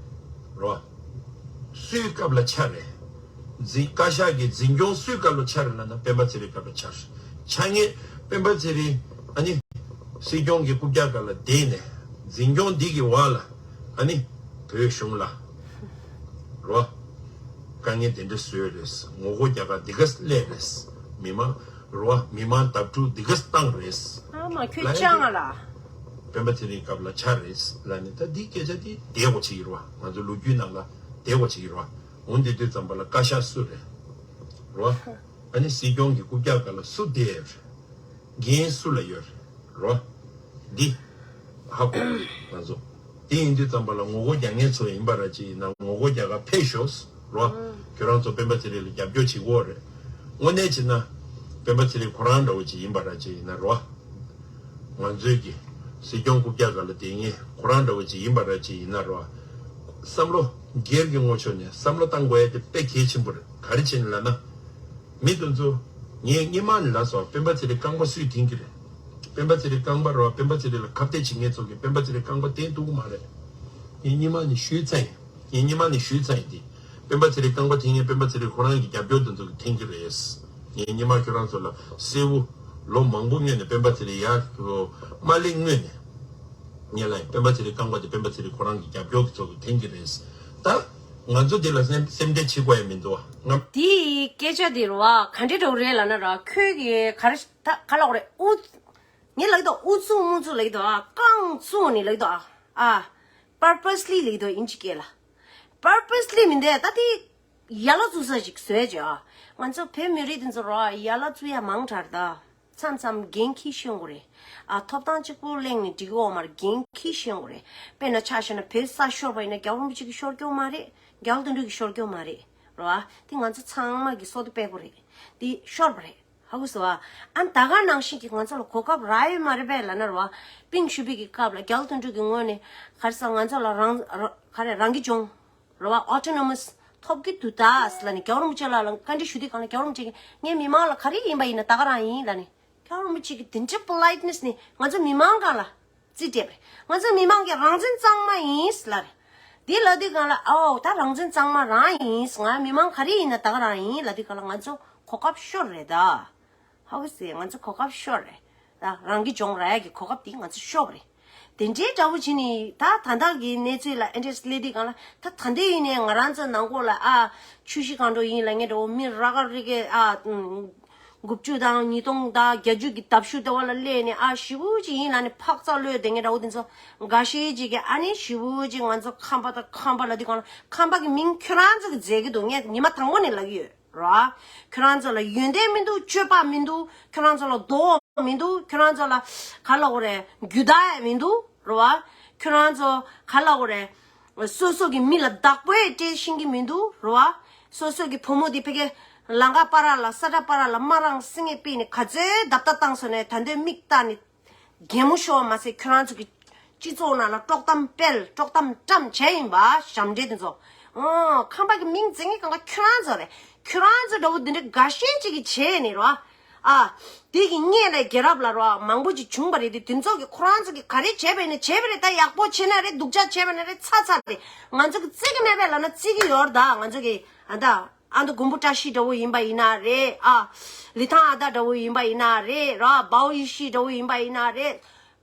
རེད་བ། སུའི་སྐབས་ལ་ཆགས་རེད། འཛིན་བཀའ་ཤག་གི་འཛིན་སྐྱོང་སུའི་སྐབས་ལ་ཆགས་རེད་ལབ་ན་སྤེན་པ་ཚེ་རིང་སྐབས་ལ་ཆགས་རེད། ཆགས་ངེས་སྤེན་པ་ཚེ་རིང་ཨ་ནི། སྲིད་སྐྱོང་གི་རྐུབ་བཀྱག་སྒང་ལ་བསྡད་ནས་འཛིན་སྐྱོང་འདི་གི་འོག་ལ་ཨ་ནི། བོད་གཞུང་ལ་རོ། དཀའ་ངལ་དེ་འདྲ་བཟོས་རེད། ངོ་རྒོལ་རྒྱག་ག་འདི་ག་སླེབས་རེད། མི་མང་རོ། མི་མང་བརྡབ་འཁྲུག་འདི་ག་བཏང་རེད། ཨ་མ་ཁྱོད་ལ་ཡ་ཅང་ཨ་ལ། སྤེན་པ་ཚེ་རིང་སྐབས་ལ་ཆགས་རེད་ལབ་ནས་ད་འདི་སྐད་ཆ་འདི་བསྡད་དགོས་བྱེད་ཀྱི་རེད་བ། ང་ཚོ་ལོ་རྒྱུས་ནང་ལ་བསྡད་དགོས་བྱེད་ཀྱི་རེད་བ། འོན་ཏེ་དུས་ཙམ་པ་ལ་བཀའ་ཤག་སུ་རེད། རོ། ཨ་ནི་སྲིད་སྐྱོང་གི་རྐུབ་བཀྱག་སྒང་ལ་སུ་བསྡད་ཡོད་རེད། འགན་སུ་ལ་ཡོད་རེད། རོ། འདི། ཧ་གོ་ང་ཚོ། དེ་ཡིན་དུས་ཙམ་པ་ལ་ངོ་རྒོལ་རྒྱག་མཁན་ཚོ་ཡིན་པ་ར་ཅིག་ཡིན་ན་ངོ་རྒོལ་རྒྱག་ག་ཕེབས་ཤོག་རོ། ཁྱོད་རང་ཚོ་སྤེན་པ་ཚེ་རིང་ལ་རྒྱབ་སྐྱོར་བྱེད་དགོས་རེད། དངོས་གནས་བྱས་ན། སྤེན་པ་ཚེ་རིང་ཁོ་རང་འདྲ་བོ་ཅིག་ཡིན་པ་ར་ཅིག་ཡིན་ན་རོ། ང་ཚོའི་གི། སྲིད་སྐྱོང་རྐུབ་བཀྱག་སྒང་ལ་བསྡད་མཁན་ཁོ་རང་འདྲ་བོ་ཅིག་ཡིན་པ་ར་ཅིག་ཡིན་ན་རོ། བསམ་བློ། སྒེར་གྱི་ངོས་ཕྱོགས་ནས་བསམ་བློ་བཏང་དགོས་ཡ་དེ་དཔེ་གལ་ཆེན་པོ་རེད། ག་རེ་བྱས་ནས་ལབ་ན། མི་དེ་ཚོ། ངས་སྔོན་མ་ནས་ལབ་སོང་། སྤེན་པ་ཚེ་རིང་རྐང་པ་སུས་འཐེན་གྱི་རེད། སྤེན་པ་ཚེ་རིང་རྐང་པ་རོ། སྤེན་པ་ཚེ་རིང་ལ་ཁ་གཏད་བྱེད་མཁན་ཚོ་གིས་སྤེན་པ་ཚེ་རིང་རྐང་པ་འཐེན་ཐུབ་ཀྱི་མ་རེད། ངས་སྔོན་མ་ནས་ཞུས་ཚར་ཡིན། ངས་སྔོན་མ་ནས་ཞུས་ཚར་ཡིན་ཏེ། སྤེན་པ་ཚེ་རིང་རྐང་པ་འཐེན་མཁན་སྤེན་པ་ཚེ་རིང་ཁོ་རང་གི་རྒྱབ་སྐྱོར་དེ་ཚོ་གིས་འཐེན་གྱི་རེད། ངས་སྔོན་མ་ཁྱོད་རང་ཚོ་ལ་གསལ་བོ། ལོ་མང་པོ་སྔོན་ནས་སྤེན་པ་ཚེ་རིང་ཡར་དུ་མ་སླེབས་སྔོན་ནས། ངས་ལབ་ཡིན། སྤེན་པ་ཚེ་རིང་རྐང་པ་དེ་སྤེན་པ་ཚེ་རིང་ཁོ་རང་གི་རྒྱབ་སྐྱོར་གྱི་ཚོ་གིས་འཐེན་གྱི་རེད། ད། ང་ཚོ་དེ་ལ་སེམས་སེམས་ཁྲལ་བྱེད་དགོས་ཡ་མི་འདུག་བ། ང་། དེའི་སྐད་ཆ་དེ་རུ་བ་ག་འདྲ་འདྲ་བོ་རེད་ལབ་ན་ར། ཁྱོད་ཀྱིས་ག་རེ་ད་ག་ལབ་དགོས་རེད། ཨུ། ངས་ལབ་ཀྱི་འདུག་ཨུ་ཚུགས་མུ་ཚུགས་ལབ་ཀྱི་འདུག་ཨ། རྐང་བཙུགས་ནས་ལབ་ཀྱི་འདུག་ཨ། ཨ། པར་པ་སི་ལི་ལབ་ཀྱི་འདུག་ཨིན་ཇི་སྐད་ལ། པར་པ་སི་ལི་མིན་འདུག་ད་དེ་ཡ་ལ་བཙུགས་ས་ཞིག་བཟོས་བྱས་ཨ། ང་ཚོ་བོད་མི་རིགས་དེ་ཚོ་ར་ཡ་ལ་བཙུགས་ཡ་མང་དྲགས་ད། མཚམས་མཚམས་འགན་འཁྱེར་ཤེས་དགོས་རེད། ཨ། ཐོབ་ཐང་གཅིག་པུ་གླེང་ནས་འགྲིག་གི་ཡོད་མ་རེད། འགན་འཁྱེར་ཤེས་དགོས་རེད། དཔེར་ན་ཆ་བཞག་ན་བོད་ས་ཤོར་བ་ཡིན་ན་རྒྱལ་བ་རིན་པོ་ཆེ་གིས་ཤོར་རྒྱུ་མ་རེད། རྒྱལ་བ་དོན་གྲུབ་ཀྱིས་ཤོར་རྒྱུ་མ་རེད། རེད་བ། དེ་ང་ཚོ་ཚང་མ་གིས་སོ་ཐོ་སྤེལ་དགོས་རེད། དེ་ཤོར་བ་རེད། ཧ་གོ་སོང་བ། ཨ། ད་ག་ནང་བཞིན་གྱི་ང་ཚོ་ལ་གོ་སྐབས་རག་ཡོད་མ་རེད་པས་ལབ་ན་རེད་བ། པིང་ཞུ་བི་གི་སྐབས་ལ་རྒྱལ་བ་དོན་གྲུབ་ཀྱི་ངོས་ནས་ག་རེ་ཟེར། ང་ཚོ་ལ་རང་ར་ག་རེ་རང་སྐྱོང་། རེད་བ། ཨོ་ཊོ་ནོ་མས་ཐོབ་ཀྱི་འདུག་ད་ཟེར་ལབ་ནས་རྒྱལ་བ་རིན་པོ་ཆེ་ལགས་ལ་བཀའ་འདྲི་ཞུ་དུས་སྒང་ལ་རྒྱལ་བ་རིན་པོ་ཆེ་གིས་ངས་མི་མང་ལ་ག་རེ་ཡིན་པ་ཡིན་ན་ད་ག་རང་ཡིན་ལབ་ནས། རྒྱལ་བ་རིན་པོ་ཆེ་གིས་དེ་འདྲའི་པོ་ལའིཊ་ནེས་ནས་ང་ཚོ་མི་མང་སྒང་ལ་རྩིས་སྤྲད་པ་རེད། ང་ཚོ་མི་མང་གིས་རང་བཙན་གཙང་མ་ཡིན་ཟེར་ལབ་རེད། དེ་ལབ་དུས་སྒང་ལ་ཨོ་ད་རང་བཙན་གཙང་མ་རང་ཡིན། ང་མི་མང་ག་རེ་ཡིན་ན་ད་ག་རང་ཡིན་ལབ་དུས་སྒང་ལ་ང་ཚོ་གོ་སྐབས་ཤོར་རེད་ད། ཧ་གོ་སོང་། ང་ཚོ་གོ་སྐབས་ཤོར་རེད། ད་རང་སྐྱོང་རག་ཡ་གི་གོ་སྐབས་དེ་ང་ཚོ་ཤོར་བ་རེད། དེ་འདྲའི་འདྲ་བོ་བྱས་ནས་ད་ད་ལྟ་གི་གནས་ཚུལ་ལ་ཨེ་འདྲས་སླེབས་དུས་སྒང་ལ། ད་ད་ལྟ་ཡིན་ནའི་ང་རང་ཚོ་ནང་ཁུལ་ལ་ཨ། ཆུ་བཞི་སྒང་དྲུག་ཡིན་ལབ་མཁན་འདྲ་བོ་མི་ར་ག་རི་གི་ཨ། དགུ་བཅུ་དང་ཉིས་སྟོང་དང་བརྒྱད་ཅུ་གི་ལྡབ་ཤུགས་དེ་བ་ལ་སླེབས་ནས་ཨ་ཞེ་པོ་ཅིག་ཡིན་ལབ་ནས་ཕག་ཚག་གློད་བསྡད་མཁན་འདྲ་བོ་དེ་ཚོ་འགའ་ཤས་ཅིག་གིས་ཨ་ནི་ཞེ་པོ་ཅིག་ང་ཚོ་ཁམས་པ་དང་ཁམས་པ་ལབ་དུས་སྒང་ལ་ཁམས་པ་གི་མིང་ཁྱོད་རང་ཚོ་གིས་འཛད་ཀྱི་འདུག་ངས་ཉི་མ་དང་པོ་ནས་ལབ་ཀྱི་ཡོད། རོ། ཁྱོད་རང་ཚོ་ལ་ཡོན་ཏན་མི་འདུག་སྤྱོད་པ་མི་འདུག་ཁྱོད་རང་ཚོ་ལ་དོ་མི་འདུག་ཁྱོད་རང་ཚོ་ལ་ག་ལབ་དགོས་རེད། རྒྱུ་དག་མི་འདུག་རོ། ཁྱོད་རང་ཚོ་ག་ལབ་དགོས་རེད། སོ་སོ་གི་མི་ལ་བདག་པོ་སྤྲད་ཤེས་ཀྱི་མི་འདུག་རོ། སོ་སོ་གི་བུ་མོ་དེ་ཕ་གི་ལམ་ཁ་བར་ལ་ས་ཁྲ་བར་ལ་མ་རང་སེང་གེ་སྤེལ་ནས་ག་ཚོད་རྡབ་རྡབ་བཏང་སོང་ནས་ད་འདོད་མིག་ལྟ་ནས། གད་མོ་ཤོར་བ་མ་ཟད་ཁྱོད་རང་ཚོ་གི་སྤྱི་ཚོགས་ནང་ལ་དཀྲོག་གཏམ་སྤེལ་དཀྲོག་གཏམ་བཀྲམ་བྱས་ཡིན་པ་ཞབས་འདྲེན་དེ་ཚོ། ཨོ། ཁམས་པ་གི་མིང་འཛིན་མཁན་གང་ག་ཁྱོད་རང་ཚོ་རེད། ཁྱོད་རང་ཚོ་འདྲ་བོ་འདི་འདྲ་འགའ་ཤས་ཅིག་གིས་བྱས་ནས་རོ། ཨ། དེ་གི་སྔོན་ལ་རྒྱལ་རབས་ལ་རོ་མང་པོ་ཅིག་བྱུང་བ་རེད་དེ། དེ་ཚོ་གི་ཁོ་རང་ཚོ་གི་ག་རེ་བྱས་པ་ཡིན་ན་བྱས་པ་རེད། ད་ཡག་པོ་བྱས་ན་རེད། སྡུག་ཅག་བྱས་པ་ན་རེད། ཚ་ཚ་རེད། ང་ཚོ་གི་བརྩི་གི་མེད་པས་ལབ་ན་བརྩི་གི་ཡོད་རེད། ད་ང་ཚོ་གི་ཨ་ད་ཨ་མདོ་མགོན་པོ་བཀྲ་ཤིས་འདྲ་བོ་ཡིན་པ་ཡིན་ན་རེད། ཨ། ལི་ཐང་ཨ་ད་འདྲ་བོ་ཡིན་པ་ཡིན་ན་རེད། ར་བའོ་ཡེ་ཤེས་འདྲ་བོ་ཡིན་པ་ཡིན་ན་རེད།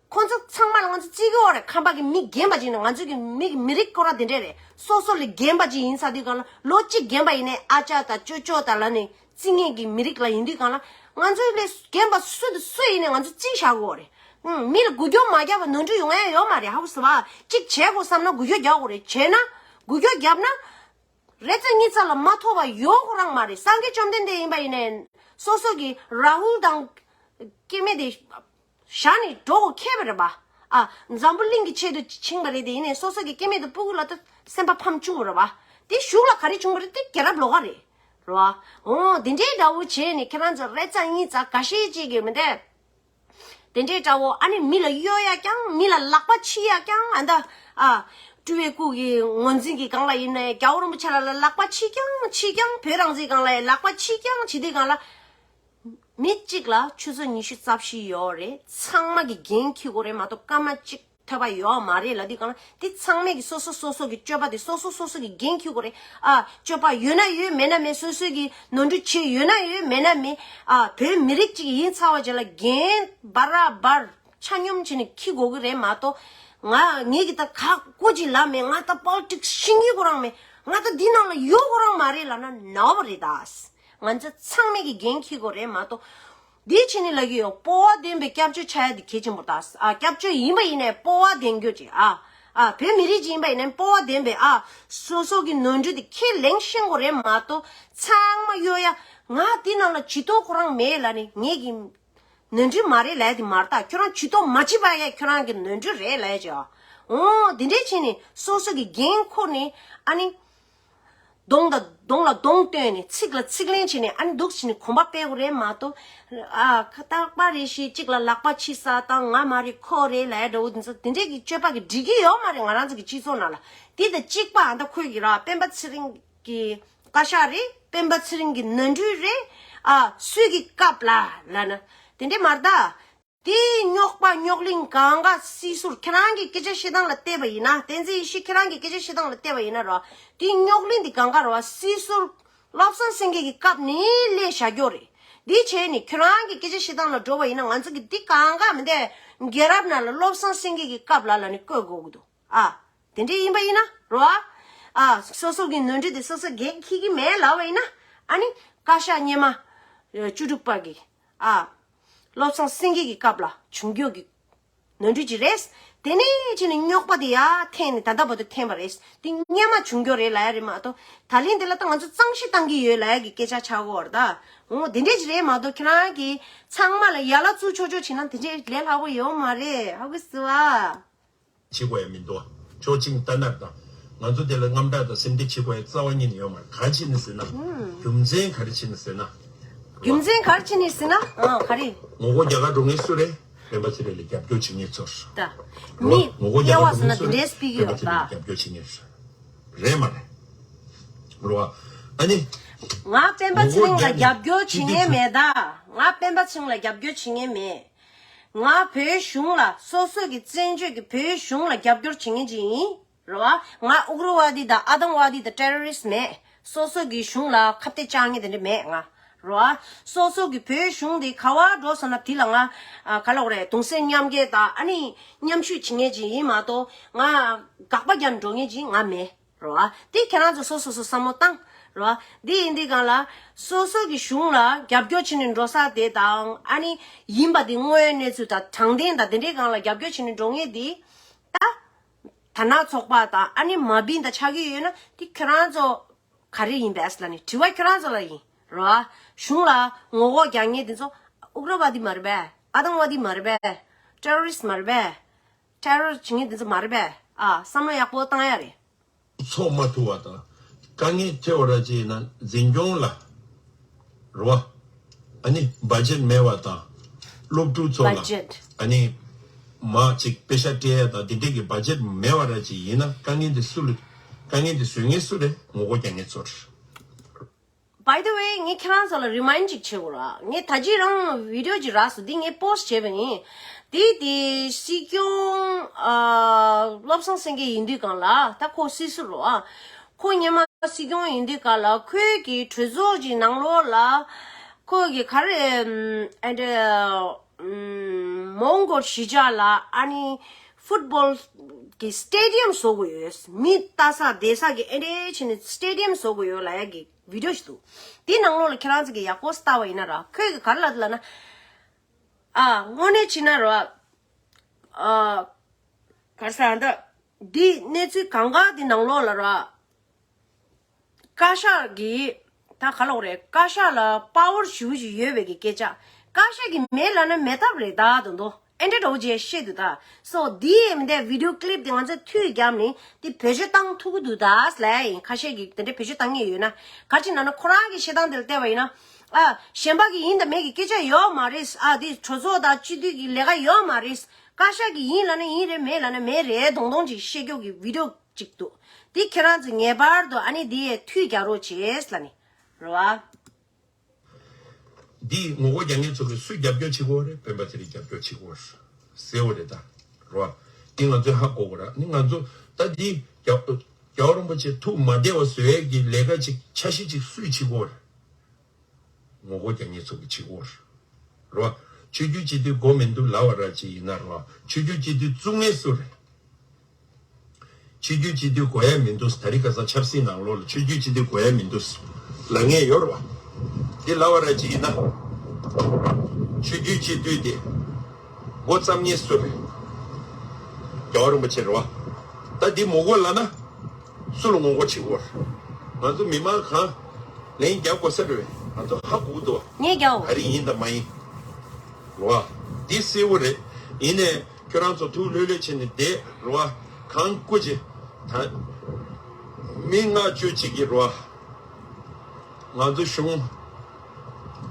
ཁོང་ཚོ་ཚང་མ་ལ་ང་ཚོ་བརྩི་གི་ཡོད་རེད། ཁམས་པ་གི་མི་རྒན་པ་ཅིག་ནི་ང་ཚོ་གི་མི་གི་མི་རིགས་ཁོ་རང་དེ་འདྲས་རེད། སོ་སོ་ལས་རྒན་པ་ཅིག་ཡིན་ས་དུས་སྒང་ལ་ལོ་གཅིག་རྒན་པ་ཡིན་ནའི་ཨ་ཅག་དང་ཅོ་ཅོ་དང་ལབ་ནས་བརྩི་མཁན་གི་མི་རིགས་ལ་ཡིན་དུས་སྒང་ལ་ང་ཚོ་ལས་རྒན་པ་སུ་དང་སུ་ཡིན་ནའི་ང་ཚོ་བརྩི་བཞག་གི་ཡོད་རེད། ཨང་། མི་ལ་འགུལ་སྐྱོད་མ་བརྒྱབ་པ་ནོར་འཁྲུལ་ཡོང་ཡ་ཡོད་མ་རེད། ཧ་གོ་སོང་བ། གཅིག་བྱེད་དགོས་བསམ་ན་འགུལ་སྐྱོད་རྒྱག་དགོས་རེད། བྱས་ན་འགུལ་སྐྱོད་བརྒྱབ་ན། རེ་ཙམ་གཉིས་ཙམ་ལ་མ་ཐོབ་པ་ཡོང་ཁོ་རང་མ་རེད། སངས་རྒྱས་བཅོམ་ལྡན་འདས་ཡིན་པ་ཡིན་ནའི་སོ་སོ་གི་རཱ་ཧུལ་དང་སྐྱེ་དམན་དེ་བཞག་ནས་འགྲོ་དགོས་ཁེལ་བ་རེད་པ། ཨ། འཛམ་བུ་གླིང་གི་ཆེད་དུ་ཕྱིན་པ་རེད་དེ། ཡིན་ནའི་སོ་སོ་གི་སྐྱེ་དམན་དེ་སྤུ་གུ་ལ་ད་སེམས་པ་ཕམ་བྱུང་བ་རེད་པ། དེ་གཞུག་ལ་ག་རེ་བྱུང་བ་རེད། དེ་རྒྱལ་རབས་ལོགས་ཀ་རེད། རེད་པ། འོ་དེ་འདྲའི་འདྲ་བོ་བྱས་ནས་ཁྱེད་རང་ཚོ་རེ་ཙམ་གཉིས་ཙམ་འགའ་ཤས་ཅིག་གིས་མི་འདྲ། དེ་འདྲའི་འདྲ་བོ། ཨ་ནི་མི་ལ་གཡོ་ཡ་རྐྱང་། མི་ལ་ལག་པ་འཆི་ཡ་རྐྱང་། ཨ་ད་ཨ་སྤྲུལ་པའི་སྐུ་གི་ངོས་འཛིན་གྱི་སྒང་ལ་ཡིན་ནའི། རྒྱལ་བ་རིན་པོ་ཆེ་ལ་ལ་ལག་པ་འཆི་རྐྱང་འཆི་རྐྱང་། བོད་རང་བཙན་སྒང་ལ་ཡང་ལག་པ་འཆི་རྐྱང་བྱེད་དུས་སྒང་ལ། མི་གཅིག་ལ་ཆུ་ཚོད་ཉི་ཤུ་རྩ་བཞི་ཡོད་རེད། ཚང་མ་གི་འགན་འཁྱེར་དགོས་རེད་མ་གཏོགས་སྐར་མ་གཅིག་ཐོབ་པ་ཡོད་མ་རེད་ལབ་དུས་སྒང་ལ། དེ་ཚང་མས་ཀྱི་སོ་སོ་སོ་སོ་གི་སྤྱོད་པ་དེ་སོ་སོ་སོ་སོ་གི་འགན་འཁྱེར་དགོས་རེད། ཨ། སྤྱོད་པ་ཡོད་ན་ཡོད། མེད་ན་མེད། སོ་སོ་གི་ནོར་འཁྲུལ་བྱས་ཡོད་ན་ཡོད། མེད་ན་མེད། ཨ། བོད་མི་རིགས་གཅིག་ཡིན་ཚར་བ་རྗེས་ལ་འགན་བར་བར་ཆ་སྙོམས་བྱས་ནས་འཁྱེར་དགོས་ཀྱི་རེད་མ་གཏོགས། ང་ངེད་ཀྱི་ད་ཁག་པོ་ཅིག་ལབ་མེད། ང་ད་པོ་ལི་ཊིག་སི་ཤེས་ཀྱི་ཁོ་རང་མེད། ང་ད་འདི་ནང་ལ་ཡོད་ཁོ་རང་མ་རེད་ལབ་ན་ནོར་བ་རེད་ད། ང་ཚོ་ཚང་མས་ཀྱི་འགན་འཁྱེར་དགོས་རེད་མ་གཏོགས། འདི་བྱས་ནས་ལབ་ཀྱི་ཡོད། སྤོབས་པ་ལྡན་པའི་སྐྱབས་བཅོལ་ཆགས་ཡ་འདི་གལ་ཆེན་པོ་རེད་ད། ཨ། སྐྱབས་བཅོལ་ཡིན་པ་ཡིན་ནའི་སྤོབས་པ་ལྡན་རྒྱུ་ཅིག། ཨ། ཨ། བོད་མི་རིགས་ཅིག་ཡིན་པ་ཡིན་ནའི་སྤོབས་པ་ལྡན་པའི། ཨ། སོ་སོ་གི་ནོར་འཁྲུལ་དེ་ཁས་ལེན་ཤེས་དགོས་རེད་མ་གཏོགས། ཚང་མ་གཡོ་ཡ། ང་འདི་ནང་ལ་ཇུས་གཏོགས་ཁོ་རང་མེད་ལབ་ནས་ངེད་ཀྱི་ནོར་འཁྲུལ་མ་རེད་ལབ་ཡ་དེ་མ་རེད་ད། ཁྱོད་རང་ཇུས་གཏོགས་མ་བྱེད་པ་ཡ་ཁྱོད་རང་གི་ནོར་འཁྲུལ་རེད་ལབ་ཡ་ཅིག། ཨ། འོ་འདི་འདྲས་བྱས་ནས་སོ་སོ་གི་འགན་ཁུར་ནས། ཨ་ནི། གདོང་དང་གདོང་ལ་གདོང་སྟོན་ནས། ཚིག་ལ་ཚིག་ལན་བྱས་ནས། ཨ་ནི་འདུག་བྱས་ནས་གོམ་པ་སྤོ་དགོས་རེད་མ་གཏོགས། ཨ། ཁ་རྟག་པ་རེ་ཞིག་གཅིག་ལ་ལག་པ་འཆི་ས་དང་། ང་མ་རེད་ཁོ་རེད་ལབ་ཡ་འདྲ་བོ་དེ་ཚོ་དེ་འདྲས་ཀྱི་སྤྱོད་པ་གི་འགྲིག་གི་ཡོད་མ་རེད། ང་རང་ཚོ་གི་སྤྱི་ཚོགས་ནང་ལ། དེ་དང་གཅིག་པ། ཨ། ད་ཁོས་ཀྱི་ར་སྤེན་པ་ཚེ་རིང་གི་བཀའ་ཤག་རེད། སྤེན་པ་ཚེ་རིང་གི་ནོར་འཁྲུལ་རེད། ཨ། སུས་ཀྱི་སྐབས་ལ་ལབ་ན་དེ་འདྲས་མ་རེད་ད། དེའི་རྙོག་པ་རྙོག་གླེང་གང་ག་སྲིད་ཟུར་ཁྱེད་རང་གི་སྐད་ཆ་བཤད་སྟངས་ལ་བལྟས་པ་ཡིན་ན། བསྟན་འཛིན་ཡེ་ཤེས་ཁྱེད་རང་གི་སྐད་ཆ་བཤད་སྟངས་ལ་བལྟས་པ་ཡིན་ན་རོ། དེའི་རྙོག་གླེང་འདི་གང་ག་རོ། སྲིད་ཟུར་བློ་བཟང་སེང་གེ་གི་སྐབས་ནས་སླེབས་བཞག་རྒྱུ་རེད། འདི་བྱས་ནས་ཁྱེད་རང་གི་སྐད་ཆ་བཤད་སྟངས་ལ་འགྲོ་བ་ཡིན་ན། ང་ཚོ་གི་འདི་གང་ག་མི་འདི་རྒྱལ་རབས་ནང་ལ་བློ་བཟང་སེང་གེ་གི་སྐབས་ལ་ལབ་ནས་བཀོད་དགོས་ཀྱི་འདུག། ཨ། དེ་འདྲས་ཡིན་པ་ཡིན་ན་རོ། ཨ། སོ་སོ་གི་ནོར་འཁྲུལ་དེ་སོ་སོ་འགན་འཁྱེར་གྱི་མེད་ལབ་པ་ཡིན་ན། ཨ་ནི་བཀའ་ཤག་སྔོན་མ་བཅུ་དྲུག་པ་གི། ཨ། བློ་བཟང་སེང་གེ་གི་སྐབས་ལ་བྱུང་རྒྱུ་གི་ནོར་འཁྲུལ་ཅིག་རེད། དེ་ནས་ཕྱིན་ནས་རྙོག་པ་དེ་ཡར་འཐེན་ནས་ད་ལྟ་བར་དུ་འཐེན་པ་རེད། དེ་སྔོན་མ་བྱུང་རྒྱུ་རེད་ལབ་ཡ་རེད་མ་གཏོགས། ད་ལན་དེ་ལ་ད་ང་ཚོ་གཙང་བཤེར་བཏང་གི་ཡོད་ལབ་ཡ་གི་སྐད་ཆ་ཆགས་ཀྱི་ཡོད་རེད་ད། འོ་དེ་འདྲས་ཅིག་རེད་མ་གཏོགས། ཁྱེད་རང་གིས་ཚང་མ་ལ་ཡ་ལ་བཙུགས་ཆོག་ཆོག་བྱས་ན་དེ་འདྲས་ལས་སླ་པོ་ཡོད་མ་རེད། ཧ་གོ་སོང་བ། བྱེད་དགོས་ཡ་མི་འདུག། ཆོག་མཆན་བཏང་ན་དང་། ང་ཚོ་དེ་ལ་དངངས་སྐྲག་དང་སེམས་ཁྲལ་བྱེད་དགོས་ཡ་རྩ་བ་ཉིད་ནས་ཡོད་མ་རེད། ག་རེ་བྱས་ནས་ཟེར་ན། ཨུམ། རྒྱུ་མཚན་ག་རེ་བྱས་ནས་ཟེར་ན། རྒྱུ་མཚན་ག་རེ་བྱས་ནས་ཟེར་ན། ཨ། ག་རེ། ངོ་རྒོལ་རྒྱག་ག་འགྲོ་མཁན་སུ་རེད། སྤེན་པ་ཚེ་རིང་ལ་རྒྱབ་སྐྱོར་བྱེད་མཁན་ཚོ་རེད། ད། མི་ངོ་རྒོལ་རྒྱག་ག་འགྲོ་མཁན་སུ་རེད། དངོས་པ་ཟེར་ན་དེ་འདྲའི་སྤེལ་གྱི་ཡོད་པ། སྤེན་པ་ཚེ་རིང་ལ་རྒྱབ་སྐྱོར་བྱེད་མཁན་རེད། རེད་མ་རེད། རེད་བ། ཨ་ནི། ང་སྤེན་པ་ཚེ་རིང་ལ་རྒྱབ་སྐྱོར་བྱེད་མཁན་མེད་ད། ང་སྤེན་པ་ཚེ་རིང་ལ་རྒྱབ་སྐྱོར་བྱེད་མཁན་མེད། ང་བོད་གཞུང་ལ། སོ་སོ་གི་བཙན་བྱོལ་གྱི་བོད་གཞུང་ལ་རྒྱབ་སྐྱོར་བྱེད་མཁན་ཅིག་ཡིན། རེད་བ། ང་ཨུག་ར་བ་དི་དང་ཨ་ཏང་བ་དི་དང་ཊེ་རོ་རི་སི་མེད། སོ་སོ་གི་གཞུང་ལ་ཁ་གཏད་བཅག་མཁན་དེ་འདྲ་མེད་ང་། རེད་བ། སོ་སོ་གི་བོད་གཞུང་དེ་ག་བ་འགྲོ་སོང་ན་དེ་ལ་ང་། ཨ། ག་ལབ་དགོས་རེད། གདུང་སེམས་མཉམ་སྐྱེད་དང་ཨ་ནི་མཉམ་ཞུགས་བྱེད་མཁན་ཅིག་ཡིན་མ་གཏོགས། ང་དགག་པ་རྒྱབ་འགྲོ་མཁན་ཅིག་ང་མེད། རེད་བ། དེ་ཁྱེད་རང་ཚོ་སོ་སོ་སོ་བསམ་བློ་བཏང་། རེད་བ། འདི་ཡིན་དུས་སྒང་ལ་སོ་སོ་གི་གཞུང་ལ་རྒྱབ་སྐྱོར་བྱེད་ནས་འགྲོ་ས་དེ་དང་། ཨ་ནི་ཡིན་པ་དེ་དངོས་ཡོད་གནས་ཚུལ་དང་དྲང་བདེན་དང་དེ་འདྲའི་སྒང་ལ་རྒྱབ་སྐྱོར་བྱེད་ནས་འགྲོ་མཁན་དེ་ད་དར་ནག་ཚོགས་པ་དང་ཨ་ནི་མ་བིན་དང་ཆགས་ཀྱི་ཡོད་ན། དེ་ཁྱེད་རང་ཚོ་ག་རེ་ཡིན་པས་ལབ་ནས་དྲི་བ་ཁྱེད་རང་ཚོ་ལ་ཡིན། རེད་བ། གཞུང་ལ་ངོ་རྒོལ་རྒྱག་མཁན་དེ་ཚོ་ཨུག་ར་བ་དི་མ་རེད་པས། ཨ་ཏང་བ་དི་མ་རེད་པས། ཊེ་རོ་རི་སི་མ་རེད་པས། ཊེ་རོ་བྱེད་མཁན་དེ་ཚོ་མ་རེད་པས། ཨ། བསམ་བློ་ཡག་པོ་བཏང་ཡ་རེད། ཚོགས་མ་ཐུབ་པ་དང་། དཀའ་ངལ་འཕྲད་པ་ར་ཅིག་ཡིན་ན་འཛིན་སྐྱོང་ལ། རེད་བ། ཨ་ནི་བ་ཇེཊ་མེད་པ་དང་། སློབ་ཕྲུག་ཚོ་ལ། བ་ཇེཊ། ཨ་ནི་མ་ཅིག་པེ་ཤ་སྤྲད་ཡ་དང་དེ་འདྲས་ཀྱི་བ་ཇེཊ་མེད་པ་ར་ཅིག་ཡིན་ན། དཀའ་ངལ་དེ་སུ་ལ། དཀའ་ངལ་དེ་བཟོ་མཁན་སུ་རེད། ངོ་རྒོལ་རྒྱག་མཁན་ཚོ་རེད། By the way, ངས་ཁྱེད་རང་ཚོ་ལ་རི་མའིན་ཌ་ཅིག་བྱེད་དགོས་ར། ངས་ད་ཅི་རང་བི་ཌི་ཡོ་ཅིག་རག་སོང་། འདི་ངས་པོ་སི་ཊི་བྱས་པ་ཡིན། འདི་དེ་སྲིད་སྐྱོང་ཨ་བློ་བཟང་སེང་གེ་ཡིན་དུས་སྒང་ལ། ད་ཁོ་སྲིད་ཟུར་རོ་ཨ། ཁོ་སྔོན་མ་སྲིད་སྐྱོང་ཡིན་དུས་སྒང་ལ་ཁོའི་གི་གྲོས་ཚོགས་ཀྱི་ནང་ལོགས་ལ་ཁོ་གི་ག་རེ་ཨ་འདྲ་མོང་གོལ་གཞིས་ཆགས་ལ་ཨ་ནི་ཕུཊ་བོལ་གི་སི་ཊེ་ཌི་ཡམ་བཟོ་དགོས་ཡོད། མི་ལྟ་ས་བསྡད་ས་གི་ཨེ་འདྲས་བྱས་ནས་སི་ཊེ་ཌི་ཡམ་བཟོ་དགོས་ཡོད་ལབ་ཡ་གི་བི་ཌི་ཡོ་ཞིག་འདུག། དེའི་ནང་ལོགས་ལ་ཁྱེད་རང་ཚོ་གིས་ཡག་པོ་ལྟ་བ་ཡིན་ན་ར། ཁོས་གི་ག་རེ་ལབ་འདུག་ལབ་ན། ཨ་དངོས་གནས་བྱས་ན་ར། ཨ་ག་རེ་ཟེར་ཨ་ད། འདི་གནས་ཚུལ་གང་ག་འདི་ནང་ལོགས་ལ་ར། བཀའ་ཤག་གིས་ད་ག་ལབ་དགོས་རེད། བཀའ་ཤག་ལ་པ་ཝར་ཞེ་པོ་ཅིག་ཡོད་པའི་གི་སྐད་ཆ། བཀའ་ཤག་གིས་མེད་ལབ་ན་མེད་ཐབས་རེད་ད་དོན་དུ། ཨེ་འདྲ་འདྲ་བོ་ཅིག་བཤད་འདུག་ད། སོ་འདི་ཡིན་མིན་དེ་བི་ཌི་ཡོ་ཀི་ལིབ་དེ་ང་ཚོས་མཐུད་བརྒྱབ་ནས་དེ་བེད་སྤྱོད་བཏང་ཐུབ་ཀྱི་འདུག་ད་ལབ་ཡིན། ཁ་ཤས་ཀྱིས་དེ་འདྲ་བེད་སྤྱོད་བཏང་མཁན་ཡོད་ན། ག་ཅི་ན་ན་ཁོ་རང་གི་བཤད་སྟངས་དེ་ལ་བལྟས་པ་ཡིན་ན། ཨ་གཞན་པ་གི་ཡིན་དང་མེད་ཀྱི་སྐད་ཆ་ཡོད་མ་རེད། ཨ་དེ་གྲོས་ཚོགས་དང་སྤྱི་འཐུས་ཀྱི་ལས་ཀ་ཡོད་མ་རེད། བཀའ་ཤག་གི་ཡིན་ལབ་ན་ཡིན་རེད། མེད་ལབ་ན་མེད་རེད། དོང་དོང་ཅིག་བཤད་རྒྱུ་གི་བི་ཌི་ཡོ་ཅིག་འདུག། འདི་ཁྱེད་རང་ཚོས་ངེས་པར་དུ་ཨ་ནི་འདི་ཡས་མཐུད་རྒྱག་རོགས་བྱེད་ལབ་ནི་རེད་བ། འདི་ངོ་རྒོལ་རྒྱག་མཁན་ཚོ་གིས་སུ་རྒྱབ་སྐྱོར་བྱེད་ཀྱི་ཡོད་རེད། སྤེན་པ་ཚེ་རིང་རྒྱབ་སྐྱོར་བྱེད་ཀྱི་ཡོད་རེད་ཟེར་བ་རེད་ད། རེད་བ། འདི་ང་ཚོས་ཧ་གོ་དགོས་རེད། ནི་ང་ཚོ་ད་འདི་རྒྱལ་རྒྱལ་བ་རིན་པོ་ཆེ་ཐུགས་མ་བདེ་བ་བཟོ་ཡས་ཀྱི་ལས་ཀ་ཅིག་འཆར་གཞི་ཅིག་སུས་བྱེད་ཀྱི་ཡོད་རེད། ངོ་རྒོལ་རྒྱག་མཁན་ཚོ་གིས་བྱེད་ཀྱི་ཡོད་རེད། རེད་བ། ཆོས་བརྒྱུད་སྤྱི་འཐུས་དགོས་མི་འདུག་ལབ་པ་ར་ཅིག་ཡིན་ན་རེད་བ། ཆོས་བརྒྱུད་སྤྱི་འཐུས་བཙུགས་མཁན་སུ་རེད། ཆོས་བརྒྱུད་སྤྱི་འཐུས་དགོས་ཡ་མི་འདུག། ད་རིང་ཁ་སང་ཆབ་སྲིད་ནང་ལོགས་ལ་ཆོས་བརྒྱུད་སྤྱི་འཐུས་དགོས་ཡ་མི་འདུག་ལབ་མཁན་ཡོད་རེད་བ། འདི་ལབ་པ་ར་ཅིག་ཡིན་ན། ཆོས་བརྒྱུད་སྤྱི་འཐུས་དེ་འགོ་བརྩམས་མཁན་སུ་རེད། རྒྱལ་བ་རིན་པོ་ཆེ་རེད་བ། ད་འདི་མོ་གོ་ལབ་ན། སུ་ལ་ངོ་རྒོལ་བྱེད་དགོས། ང་ཚོ་མི་མང་གང་ལན་རྒྱག་དགོས་ས་རེད། ང་ཚོ་ཧ་གོ་གི་འདུག་བ། ངས་རྒྱག་འོ། ག་རེ་ཡིན་དང་མ་ཡིན། རེད་བ། འདི་གསལ་བོ་རེད། ཡིན་ནའི་ཁྱོད་རང་ཚོ་ཐུགས་ལྷོད་ལྷོད་བྱས་ནས་བསྡད་རེད་བ། གང་སྐུ་ཅི། ད་མི་ལྔ་བཅུ་ཅིག་གིས་རེད་བ། ང་ཚོ་གཞུང་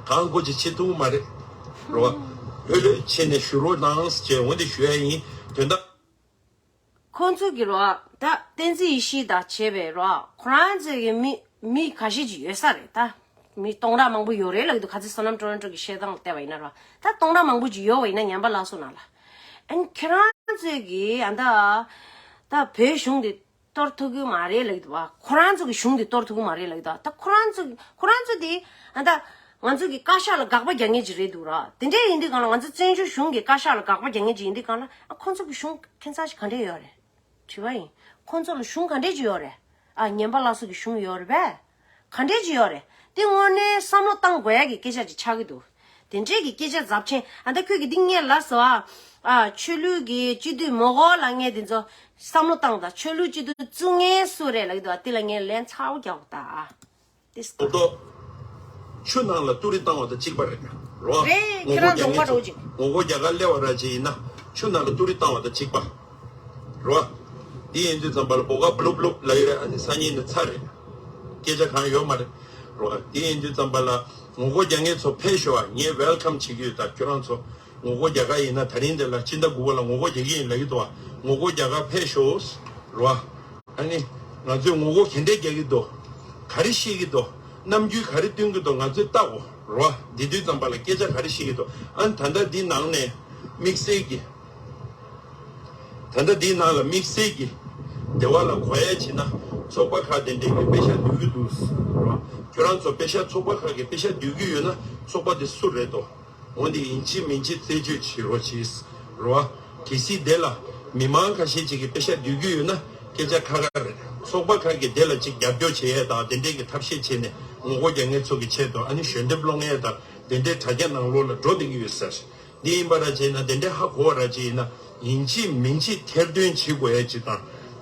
གང་སྐུ་ཅི་བྱེད་ཐུབ་མ་རེད། རེད་བ། ལྷོད་ལྷོད་བྱས་ནས་ཞུ་རོགས་གནང་ཞེས་འོ་འདི་ཞུ་ཡ་ཡིན། དོན་དག་ཁོང་ཚོ་གི་རོ། ད་བསྟན་འཛིན་ཡེ་ཤེས་དང་བྱས་པའི་རོ། ཁོ་རང་ཚོའི་གི་མི་མི་ཁ་ཤས་ཅིག་ཡོད་ས་རེད་ད། མི་སྟོང་ཕྲག་མང་པོ་ཡོད་རེད་ལབ་ཀྱི་འདུག། ཁ་ཚེ་བསོད་ནམས་ཊོ་རོན་ཊོ་གི་བཤད་སྟངས་ལ་བལྟས་པ་ཡིན་ན་རོ། ད་སྟོང་ཕྲག་མང་པོ་ཅིག་ཡོད་པ་ཡིན་ན་ཉམས་པ་སླར་གསོ་ནང་ལ། ཨན་ཁྱེད་རང་ཚོས་གི་ཨ་ད། ད་བོད་གཞུང་འདི་གཏོར་ཐུབ་ཀྱི་མ་རེད་ལབ་ཀྱི་འདུག་བ། ཁོ་རང་ཚོ་གི་གཞུང་འདི་གཏོར་ཐུབ་ཀྱི་མ་རེད་ལབ་ཀྱི་འདུག། ད་ཁོ་རང་ཚོ་ཁོ་རང་ཚོ་དེ་ཨ་ད་ང་ཚོ་གི་བཀའ་ཤག་ལ་དགག་པ་རྒྱག་མཁན་ཅིག་རེད་འདུག་ར། དེ་འདྲ་ཡིན་དུས་གང་ལ་ང་ཚོ་བཙན་བྱོལ་གཞུང་གི་བཀའ་ཤག་ལ་དགག་པ་རྒྱག་མཁན་ཅིག་ཡིན་དུས་གང་ལ། ཨ་ཁོང་ཚོ་གི་གཞུང་ཁྱད་མཚར་ཞིག་ག་འདྲས་ཡོད་རེད། དྲི་བ་ཡིན། ཁོང་ཚོ་ལ་གཞུང་ག་འདྲས་ཅིག་ཡོད་རེད། ཨ་ཉམས་པ་སླར་གསོ་གི་གཞུང་ཡོད་རེད་པས། ག་འདྲས་ཅིག་ཡོད་རེད། དེ་དངོས་གནས་བསམ་བློ་བཏང་དགོས་ཡ་གི་སྐད་ཆ་ཅིག་ཆགས་ཀྱི་འདུག། དེ་འདྲས་ཀྱི་སྐད་ཆ་ཚབས་ཆེན། ཨ་ད་ཁོས་ཀྱི་འདི་ངས་ལབ་སོང་ཨ། ཨ་ཆོས་ལུགས་ཀྱི་སྤྱི་འཐུས་མ་དགོས་ལབ་མཁན་དེ་ཚོ་བསམ་བློ་བཏང་དང་། ཆོས་ལུགས་སྤྱི་འཐུས་བཙུགས་མཁན་སུ་རེད་ལབ་ཀྱི་འདུག་ཨ། དེ་ལ་ངས་ལན་ཚ་པོ་རྒྱག་དགོས་ད་ཨ། ཏིས་ཏོ། ཏོ། ཆུ་ནང་ལ་ཏུ་རི་བཏང་བ་དང་གཅིག་པ་རེད། རོ། རེད། ངོ་ཁྱེད་རང་རྫོང་པ་རོ་ཅིག། ངོ་རྒོལ་རྒྱག་གར་སླེབས་པ་ར་ཅིག་ཡིན་ན་ཆུ་ནང་ལ་ཏུ་རི་བཏང་བ་དང་གཅིག་པ། རོ། དེ་ཡིན་དུས་ཙམ་པ་ལ་བོ་ག་བླུབ་བླུབ་ལ་ཡོད་རེད། ཨ་ནི་སང་ཉིན་ནི་ཚར་རེད། སྐད་ཆ་གང་ཡོད་མ་རེད། རོ། དེ་ཡིན་དུས་ཙམ་པ་ལ་ངོ་རྒོལ་རྒྱག་མཁན་ཚོ་ཕེབས་ཤོག་ཨ། ངས་ཝེལ་ཀམ་བྱེད་ཀྱི་ཡོད། ད་ཁྱོད་རང་ཚོ་ངོ་རྒོལ་རྒྱག་ག་ཡིན་ན་ད་རིང་འདི་ལ་སྤྱི་ཟླ་དགུ་པ་ལ་ངོ་རྒོལ་རྒྱག་གི་ཡིན་ལབ་ཀྱི་འདུག་ཨ། ངོ་རྒོལ་རྒྱག་ག་ཕེབས་ཤོག། རོ། ཨ་ནི། ང་ཚོས་ངོ་རྒོལ་ག་འདྲས་རྒྱག་གི་འདུག། ག་རེ་བཤད་ཀྱི་འདུག། རྣམ་འགྱུར་ག་རེ་སྟོན་གྱི་འདུག། ང་ཚོས་ལྟ་དགོས། རོ། འདི་དུས་ཙམ་པ་ལ་སྐད་ཆ་ག་རེ་བཤད་ཀྱི་འདུག། ཨ་ནི་ད་ལྟ་འདི་ནང་ནས་དམིགས་བསལ་གྱི། ད་ལྟ་འདི་ནང་ལ་དམིགས་བསལ་གྱི་སྡེ་བ་ལ་གོ་ཡ་བྱེད་ན་ཚོགས་པ་ཁག་དེ་འདྲས་ཀྱི་པེ་ཤག་བསྡུ་གི་འདུག། རོ། ཁྱོད་རང་ཚོ་པེ་ཤག་ཚོགས་པ་ཁག་གི་པེ་ཤག་བསྡུ་གི་ཡོད་ན་ཚོགས་པ་དེ་སུ་རེད་དོ། འོན་ཏེ་ཡིན་གཅིག་མིན་གཅིག་རྩད་གཅོད་བྱེད་རོགས་གྱིས། རོ། གལ་སྲིད་དེ་ལ་མི་མང་ཁ་ཤས་ཅིག་གིས་པེ་ཤག་བསྡུ་རྒྱུ་ཡོད་ན་སྐད་ཆ་ཁ་ཁ་རེད། ཚོགས་པ་ཁག་གིས་དེ་ལ་ཅིག་རྒྱབ་སྐྱོར་བྱེད་ཡས་དང་དེ་འདྲས་ཀྱི་ཐབས་ཤེས་བྱས་ནས་ངོ་རྒོལ་རྒྱག་མཁན་ཚོ་གི་ཆེད་དུ་ཨ་ནི་ཞལ་འདེབས་སློང་ཡས་དང་དེ་འདྲའི་དྲ་རྒྱ་ནང་ལོགས་ལ་འགྲོ་བསྡད་ཀྱི་ཡོད་ཟེར། འདི་ཡིན་པ་ར་བྱས་ན་དེ་འདྲའི་ཧ་གོ་བ་ར་བྱས་ཡིན་ན་ཡིན་གཅིག་མིན་གཅིག་ཐེར་འདོན་བྱེད་དགོས་ཡས་ཅིག་དང་།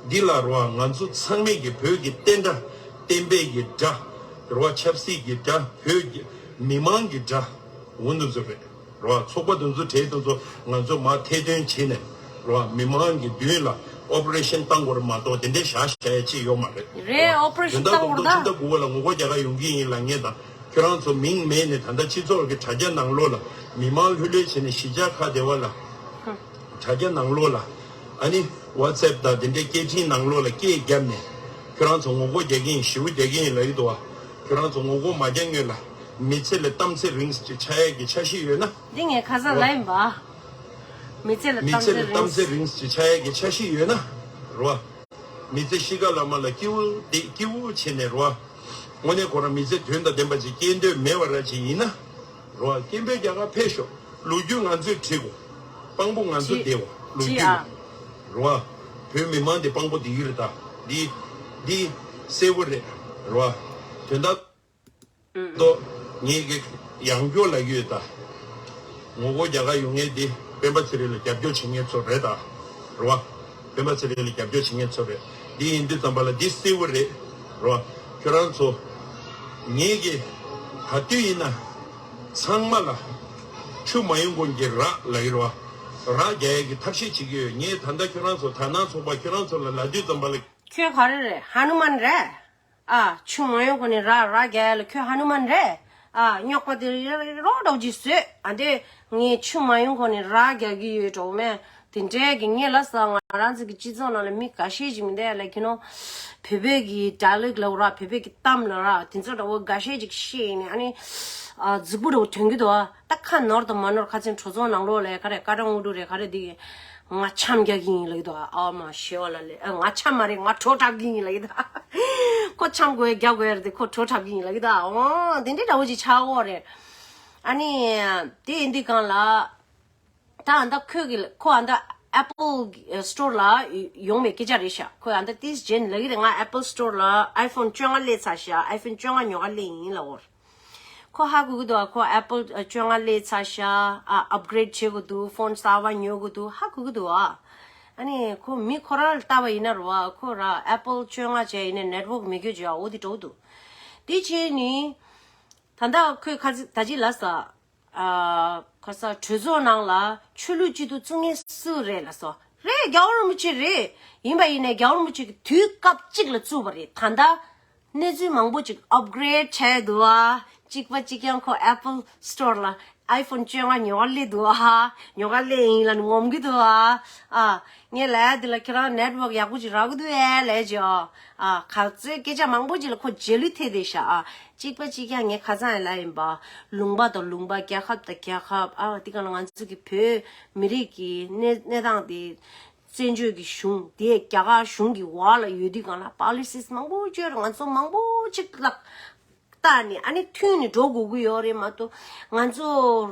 འདི་ལ་རོ་ང་ཚོ་ཚང་མས་ཀྱི་བོད་ཀྱི་བསྟན་དགྲ་བསྟན་པའི་གི་དགྲ་རོ་ཆབ་སྲིད་ཀྱི་དགྲ་བོད་ཀྱི་མི་མང་གི་དགྲ། འོ་འདི་ཚོ་རེད། རོ། ཚོགས་པ་དེ་ཚོ་གྲས་དེ་ཚོ་ང་ཚོ་མར་ཐེར་འདོན་བྱས་ནས་རོ། མི་མང་གི་མདུན་ལ་ཨོ་པ་རེ་ཤན་བཏང་དགོས་རེད་མ་གཏོགས་དེ་འདྲའི་བཞག་བཞག་ཡ་ཅིག་ཡོད་མ་རེད། རེད། ཨོ་པ་རེ་ཤན་དོན་དག་བཏང་དགོས་རེད་ད། ཕྱི་ཟླ་དགུ་པ་ལ་ངོ་རྒོལ་རྒྱག་ག་ཡོང་གི་ཡིན་ལབ་མཁན་དང་ཁྱོད་རང་ཚོ་མིང་མེད་ནས་ད་ལྟ་སྤྱི་ཚོགས་ཀྱི་དྲ་རྒྱ་ནང་ལོགས་ལ་མི་མང་ལྷོད་ལྷོད་བྱས་ནས་གཞིས་ཆགས་ཁག་སྡེ་བ་ལ་དྲ་རྒྱ་ནང་ལོགས་ལ་ཨ་ནི་ཝ་ཊི་སེབ་དང་དེ་འདྲའི་སྐད་འཕྲིན་ནང་ལོགས་ལ་སྐད་བརྒྱབ་ནས་ཁྱོད་རང་ཚོ་ངོ་རྒོལ་རྒྱག་གི་ཡིན། ཞེ་པོ་རྒྱག་གི་ཡིན་ལབ་ཀྱི་འདུག་བ། ཁྱོད་རང་ཚོ་ངོ་རྒོལ་མ་རྒྱག་སྔོན་ལ་མི་ཚེ་ལ་གཏམ་ཚེ་རིང་ཅིག་ཆགས་ཡས་ཀྱི་འཆར་གཞི་ཡོད་ན། འདི་ངས་ཁ་སང་ལབ་ཡིན་པ། མི་ཚེ་ལ་མི་གཏམ་ཚེ་ཚེ་ལ་རིང་གཏམ་ཚེ་རིང་ཅིག་ཆགས་ཡས་ཀྱི་འཆར་གཞི་ཡོད་ན། རེད་བ། མི་ཚེ་གཤིས་ཀ་ལ་མ་ལ་སྐྱིད་པོ་བསྡད་སྐྱིད་པོ་བྱས་ནས་རེད་བ། དངོས་གནས་ཁོ་རང་མི་ཚེ་དོན་དང་ལྡན་པ་ཅིག་སྐྱེལ་འདོད་མེད་པ་ར་ཅིག་ཡིན་ན། རེད་བ། སྐད་འབོད་རྒྱག་ག་ཕེབས་ཤོག་ལོ་རྒྱུས་ང་ཚོས་བྲིས་དགོས། དཔང་པོ་ང་ཚོ་བྱེད་བསྡད་དགོས་ལོ་བྱེད་རྒྱུས། ཨ། རེད་བ། བོད་མི་མང་དེ་དཔང་པོ་བསྡད་ཀྱི་རེད་ད། འདི་འདི་གསལ་པོ་རེད། རེད་བ། དོན་དག་ཨུ་ཨུ། ཏོ། ངེད་ཀྱི་ཡང་སྐྱོ་ལ་ཡོད་ད། ངོ་རྒོལ་རྒྱ་གར་ཡོང་མཁན་འདི་སྤེན་པ་ཚེ་རིང་ལ་རྒྱབ་སྐྱོར་བྱེད་མཁན་ཚོ་རེད་ད། རེད་བ། སྤེན་པ་ཚེ་རིང་ལ་རྒྱབ་སྐྱོར་བྱེད་མཁན་ཚོ་རེད། འདི་ཡིན་དུས་ཙམ་པ་ལ་འདི་གསལ་པོ་རེད། རེད་བ། ཁྱོད་རང་ཚོ། ངེད་ཀྱི་ག་དུས་ཡིན་ན། ཚང་མ་ལ། ཆུ་མ་ཡོང་གོང་གི་རགས་ལ་ཡོད་རེད་བ། རགས་རྒྱག་ཡས་ཀྱི་ཐབས་ཤེས་བྱེད་ཀྱི་ཡོད། ངས་ད་ལྟ་ཁྱོད་རང་ཚོ་དར་ནག་ཚོགས་པ་ཁྱོད་རང་ཚོ་ལ་ལབ་དུས་ཙམ་པ་ལ། ཁྱོད་ག་རེ་རེད། ཧ་ནུ་མན་རེད། ཨ། ཆུ་མ་ཡོང་གོང་ནས་ར་ར་རྒྱག་ཡ་ལ་ཁྱོད་ཧ་ནུ་མན་རེད། ཨ། རྙོག་པ་དེ་རོ་འདྲ་བོ་ཅིག་བཟོས། ཨ། དེ་ངས་ཆུ་མ་ཡོང་གོང་ནས་ར་རྒྱག་གི་ཡོད་འགྲོ་མེད། དེ་འདྲའི་གི་ངས་ལབ་སོང་། ང་རང་ཚོ་གི་སྤྱི་ཚོགས་ནང་ལ་མི་འགའ་ཤས་ཅིག་མི་འདུག་ལབ་ཀྱི་ནོ། བོད་པའི་གི་ཌའི་ལེག་ལབ་ར། བོད་པའི་གི་གཏམ་ལབ་ར། དེ་ཚོ་འདྲ་བོ་འགའ་ཤས་ཅིག་བཤད་ནས། ཨ་ནི། ཨ། རྫིག་པོ་འདྲ་བོ་ཐོན་གྱི་འདུག་ད་ཁ་ནོར་དང་མ་ནོར་ཁ་ཚན་གྲོས་ཚོགས་ནང་ལོགས་ལ་ག་རེ་ཀ་ཀྲང་དངོས་གྲུབ་རེད་ག་རེ་འདི། ང་འཆམ་རྒྱག་གི་ཡིན་ལབ་ཀྱི་འདུག་ཨ་མ་ཞེ་བ་ལ་ལས། ཨ། ང་འཆམ་མ་རེད། ང་བྲོ་འཁྲབ་ཀྱི་ཡིན་ལབ་ཀྱི་འདུག་ཁོ་འཆམ་དགོས་རྒྱག་དགོས་རེད་དེ་ཁོ་བྲོ་འཁྲབ་ཀྱི་ཡིན་ལབ་ཀྱི་འདུག་འོ་དེ་འདྲའི་འདྲ་བོ་ཅིག་ཆགས་ཀྱི་ཡོད་རེད། ཨ་ནི། དེ་ཡིན་དུས་སྒང་ལ། ད་ཨ་ད་ཁོས་གི་ཁོ་ཨ་ད་ཨེ་པལ་སི་ཊོར་ལ་ཡོང་བའི་སྐད་ཆ་རེད་ཤག་ཁོས་ཨ་ད་ཏིས་ཇེན་ལབ་ཀྱི་རེད། ང་ཨེ་པལ་སི་ཊོར་ལ་ཨའི་ཕོན་བཅོ་ལྔ་སླེབས་ཚར་ཤག་ཨའི་ཕོན་བཅོ་ལྔ་ཉོ་ག་སླེབས་ཡིན་ལབ་ཀྱི་ཡོད་རེད། ཁོ་ཧ་གོ་གི་འདུག་ཁོ་ཨེ་པལ་བཅོ་ལྔ་སླེབས་ཚར་ཤག་ཨ། ཨབ་གྷི་རེ་ཌི་བྱེད་དགོས་འདུག་ཕོན་གསར་པ་ཉོ་དགོས་འདུག་ཧ་གོ་གི་འདུག་ཨ་ནི་ཁོ་མི་ཁོ་རང་ལ་ལྟ་བ་ཡིན་ན་རེད་བ། ཁོ་ར་ཨེ་པལ་བཅོ་ལྔ་བྱས་ཡིན་ན་ནེཊ་ཝོག་མེད་རྒྱུ་བྱས་འོ་དེ་འགྲོ་གི་འདུག་དེ་བྱས་ནི། ད་ལྟ་ཁོས་ཁ་ཚིག་ད་ཅི་ལབ་ས། ཨ། ཁ་ས་གྲོས་ཚོགས་ནང་ལ་ཆོས་ལུགས་སྐྱིད་སྡུག་བརྩི་མཁན་སུ་རེད་ལབ་སོང་། རེད། རྒྱལ་བ་རིན་པོ་ཆེ་རེད། ཡིན་པ་ཡིན་ནའི་རྒྱལ་བ་རིན་པོ་ཆེ་གིས་དུས་སྐབས་གཅིག་ལ་བཙུགས་པ་རེད། ད་ལྟ་གནས་ཚུལ་མང་པོ་ཅིག་ཨབ་གྷི་རེ་ཌི་བྱས་འདུག་ཨ། གཅིག་པ་གཅིག་རྐྱང་ཁོ་ཨེ་པལ་སི་ཊོར་ལ་ཨའི་ཕོན་བཅོ་ལྔ་ཉོ་ག་སླེབས་འདུག་ཨ། ཉོ་ག་སླེབས་ཡིན་ལབ་ནས་ངོམ་གི་འདུག་ཨ། ཨ། ངས་ལབ་ཡ་འདི་ལ་ཁྱེད་རང་ནེཊ་ཝོག་ཡག་པོ་ཅིག་རག་གི་འདུག་ཨེ་ལབ་ཀྱི་ཨ། ཨ། ག་ཚོད་སྐད་ཆ་མང་པོ་ཅིག་ལ་ཁོ་རྗེས་ལུས་ཐེབས་བསྡད་ཤག་ཨ། གཅིག་པ་གཅིག་རྐྱང་ངས་ཁ་སང་ཡང་ལབ་ཡིན་པ། ལུང་པ་དང་ལུང་པ། རྒྱལ་ཁབ་དང་རྒྱལ་ཁབ། ཨ། དེ་ག་ལ་ང་ཚོ་གི་བོད་མི་རིགས་ཀྱི་གནས་གནས་སྟངས་དེ། བཙན་བྱོལ་གྱི་གཞུང་དེ་རྒྱ་གར་གཞུང་གི་འོག་ལ་ཡོད་དུས་སྒང་ལ་པོ་ལི་སིས་མང་པོ་བཅོས་རེད། ང་ཚོ་མང་པོ་ཅིག་ལ་བལྟས་ནས་ཨ་ནི་མཐུན་ནས་འགྲོ་དགོས་ཀྱི་ཡོད་རེད་མ་གཏོགས། ང་ཚོ་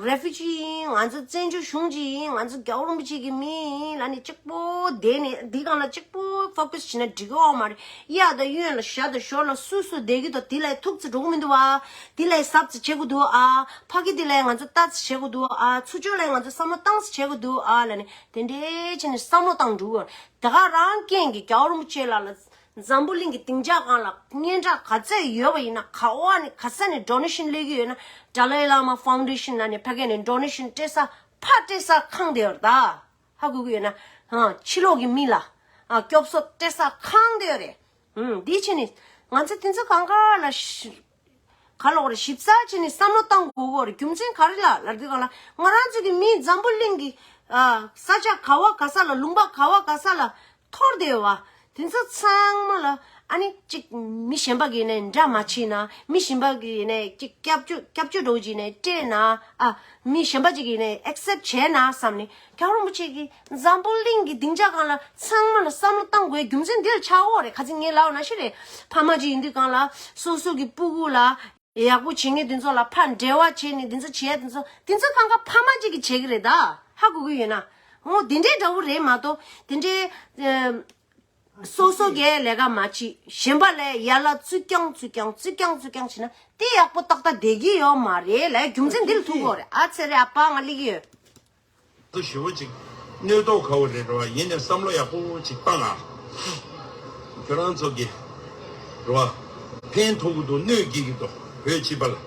རེ་ཕུ་ཇི་ཡིན། ང་ཚོ་བཙན་བྱོལ་གཞུང་གཅིག་ཡིན། ང་ཚོ་རྒྱལ་བ་རིན་པོ་ཆེ་གི་མི་ཡིན་ལབ་ནས་གཅིག་པོ་བསྡད་ནས་འདི་སྒང་ལ་གཅིག་པོ་ཕོ་ཀ་སི་བྱས་ན་འགྲིག་གི་ཡོད་མ་རེད། གཡས་དང་གཡོན་ལ་བྱ་དང་ཞོར་ལ་སུ་སུ་བསྡད་ཀྱི་འདུག་དེ་ལ་ཐུག་ཙམ་འགྲོ་གི་མི་འདུག་ཨ། དེ་ལ་གཟབ་ཙམ་བྱེད་དགོས་འདུག་ཨ། ཕ་གི་དེ་ལ་ང་ཚོ་ལྟ་ཙམ་བྱེད་དགོས་འདུག་ཨ། ཚུར་ཕྱོགས་ལ་ང་ཚོ་བསམ་བློ་བཏང་ཙམ་བྱེད་དགོས་འདུག་ཨ་ལབ་ནས་དེ་འདྲའི་བྱས་ནས་བསམ་བློ་བཏང་འགྲོ་གི་ཡོད་རེད། ད་ག་རང་རྐྱེན་གྱིས་རྒྱལ་བ་རིན་པོ་ཆེ་ལགས་ལ་འཛམ་བུ་གླིང་གི་སྡིངས་ཆ་སྒང་ལ་སྙན་གྲགས་ག་ཚད་ཡོད་པ་ཡིན་ན། ག་བ་ནས་ག་ས་ནས་ཌོ་ནེ་ཤན་སླེབས་ཀྱི་ཡོད་ན། ཌ་ལའི་བླ་མ་ཕའུན་ཌེ་ཤན་ནང་ནས་ཕ་གི་ནས་ཌོ་ནེ་ཤན་སྤྲད་ས་ཕར་སྤྲད་ས་ཁེངས་བསྡད་ཡོད་རེད་ད། ཧ་གོ་གི་ཡོད་ན། ཨ། ཕྱི་ལོགས་ཀྱི་མི་ལ། ཨ། སྐྱོབ་གསོ་སྤྲད་ས་ཁེངས་བསྡད་ཡོད་རེད། ཨུམ། འདི་བྱས་ནས་ང་ཚོ་དེ་ཚོ་གང་ག་ལ་ཤི་ག་ལོག་རེད། ཞིབ་གསལ་བྱས་ནས་བསམ་བློ་བཏང་དགོས་ཀྱི་ཡོད་རེད། རྒྱུ་མཚན་ག་རེ་ལ་ལབ་དུས་སྒང་ལ་ང་རང་ཚོ་གི་མི་འཛམ་བུ་གླིང་གི། ཨ། ས་ཆ་ག་བ་ག་ས་ལ། ལུང་པ་ག་བ་ག་ས་ལ་འཐོར་བསྡད་ཡོད་པ། དེ་ཚོ་ཚང་མ་ལ་ཨ་ནི་གཅིག་མི་གཞན་པ་གིས་ནས་འདྲ་མ་བྱས་ན། མི་གཞན་པ་གིས་ནས་གཅིག་སྐྱབས་བཅོལ་སྐྱབས་བཅོལ་འདྲ་བོ་ཅིག་ནས་སྤྲད་ན། ཨ། མི་གཞན་པ་ཅིག་གིས་ནས་ཨེག་སེབ་བྱས་ན་བསམ་ནས། རྒྱལ་བ་རིན་པོ་ཆེ་གིས་འཛམ་བུ་གླིང་གི་སྡིངས་ཆ་སྒང་ལ་ཚང་མ་ལ་བསམ་བློ་བཏང་དགོས་རྒྱུ་མཚན་འདིར་ཆགས་ཡོད་རེད། ཁ་ཚིག་ངས་ལབ་པ་ནང་བཞིན་རེད། ཕ་མ་ཅིག་ཡིན་དུས་སྒང་ལ་སོ་སོ་གི་སྤུ་གུ་ལ་ཡག་པོ་བྱེད་མཁན་དེ་ཚོ་ལ་ཕར་འབྲེལ་བ་བྱས་ནས་དེ་ཚོ་བྱས་དེ་ཚོ་དེ་ཚོ་གང་ག་ཕ་མ་ཅིག་གིས་བྱེད་ཀྱི་རེད་ད། ཧ་གོ་གི་ཡོད་ན། འོ་དེ་འདྲའི་འདྲ་བོ་རེད་མ་གཏོགས་དེ་འདྲའི། ཨ། སོ་སོ་གིས་ལས་ཀ་མ་བྱེད། གཞན་པ་ལ་ཡར་ལ་ཙུ་རྐྱང་ཙུ་རྐྱང་ཙུ་རྐྱང་ཙུ་རྐྱང་བྱས་ན་དེ་ཡག་པོ་ཏག་ཏག་བསྡད་ཀྱི་ཡོད་མ་རེད་ལབ་རྒྱུ་མཚན་འདི་ལ་ཐུག་གི་ཡོད་རེད། ཨ་ཙི་རེད། ཨ་ཕ་ང་སླེབས་ཀྱི་ཡོད། ཚོ་ཞེ་པོ་ཅིག་གནོད་དོགས་ཁ་པོ་རེད་རེད་བ། ཡིན་ནའི་བསམ་བློ་ཡག་པོ་ཅིག་བཏང་ཨ། ཁྱོད་རང་ཚོ་གི་རེད་བ། ཕན་ཐོགས་ཀྱི་འདུག་གནོད་སྐྱེལ་གྱི་འདུག་བོད་སྤྱི་པ་ལ།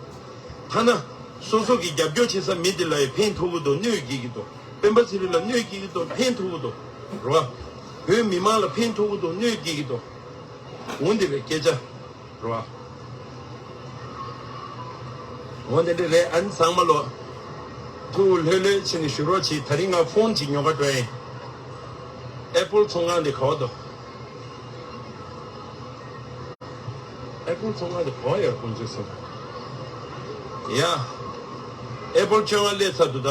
ཐ་ན་སོ་སོ་གི་རྒྱབ་སྐྱོར་བྱེད་ས་མི་དེ་ལ་ཡང་ཕན་ཐོགས་ཀྱི་འདུག་གནོད་སྐྱེལ་གྱི་འདུག་སྤེན་པ་ཚེ་རིང་ལ་གནོད་སྐྱེལ་གྱི་འདུག་ཕན་ཐོགས་ཀྱི་འདུག་རེད་བ། བོད་མི་མང་ལ་ཕན་ཐོགས་ཀྱི་འདུག་གནོད་སྐྱེལ་གྱི་འདུག་འོ་འདི་རེད་སྐད་ཆ། རེད་བ། འོ་འདི་འདྲ་རེད། ཨ་ནི་ཚང་མ་ལོ། ཐུགས་ལྷོད་ལྷོད་བྱས་ནས་བཞུགས་རོགས་གྱིས། དེ་རིང་ང་ཕོན་ཅིག་ཉོ་ག་འགྲོ་ཡིན། ཨེ་པལ་ཚོང་ཁང་འདི་ག་པར་འདུག་ཨེ་པོལ་ཚོང་ཁང་དེ་གང་ཡོད་དཀོན་མཆོག་གསུམ། ཡ། ཨེ་པོལ་བཅོ་ལྔ་སླེབས་ཚར་འདུག་ད།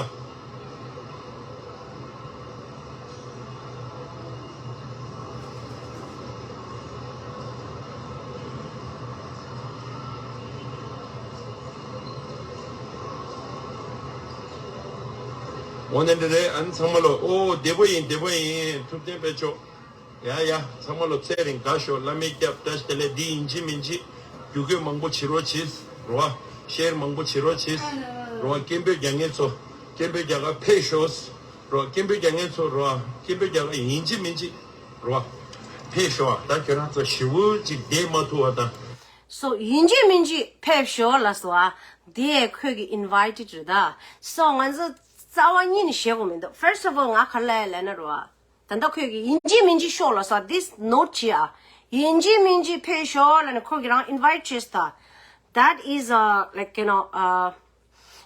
འོ་ན་འདི་རེད། ཨ་ནི་ཚང་མ་ལོ། ཨོ་བདེ་པོ་ཡིན། བདེ་པོ་ཡིན། ཐུབ་བསྟན་དཔལ་མཆོག། ཡ་ཡ། ཚང་མ་ལོ་ཚེ་རིང་དགའ་ཤོག། བླ་མའི་སྐྱབས། བཀྲ་ཤིས་བདེ་ལེགས། འདི་ཡིན་གཅིག་མིན་གཅིག་བརྒྱུད་སྐུལ་མང་པོ་བྱེད་རོགས་གྱིས། རོ་ཨ། ཤེར་མང་པོ་བྱེད་རོགས་གྱིས། རོ་ཨ། སྐད་འབོད་རྒྱག་མཁན་ཚོ། སྐད་འབོད་རྒྱག་ག་ཕེབས་ཤོག། རོ་ཨ། སྐད་འབོད་རྒྱག་མཁན་ཚོ། རོ་ཨ། སྐད་འབོད་རྒྱག་ག་ཡིན་གཅིག་མིན་གཅིག་རོ་ཨ། ཕེབས་ཤོག་ཨ། ད་ཁྱོད་རང་ཚོ་ཞེ་པོ་ཅིག་བསྡད་མ་ཐུབ་པ་དང་། སོ་ཡིན་གཅིག་མིན་གཅིག་ཕེབས་ཤོག་ལ་སོ་ཨ། དེ་ཁོས་ཀྱི་ཨིན་ཝའི་ཊི་རེད་ད། སོ་ང་ཚོ་རྩ་བ་ཉིད་ནས་ཞེད་དགོས་མི་འདུག First of all ང་ག་རེ་ལབ་ཡ་ལབ་ན་རོ་ཨ། ད་ལྟ་ཁོས་ཀྱི་ཡིན་གཅིག་མིན་གཅིག་ཤོག་ལ་སོ། This note བྱེད་ཨ། ཡིན་གཅིག་མིན་གཅིག་ཕེབས་ཤོག་ལབ་ནས་ཁོས་ཀྱི་རང་ཨིན་ཝའི་ཊི་བྱས་ད། That is uh like you know uh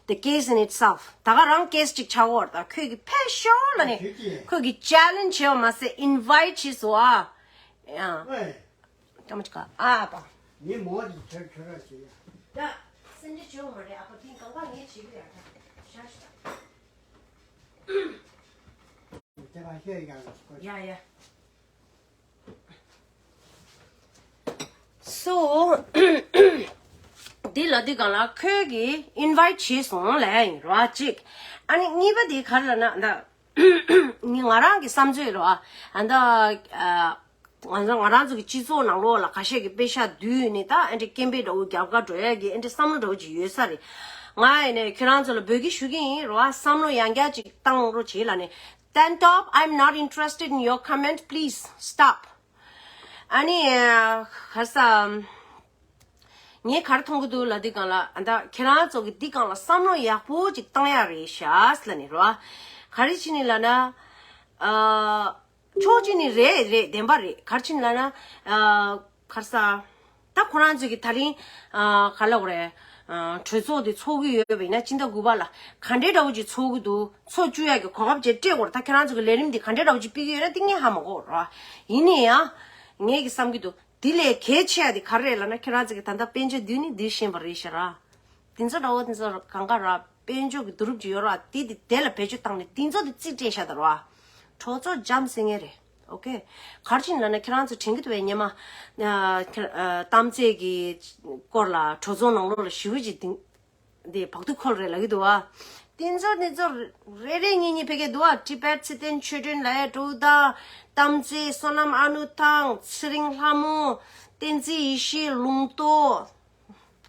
the case in itself. ད་ག་རང་ཀེ་སི་ཅིག་ཆགས་ཡོད་རེད་ད། ཁོས་ཀྱི་ཕེབས་ཤོག་ལབ་ནས་ཁོས་ཀྱི་ཅེ་ལེན་ཇི་བྱས་པ་མ་ཟད་ཨིན་ཝའི་ཊི་བྱས་སོ་ཨ། ཡ། ཀ་མ་ཅི་ཀ་ཨ་པ། ངས་མོ་དེ་ཁྱོད་ཁྱོད་ར་བྱེད་ཡ། ད་སེམས་ཅན་བྱེད་འོ་མ་རེད་ཨ་ཕ། དེ་གང་ག་ངས་བྱེད་གི་ཡ་ད་ཤ་ཤ། དེ་བ་ཤེས་ཡ་ལ་སྐོར། ཡ་ཡ། སོ། འདི་ལ་འདི་གང་ལ་ཁོས་ཀྱིས་ཨིན་ཝའི་ཊི་བྱས་སོང་ལབ་ཡ་ཡིན་རོ་ཨ་གཅིག་ཨ་ནི་གཉིས་པ་དེ་ག་རེ་ལབ་ན་ད། ངས་ང་རང་གི་བསམ་ཚུལ་རོ་ཨ། ཨ་ད། ང་ཚོ་ང་རང་ཚོ་གི་སྤྱི་ཚོགས་ནང་ལོགས་ལ་ཁ་ཤས་ཀྱི་པེ་ཤ་བསྡུས་ནས་ད་ཨེ་འདྲ་སྐད་འབོད་འདྲ་བོ་རྒྱབ་ཁ་འགྲོ་ཡ་གི་ཨེ་འདྲ་བསམ་བློ་འདྲ་བོ་ཅིག་ཡོད་ས་རེད། ང་ཡིན་ནས་ཁྱེད་རང་ཚོ་ལ་འབོད་སྐུལ་ཞུ་གི་ཡིན་རོ་ཨ། བསམ་བློ་ཡང་བསྐྱར་ཅིག་བཏང་རོགས་བྱེད་ལ་ནས། Stand up, I'm not interested in your comment, please stop. ཨ་ནི་ག་ས། ངས་ག་རེ་མཐོང་གི་འདུག་ལབ་དུས་སྒང་ལ་ཨ་ད་ཁྱེད་རང་ཚོ་གི་འདི་སྒང་ལ་བསམ་བློ་ཡག་པོ་ཅིག་བཏང་ཡག་རེད་ཤག་ལབ་ནས་རོ། ག་རེ་བྱས་ནས་ལབ་ན། ཨ། ཕྱོགས་གཅིག་ནས་རེད་རེད་བདེན་པ་རེད། ག་རེ་བྱས་ནས་ལབ་ན། ཨ། ག་རེ་ཟ། ད་ཁོ་རང་ཚོ་གི་ད་རིང་། ཨ། ག་རེ་ལབ་དགོས་རེད། ཨ། གྲོས་ཚོགས་དེ་ཚོགས་ཀྱི་ཡོད་པ་ཡིན་ན་སྤྱི་ཟླ་དགུ་པ་ལ་ག་འདྲའི་འདྲ་བོ་ཅིག་ཚོགས་ཀྱི་འདུག་ཚོགས་བཅུག་ཡག་གི་གོ་སྐབས་ཅིག་སྤྲད་དགོས་རེད། ད་ཁྱེད་རང་ཚོ་གི་ལས་རིམ་དེ་ག་འདྲའི་འདྲ་བོ་ཅིག་སྤེལ་གྱི་ཡོད་ན་དེ་ངས་ཧ་མ་གོ་ར། ཡིན་ན་ཡང་། ངས་ཀྱི་བསམ་གྱི་འདུག་དེ་ལས་གལ་ཆེ་ཡ་དེ་ག་རེ་རེད་ལབ་ན། ཁྱེད་རང་ཚོ་གི་ད་ལྟ་དཔལ་འབྱོར་བསྡུས་ནས་འདིར་ཤེས་པ་རེད་ཤག་ར། དེ་ཚོ་འདྲ་བོ་དེ་ཚོ་གང་ག་ར་དཔལ་འབྱོར་གྱི་བསྡུ་རུབ་ཅིག་ཡོད་ར། དེ་དེ་དེ་ལ་བེད་སྤྱོད་བཏང་ནས་དེ་ཚོ་དེ་རྩིས་སྤྲད་ཤག་ད་ར། གྲོས་ཚོགས་འཇམ་ཟེར་མཁན་རེད། ཨོ་ཀེ། ག་རེ་བྱས་ནས་ལབ་ན་ཁྱེད་རང་ཚོ་དྲན་གྱི་འདུག་པས་སྔོན་མ། ཨ། ཁྱེད་ཨ། གཏམ་བརྗོད་ཀྱི་སྐོར་ལ་གྲོས་ཚོགས་ནང་ལོགས་ལ་ཞེ་པོ་ཅིག་དེ། འདི་བག་ཐུག་ཁོལ་རེད་ལབ་ཀྱི་འདུག་བ། དེ་ཚོ་དེ་ཚོ་རེ་རེ་གཉིས་གཉིས་ཕ་གིར་འདུག་བ། ཊི་བེཊ་ཚེ་བརྟན་ཆོས་སྒྲོན་ལབ་ཡ་འདྲ་བོ་དང་། གཏམ་བརྗོད་བསོད་ནམས་ཨ་ནུ་ཐང་། ཚེ་རིང་ལྷ་མོ། བསྟན་འཛིན་ཡེ་ཤེས། ལུང་རྟོགས།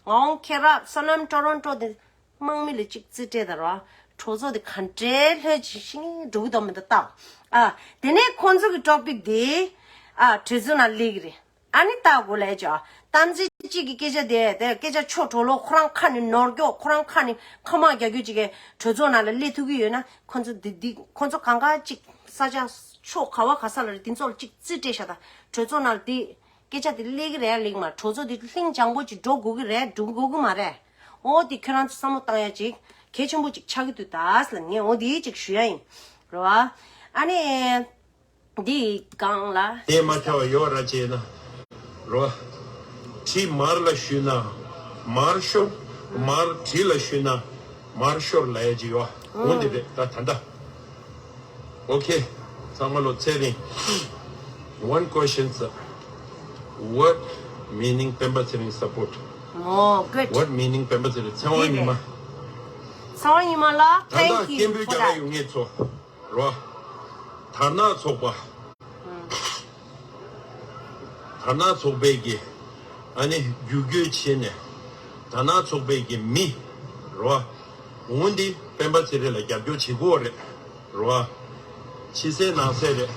ངག་དབང་མཁྱེན་རབ། བསོད་ནམས་ཊོ་རོན་ཊོ་དེ་དམག་མི་ལ་གཅིག་རྩིས་སྤྲད་ད་ར། གྲོས་ཚོགས་དེ་ག་འདྲའི་ལྷོད་ཅིག་ཤིང་འགྲོ་གི་འདུག་མི་འདུག་ལྟ། ཨ། དེ་ནས་ཁོང་ཚོ་གི་ཊོ་པིག་དེ། ཨ། གྲོས་ཚོགས་ནང་སླེབས་ཀྱི་རེད། ཨ་ནི་ལྟ་དགོས་ལབ་ཅོ། གཏམ་ཚེ་གཅིག་གི་སྐད་ཆ་དེ་དེ་སྐད་ཆ་ཆོ་འཕྲོ་ལོག་ཁོ་རང་ཁ་ནས་ནོར་སྐྱོ། ཁོ་རང་ཁ་ནས་ཁ་མ་རྒྱག་རྒྱུ་ཅིག་གི་གྲོས་ཚོགས་ནང་ལ་སླེབས་ཐུབ་ཀྱི་ཡོད་ན། ཁོ་ཚོ་འདི་འདི་ཁོ་ཚོ་གང་ག་ཅིག་ས་ཆ་ཕྱོགས་ག་བ་ག་ས་ལ་རེད། དེ་ཚོ་ལ་ཅིག་རྩིས་སྤྲད་ཤག་ད། གྲོས་ཚོགས་ནང་ལ་དེ་སྐད་ཆ་དེ་སླེབས་ཀྱི་རེད་སླེབས་མ། གྲོས་ཚོགས་དེ་ལྷིང་འཇམ་པོ་ཅིག་འགྲོ་དགོས་ཀྱི་རེད། འགྲོ་དགོས་ཀྱི་མ་རེད། འོ་དེ་ཁྱོད་རང་ཚོ་བསམ་བློ་བཏང་ཡ་ཅིག་གལ་ཆེན་པོ་ཅིག་ཆགས་ཀྱི་འདུག་ད་ཟེར་ལབ་ངས་འོ་དེ་ཅིག་ཞུ་ཡ་ཡིན། རེད་བ། ཨ་ནི། འདི་སྒང་ལ། དེ་མ་ཐལ་བ་ཡོད་ར་བྱས་ན། རོ། གྲི་མར་ལ་གཞུས་ན་མར་ཤོར། མར་གྲི་ལ་གཞུས་ན་མར་ཤོར་ལབ་ཡ་ཅིག་ཡོད། འོ་འདི་རེད་ད་ད་ལྟ། Okay. ཚང་མ་ལོ་ཚེ་རིང་། One question, sir. What meaning སྤེན་པ་ཚེ་རིང་support? Oh, good. What meaning སྤེན་པ་ཚེ་རིང་ཚེ་དབང་ཉི་མ། ཚེ་དབང་ཉི་མ་ལགས། ད་ལྟ་Thank you སྐད་འབོད for རྒྱག་ག་that. ཡོང་མཁན་ཚོ། རོ། དར་ནག་ཚོགས་པ། ཨང་། དར་ནག་ཚོགས་པའི་གི། ཨ་ནི་རྒྱུག་རྒྱུག་བྱས་ནས། དར་ནག་ཚོགས་པའི་གི་མི། རོ། འོང་འདི་སྤེན་པ་ཚེ་རིང་ལ་རྒྱབ་སྐྱོར་བྱེད་དགོས་རེད། རོ། ཕྱི་གསལ་ནང་གསལ་རེད།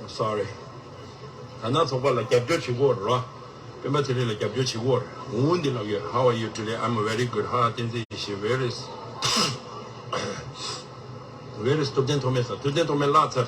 Sorry. དར་ནག་ཚོགས་པ་ལ་རྒྱབ་སྐྱོར་བྱེད་དགོས་རེད། སྤེན་པ་ཚེ་རིང་ལ་རྒྱབ་སྐྱོར་བྱེད་དགོས་རེད། འོང་འདི་ལབ་ཡོད། How are you today? I'm very good. ཧ། བསྟན་འཛིན་ཡེ་ཤེས། Where is Where is ཐུབ་བསྟན་ཐོགས་མེད་ཟེར། ཐུབ་བསྟན་ཐོགས་མེད་བརླག་ཚར།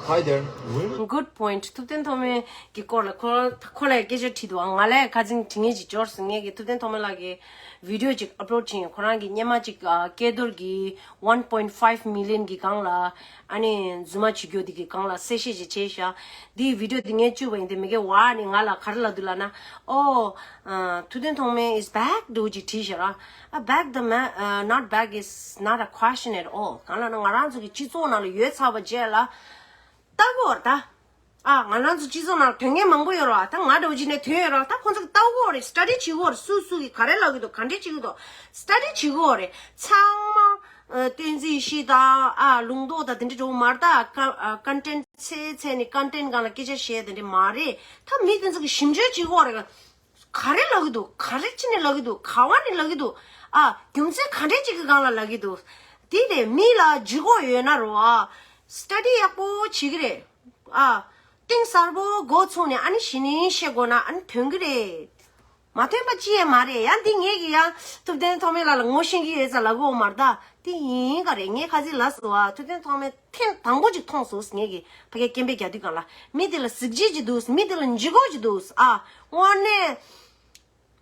Hi there. Where? Good point. ཐུབ་བསྟན་ཐོགས་མེད་ཀྱི་སྐོར་ལ་ཁོ་ཁོ་ལ་སྐད་ཆ་དྲིས་འདུག་ང་ལ་ཁ་སང་དྲི་ངེས་ཅིག་འབྱོར་སོང་། ངས་ཀྱི་ཐུབ་བསྟན་ཐོགས་མེད་ལགས་ཀྱི་video ཅིག་upload བྱས་ཡོད། ཁོ་རང་གི་སྔོན་མ་ཅིག་ཨ་སྐལ་རྡོར་གྱི་one point five million གི་སྒང་ལ་ཨ་ནི་རྫུན་མ་བྱེད་རྒྱུ་དེ་གི་སྒང་ལ་གསལ་བཤད་ཅིག་བྱས་ཤག་འདིའི་video དེ་ངས་བཅུག་པ་ཡིན་ཏེ། མི་གེ་ཝ་ནི་ང་ལ་ག་རེ་ལབ་འདུག་ལབ་ན། ཨོ། ཨ། ཐུབ་བསྟན་ཐོགས་མེད is back འདྲ་བོ་ཅིག་བྲིས་ཤག་ར། ཨ། back the man, uh, not back is not a question at all. གང་ལབ་ན་ང་རང་ཚོ་གི་སྤྱི་ཚོགས་ནང་ལ་ཡོད་ཚར་བ་རྗེས་ལ་ལྟ་དགོས་རེད་ད། ཨ། ང་རང་ཚོ་སྤྱི་ཚོགས་ནང་ལ་དོན་ངན་མང་པོ་ཡོད་རེད་བ། ད་ང་འདྲ་བོ་ཅིག་ནས་ཐོན་ཡོད་རེད་བ། ད་ཁོང་ཚོ་ལྟ་དགོས་རེད། study བྱེད་དགོས་རེད། སུ་སུ་གི་ག་རེ་ལབ་གི་འདུག་ག་འདྲས་བྱེད་ཀྱི་འདུག study བྱེད་དགོས་རེད། ཚང་མ་ཨ། བསྟན་འཛིན་ཡེ་ཤེས་དང་ཨ། ལུང་རྟོགས་དང་དེ་འདྲ་འདྲ་བོ་མ་རེད་ད། ཀ་ཨ། content འཚོལ་འཚོལ་ནས་content སྒང་ལ་སྐད་ཆ་བཤད་དེ་འདྲ་མ་རེད། ད་མི་དེ་ཚོ་གི་ཞིབ་འཇུག་བྱེད་དགོས་རེད། ག་རེ་ལབ་ཀྱི་འདུག་ག་རེ་ཅི་ནས་ལབ་ཀྱི་འདུག་ག་བ་ནས་ལབ་ཀྱི་འདུག་ཨ། རྒྱུ་མཚན་ག་འདྲས་ཅིག་གི་སྒང་ལ་ལབ་ཀྱི་འདུག་དེ་ལས་མི་ལ་ལྗིད་ཁོག་ཡོད་ན་རོ། ཨ། study ཡག་པོ་བྱེད་ཀྱི་རེད། ཨ། གཏིང་ཟབ་པོ་འགོ་ཚུགས་ནས་ཨ་ནི་གཞི་ནས་བཤད་དགོས་ན་ཨ་ནི་ཐོན་གྱི་རེད། མ་ཐོན་པ་ཅི་ཡང་མ་རེད། ཡང་འདི་ངས་ཀྱི་ཡང་ཐུབ་བསྟན་ཐོགས་མེད་ལགས་ལ་ངོ་ཤེས་ཀྱི་ཡོད་ཙང་ལབ་ཀྱི་ཡོད་མ་རེད་ད། དེ་ཡིན་ག་རེད། ངས་ཁ་སང་ལབ་སོང་ཨ། ཐུབ་བསྟན་ཐོགས་མེད་ཐེངས་དང་པོ་ཅིག་མཐོང་སོང་། ངས་ཀྱི་ཕ་གིར་སྐད་འབོད་རྒྱག་དུས་སྒང་ལ་མི་དེ་ལ་གཟི་བརྗིད་ཅིག་འདུག་མི་དེ་ལ་ལྗིད་ཁོག་ཅིག་འདུག་ཨ། དངོས་གནས་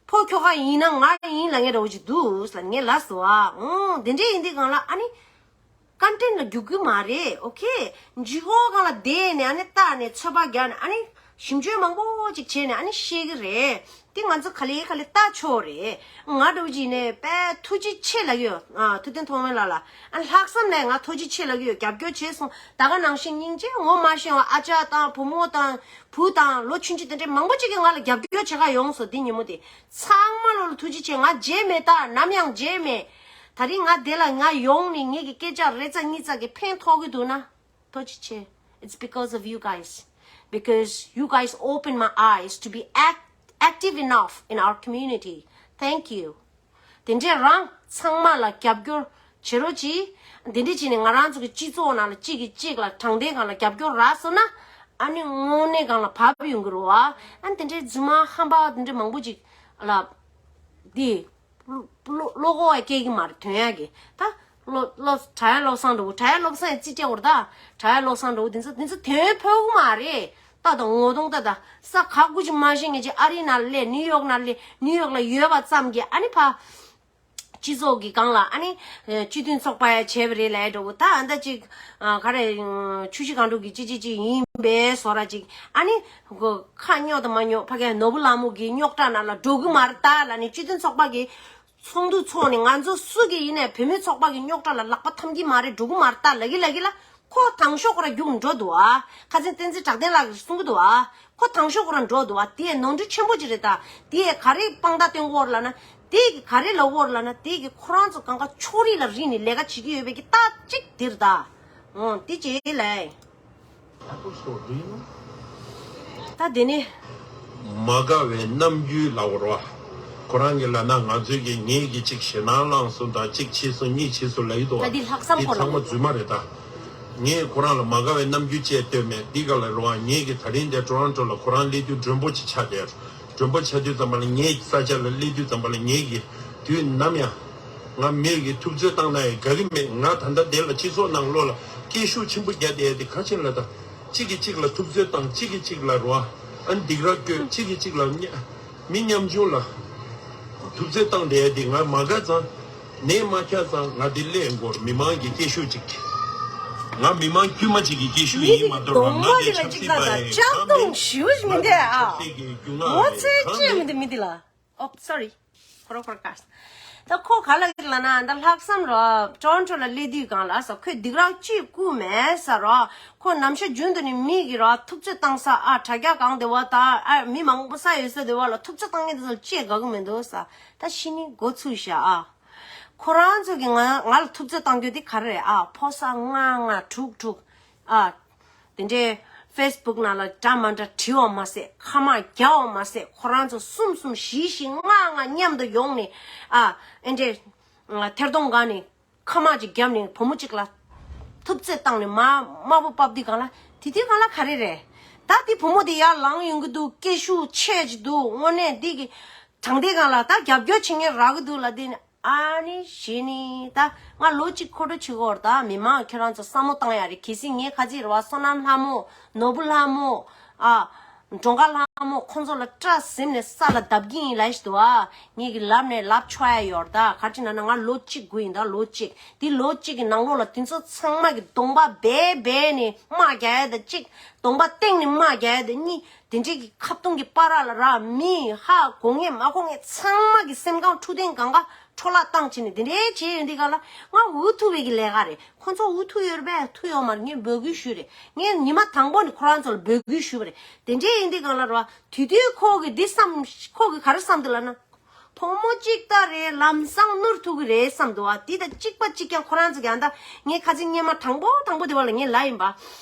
ཕོ་ཁྱོ་ག་ཡིན་ན་ང་ཡིན་ལབ་མཁན་འདྲ་བོ་ཅིག་འདུག་ལབ་ངས་ལབ་སོང་ཨ། ཨང་། དེ་འདྲས་ཡིན་དུས་སྒང་ལ་ཨ་ནི་content ལ་རྒྱུག་གི་མ་རེད། ཨོ་ཁེ། ལྗིད་ཁོག་སྒང་ལ་བསྡད་ནས་ཨ་ནི་ལྟ་ནས་ཚོད་དཔག་རྒྱག་ནས་ཨ་ནི་ཞིབ་འཇུག་མང་པོ་ཅིག་བྱས་ནས་ཨ་ནི་བཤད་ཀྱི་རེད། དེ་ང་ཚོ་ག་ལེ་ག་ལེ་ལྟ་ཆོག་རེད། ང་འདྲ་བོ་ཅིག་ནས་དཔེ་ཐུགས་རྗེ་ཆེ་ལབ་ཀྱི་ཡོད། ཨ། ཐུབ་བསྟན་ཐོགས་མེད་ལགས་ལ་ཨ་ལྷག་བསམ་ནས་ང་ཐུགས་རྗེ་ཆེ་ལབ་ཀྱི་ཡོད། རྒྱབ་སྐྱོར་བྱས་སོང་། ད་ག་ནང་བཞིན་སྙིང་རྗེ་ངོ་མ་ཤེས་པ་ཨ་ཅག་དང་བུ་མོ་དང་བུ་དང་ལོ་ཆུང་ཆུང་དེ་འདྲས་མང་པོ་ཅིག་གིས་ང་ལ་རྒྱབ་སྐྱོར་བྱེད་ག་ཡོང་སོང་། དེ་ཉིན་མོ་དེ་ཚང་མ་ལོ་ལ་ཐུགས་རྗེ་ཆེ། ང་བརྗེད་མེད་ད། ནམ་ཡང་བརྗེད་མེད། ད་རིང་ང་དེ་ལ་ང་ཡོང་ནས་ངེད་ཀྱི་སྐད་ཆ་རེ་ཙམ་གཉིས་ཙམ་གྱིས་ཕན་ཐོགས་ཀྱི་འདུག་ན། ཐུགས་རྗེ་ཆེ། It's because of you guys. Because you guys open my eyes to be act, active enough in our community. Thank you. དེ་འདྲས་རང་ཚང་མ་ལ་རྒྱབ་སྐྱོར་བྱེད་རོགས་གྱིས། དེ་འདྲས་བྱས་ནས་ང་རང་ཚོ་གི་སྤྱི་ཚོགས་ནང་ལ་གཅིག་གིས་གཅིག་ལ་དྲང་བདེན་སྒང་ལ་རྒྱབ་སྐྱོར་རག་སོང་ན། ཨ་ནི་དངོས་གནས་སྒང་ལ་བབས་ཡོང་གི་རེད་བ། ཨ་ནི་དེ་འདྲས་རྫུན་མ་ཧམ་པ་དེ་འདྲས་མང་པོ་ཅིག་ལ་འདི། བློ་བློ་ཁོག་ཡང་སྐྱེ་གི་མ་རེད། དོན་ཡག་གི་ད། བློ་བློ་དྲ་ཡག་བློ་བཟང་འདྲ་བོ། དྲ་ཡག་བློ་བཟང་ཡང་རྩིས་སྤྲད་དགོས་རེད་ད། དྲ་ཡག་བློ་བཟང་འདྲ་བོ་དེ་ཚོ་དེ་ཚོ་དོན་ཕོག་གི་མ་རེད། ད་ད་ངོ་གདོང་ད་ད་ས་ག་གུ་ཅིག་མ་ཤེས་མཁན་ཅིག་ཨ་རི་ནང་སླེབས། ནིའུ་ཡོག་ནང་སླེབས། ནིའུ་ཡོག་ལ་ཡོད་པ་ཙམ་གྱིས་ཨ་ནི་ཕ། སྤྱི་ཚོགས་ཀྱི་སྒང་ལ་ཨ་ནི་སྤྱི་མཐུན་ཚོགས་པ་ཡང་བྱས་པ་རེད་ལབ་ཡག་འདྲ་བོ། ད་ཨ་ད་ཅིག་ག་རེ་ཆུ་བཞི་སྒང་དྲུག་གི་ཅི་ཅི་ཅི་ཡིན་པའི་བཟོ་འདྲ་ཅིག་ཨ་ནི་ཁ་རྙོག་དང་མ་རྙོག་ཕ་གིའི་ནོར་བུ་ལྷ་མོ་གི་རྙོག་དྲ་ནང་ལ་འགྲོ་གི་མ་རེད་ད་ལབ་ནས། སྤྱི་མཐུན་ཚོགས་པ་གི་ཚོགས་འདུ་ཚོགས་ནས་ང་ཚོ་སུ་གི་ཡིན་ནའི་བུད་མེད་ཚོགས་པ་གི་རྙོག་དྲ་ལ་ལག་པ་འཐམ་གྱི་མ་རེད། འགྲོ་གི་མ་རེད་ད་ལབ་ཀྱི་ལབ་ཀྱི་ལ། ཁོ་དང་ཤོག་ཁོ་རང་རྒྱུགས་འགྲོ་འདུག་ཨ། ཁ་སང་བསྟན་འཛིན་གྲགས་ལྡན་ལགས་ཀྱིས་གསུང་གི་འདུག་ཨ། ཁོ་དང་ཤོག་ཁོ་རང་འགྲོ་འདུག་ཨ། དེ་ནོར་འཁྲུལ་ཆེན་པོ་ཅིག་རེད་ད། དེ་ག་རེ་དཔང་རྟགས་སྟོན་གྱི་ཡོད་རེད་ལབ་ན། དེ་གི་ག་རེ་ལབ་ཀྱི་ཡོད་རེད་ལབ་ན། དེ་གི་ཁོ་རང་ཚོ་སྒང་ག་ཕྱོགས་རིས་ལ་རིག་ནས་ལས་ཀ་བྱེད་ཀྱི་ཡོད་པའི་གི་རྟགས་གཅིག་དེ་རེད་ད། འོ་དེ་བྱས་ལས། ད་དེ་ནི། མ་དགའ་བའི་རྣམ་འགྱུར་ལབ་དགོས་རེད་བ། ཁོ་རང་གིས་ལབ་ན་ང་ཚོས་ཀྱིས་ངེད་ཀྱིས་གཅིག་ཞེད་སྣང་བསླངས་སོང་དང་གཅིག་བྱས་སོང་གཉིས་བྱས་སོང་ལབ་ཀྱི་འདུག་བ། ད་འདི་ལྷག་བསམ་སྐོར་ལ། འདི་ཚང་མ་རྫུན་མ་རེད་ད། ངས་ཁོ་རང་ལ་མ་དགའ་བའི་རྣམ་འགྱུར་ཅིག་སྟོན་མེད། འདི་ག་ལ་རེད་བ། ངེད་ཀྱིས་ད་རིང་འདིར་ཊོ་རོན་ཊོ་ལ་ཁོ་རང་སླེབས་དུས་མགྲོན་པོ་ཅིག་ཆགས་བསྡད། མགྲོན་པོ་ཆགས་དུས་ཙམ་པ་ལ་ངེད་ཀྱི་ས་ཆ་ལ་སླེབས་དུས་ཙམ་པ་ལ་ངེད་ཀྱིས་དུས་ནམ་ཡང་ང་མི་གིས་ཐུབ་ཚོད་བཏང་ན་ཡང་དགའ་གི་མེད། ང་ད་ལྟ་འདི་ལ་སྤྱི་ཚོགས་ནང་ལོགས་ལ་སྐད་ཤུགས་ཆེན་པོ་རྒྱག་བསྡད་དེ་ག་ཅི་ལ་ད། གཅིག་གིས་གཅིག་ལ་ཐུབ་ཚོད་བཏང་། གཅིག་གིས་གཅིག་ལ་རོ་ཨ་སྡིགས་ར་བསྐུལ། གཅིག་གིས་གཅིག་ལ་མི་ཉམ་ཆུང་ལ་ཐུབ་ཚོད་བཏང་བསྡད་དེ་ང་མ་དགའ་ཙང་། ནད་མ་ཁྱབ་ཙང་ང་འདི་སླེབས་དགོས། མི་མང་གི་སྐད་ཤུགས་གཅིག་ང་མི་མང་དཀྱུས་མ་གཅིག་གི་སྐད་ཤུགས་ཡིན་མ་གཏོགས་ར། ང་འདི་ཆབ་སྲིད་པ་ཡིན། ང་འདི་ཆབ་སྲིད་ཀྱི་རྒྱུ་ནག་ཡིན། གང་མེད། ཆབ་སྲིད་ཀྱི་རྒྱུ་ནག་རེད། གང་མེད། མི་འདི་ལ། Oh, sorry. ཁོ་རང་ཁོ་རང་ཀ། ད་ཁོ་ག་ལ་ལབ་ན་ད་ལྷག་བསམ་རོ་ཊོ་རོན་ཊོ་ལ་སླེབས་དུས་སྒང་ལ་ས་ཁོས་སྡིགས་ར་གཅིག་བསྐུལ་མེད་ས་རོ། ཁོ་ནམ་ཞག་རྒྱུན་དུ་ནི་མི་གི་རོ་ཐུབ་ཚོད་བཏང་ས་ཨ་དྲ་རྒྱ་སྒང་དེ་བ་ད་ཨ་མི་མང་པོ་ས་ཡོད་ས་དེ་བ་ལ་ཐུབ་ཚོད་བཏང་མཁན་དེ་ཚོ་ལ་ཅི་དགའ་གི་མི་འདུག་ས། ད་ཤི་ནི་འགོ་ཚུགས་ཤག་ཨ། ཁོ་རང་ཚོ་གི་ང་ང་ལ་ཐུབ་ཚོད་བཏང་རྒྱུ་དེ་ག་རེ་རེད་ཨ། ཕོ་གསར་ལྔ་ལྔ་དྲུག་དྲུག་ཨ། དེ་འདྲའི་ཕེ་སི་བུག་ནང་ལ་འདྲ་མ་འདྲ་བྲིས་པ་མ་ཟད། ཁ་མ་རྒྱག་པ་མ་ཟད། ཁོ་རང་ཚོ་གསུམ་གསུམ་བཞི་བཞི་ལྔ་ལྔ་མཉམ་དུ་ཡོང་ནས་ཨ། ཨེ་འདྲའི་ཐེར་གདོང་སྒང་ནས་ཁ་མ་ཅིག་བརྒྱབ་ནས་བུ་མོ་གཅིག་ལ་ཐུབ་ཚོད་བཏང་ནས་མ་དམར་པོ་ཕབ་དུས་སྒང་ལ། དེ་དུས་སྒང་ལ་ག་རེ་རེད། ད་དེ་བུ་མོ་དེ་ཡར་ལངས་ཡོང་གི་འདུག་སྐད་ཤུགས་ཆེ་ཅིག་འདུག་དངོས་གནས་འདི་གི་དྲང་བདེན་སྒང་ལ་ད་རྒྱབ་སྐྱོར་བྱེད་མཁན་རག་གི་འདུག་ལབ་དེ་ནས། ཨ་ནི་གཞི་ནི་ད་ང་ལོ་གཅིག་འཁོར་འགྲོ་བྱེད་ཀྱི་ཡོད་རེད། ད་མི་མང་ཁྱེད་རང་ཚོ་བསམ་བློ་བཏང་ཡ་རེད། གལ་སྲིད་ངའི་ཁ་ཅིག་རེད་བ། བསོད་ནམས་ལྷ་མོ། ནོར་བུ་ལྷ་མོ། ཨ། འགྲོ་འགའ་ལྷ་མོ་ཁོང་ཚོ་ལ་སྐྲ་ཟིམ་ནས་ས་ལ་བརྡབ་ཀྱི་ཡིན་ལབ་ཞིག་འདུག་ཨ། ངེད་ཀྱི་ལབ་ནས་ལབ་ཆོག་ཡ་ཡོད་རེད། ད་ག་རེ་ཅིག་ན་ན་ང་ལོ་གཅིག་དགུ་ཡིན། ད་ལོ་གཅིག་འདི་ལོ་གཅིག་གི་ནང་ལོགས་ལ་དེ་ཚོ་ཚང་མ་གི་གདོང་པ་སྦས་སྦས་ནས་དམག་རྒྱག་ཡ་ད་གཅིག་གདོང་པ་སྟེང་ནས་དམག་རྒྱག་ཡ་ད་གཉིས། དེ་འདྲའི་གི་ཁ་བརྡུང་གི་པར་ར་ལ་ར་མི་ཧ་གོ་ངེས་མ་གོ་ངེས་ཚང་མ་གི་སེམས་ཁམས་འཁྲུག་ལྡིང་གང་ག་འཕྲོ་བརླག་བཏང་བྱས་ནས་དེ་འདྲའི་བྱས་ཡོད་འདི་ག་ལ་ང་འུ་ཐུག་པའི་གི་ལས་ཀ་རེད། ཁོ་ཚོ་འུ་ཐུག་ཡོད་རེད་པས། ཐུག་ཡོད་མ་རེད། ངས་འབོད་སྐུལ་ཞུས་རེད། ངས་ཉི་མ་དང་པོ་ནས་ཁོ་རང་ཚོ་ལ་འབོད་སྐུལ་ཞུས་པ་རེད། དེ་འདྲའི་ཡིན་འདི་ག་ལ་ར་དུས་དུས་ཁོ་གི་འདི་བསམ་ཁོ་གི་ག་རེ་བསམ་འདུག་ལབ་ན། ཕོ་མོ་གཅིག་ལྟ་རེད། ལམ་སང་ནོར་ཐུག་གི་རེད་བསམ་འདུག་ཨ། དེ་དང་གཅིག་པ་གཅིག་རྐྱང་ཁོ་རང་ཚོ་གི་ཨ་ད་ངས་ཁ་ཚིག་སྙན་མ་དང་པོ་དང་པོ་དེ་བ་ལ་ངས་ལབ་ཡིན་པ།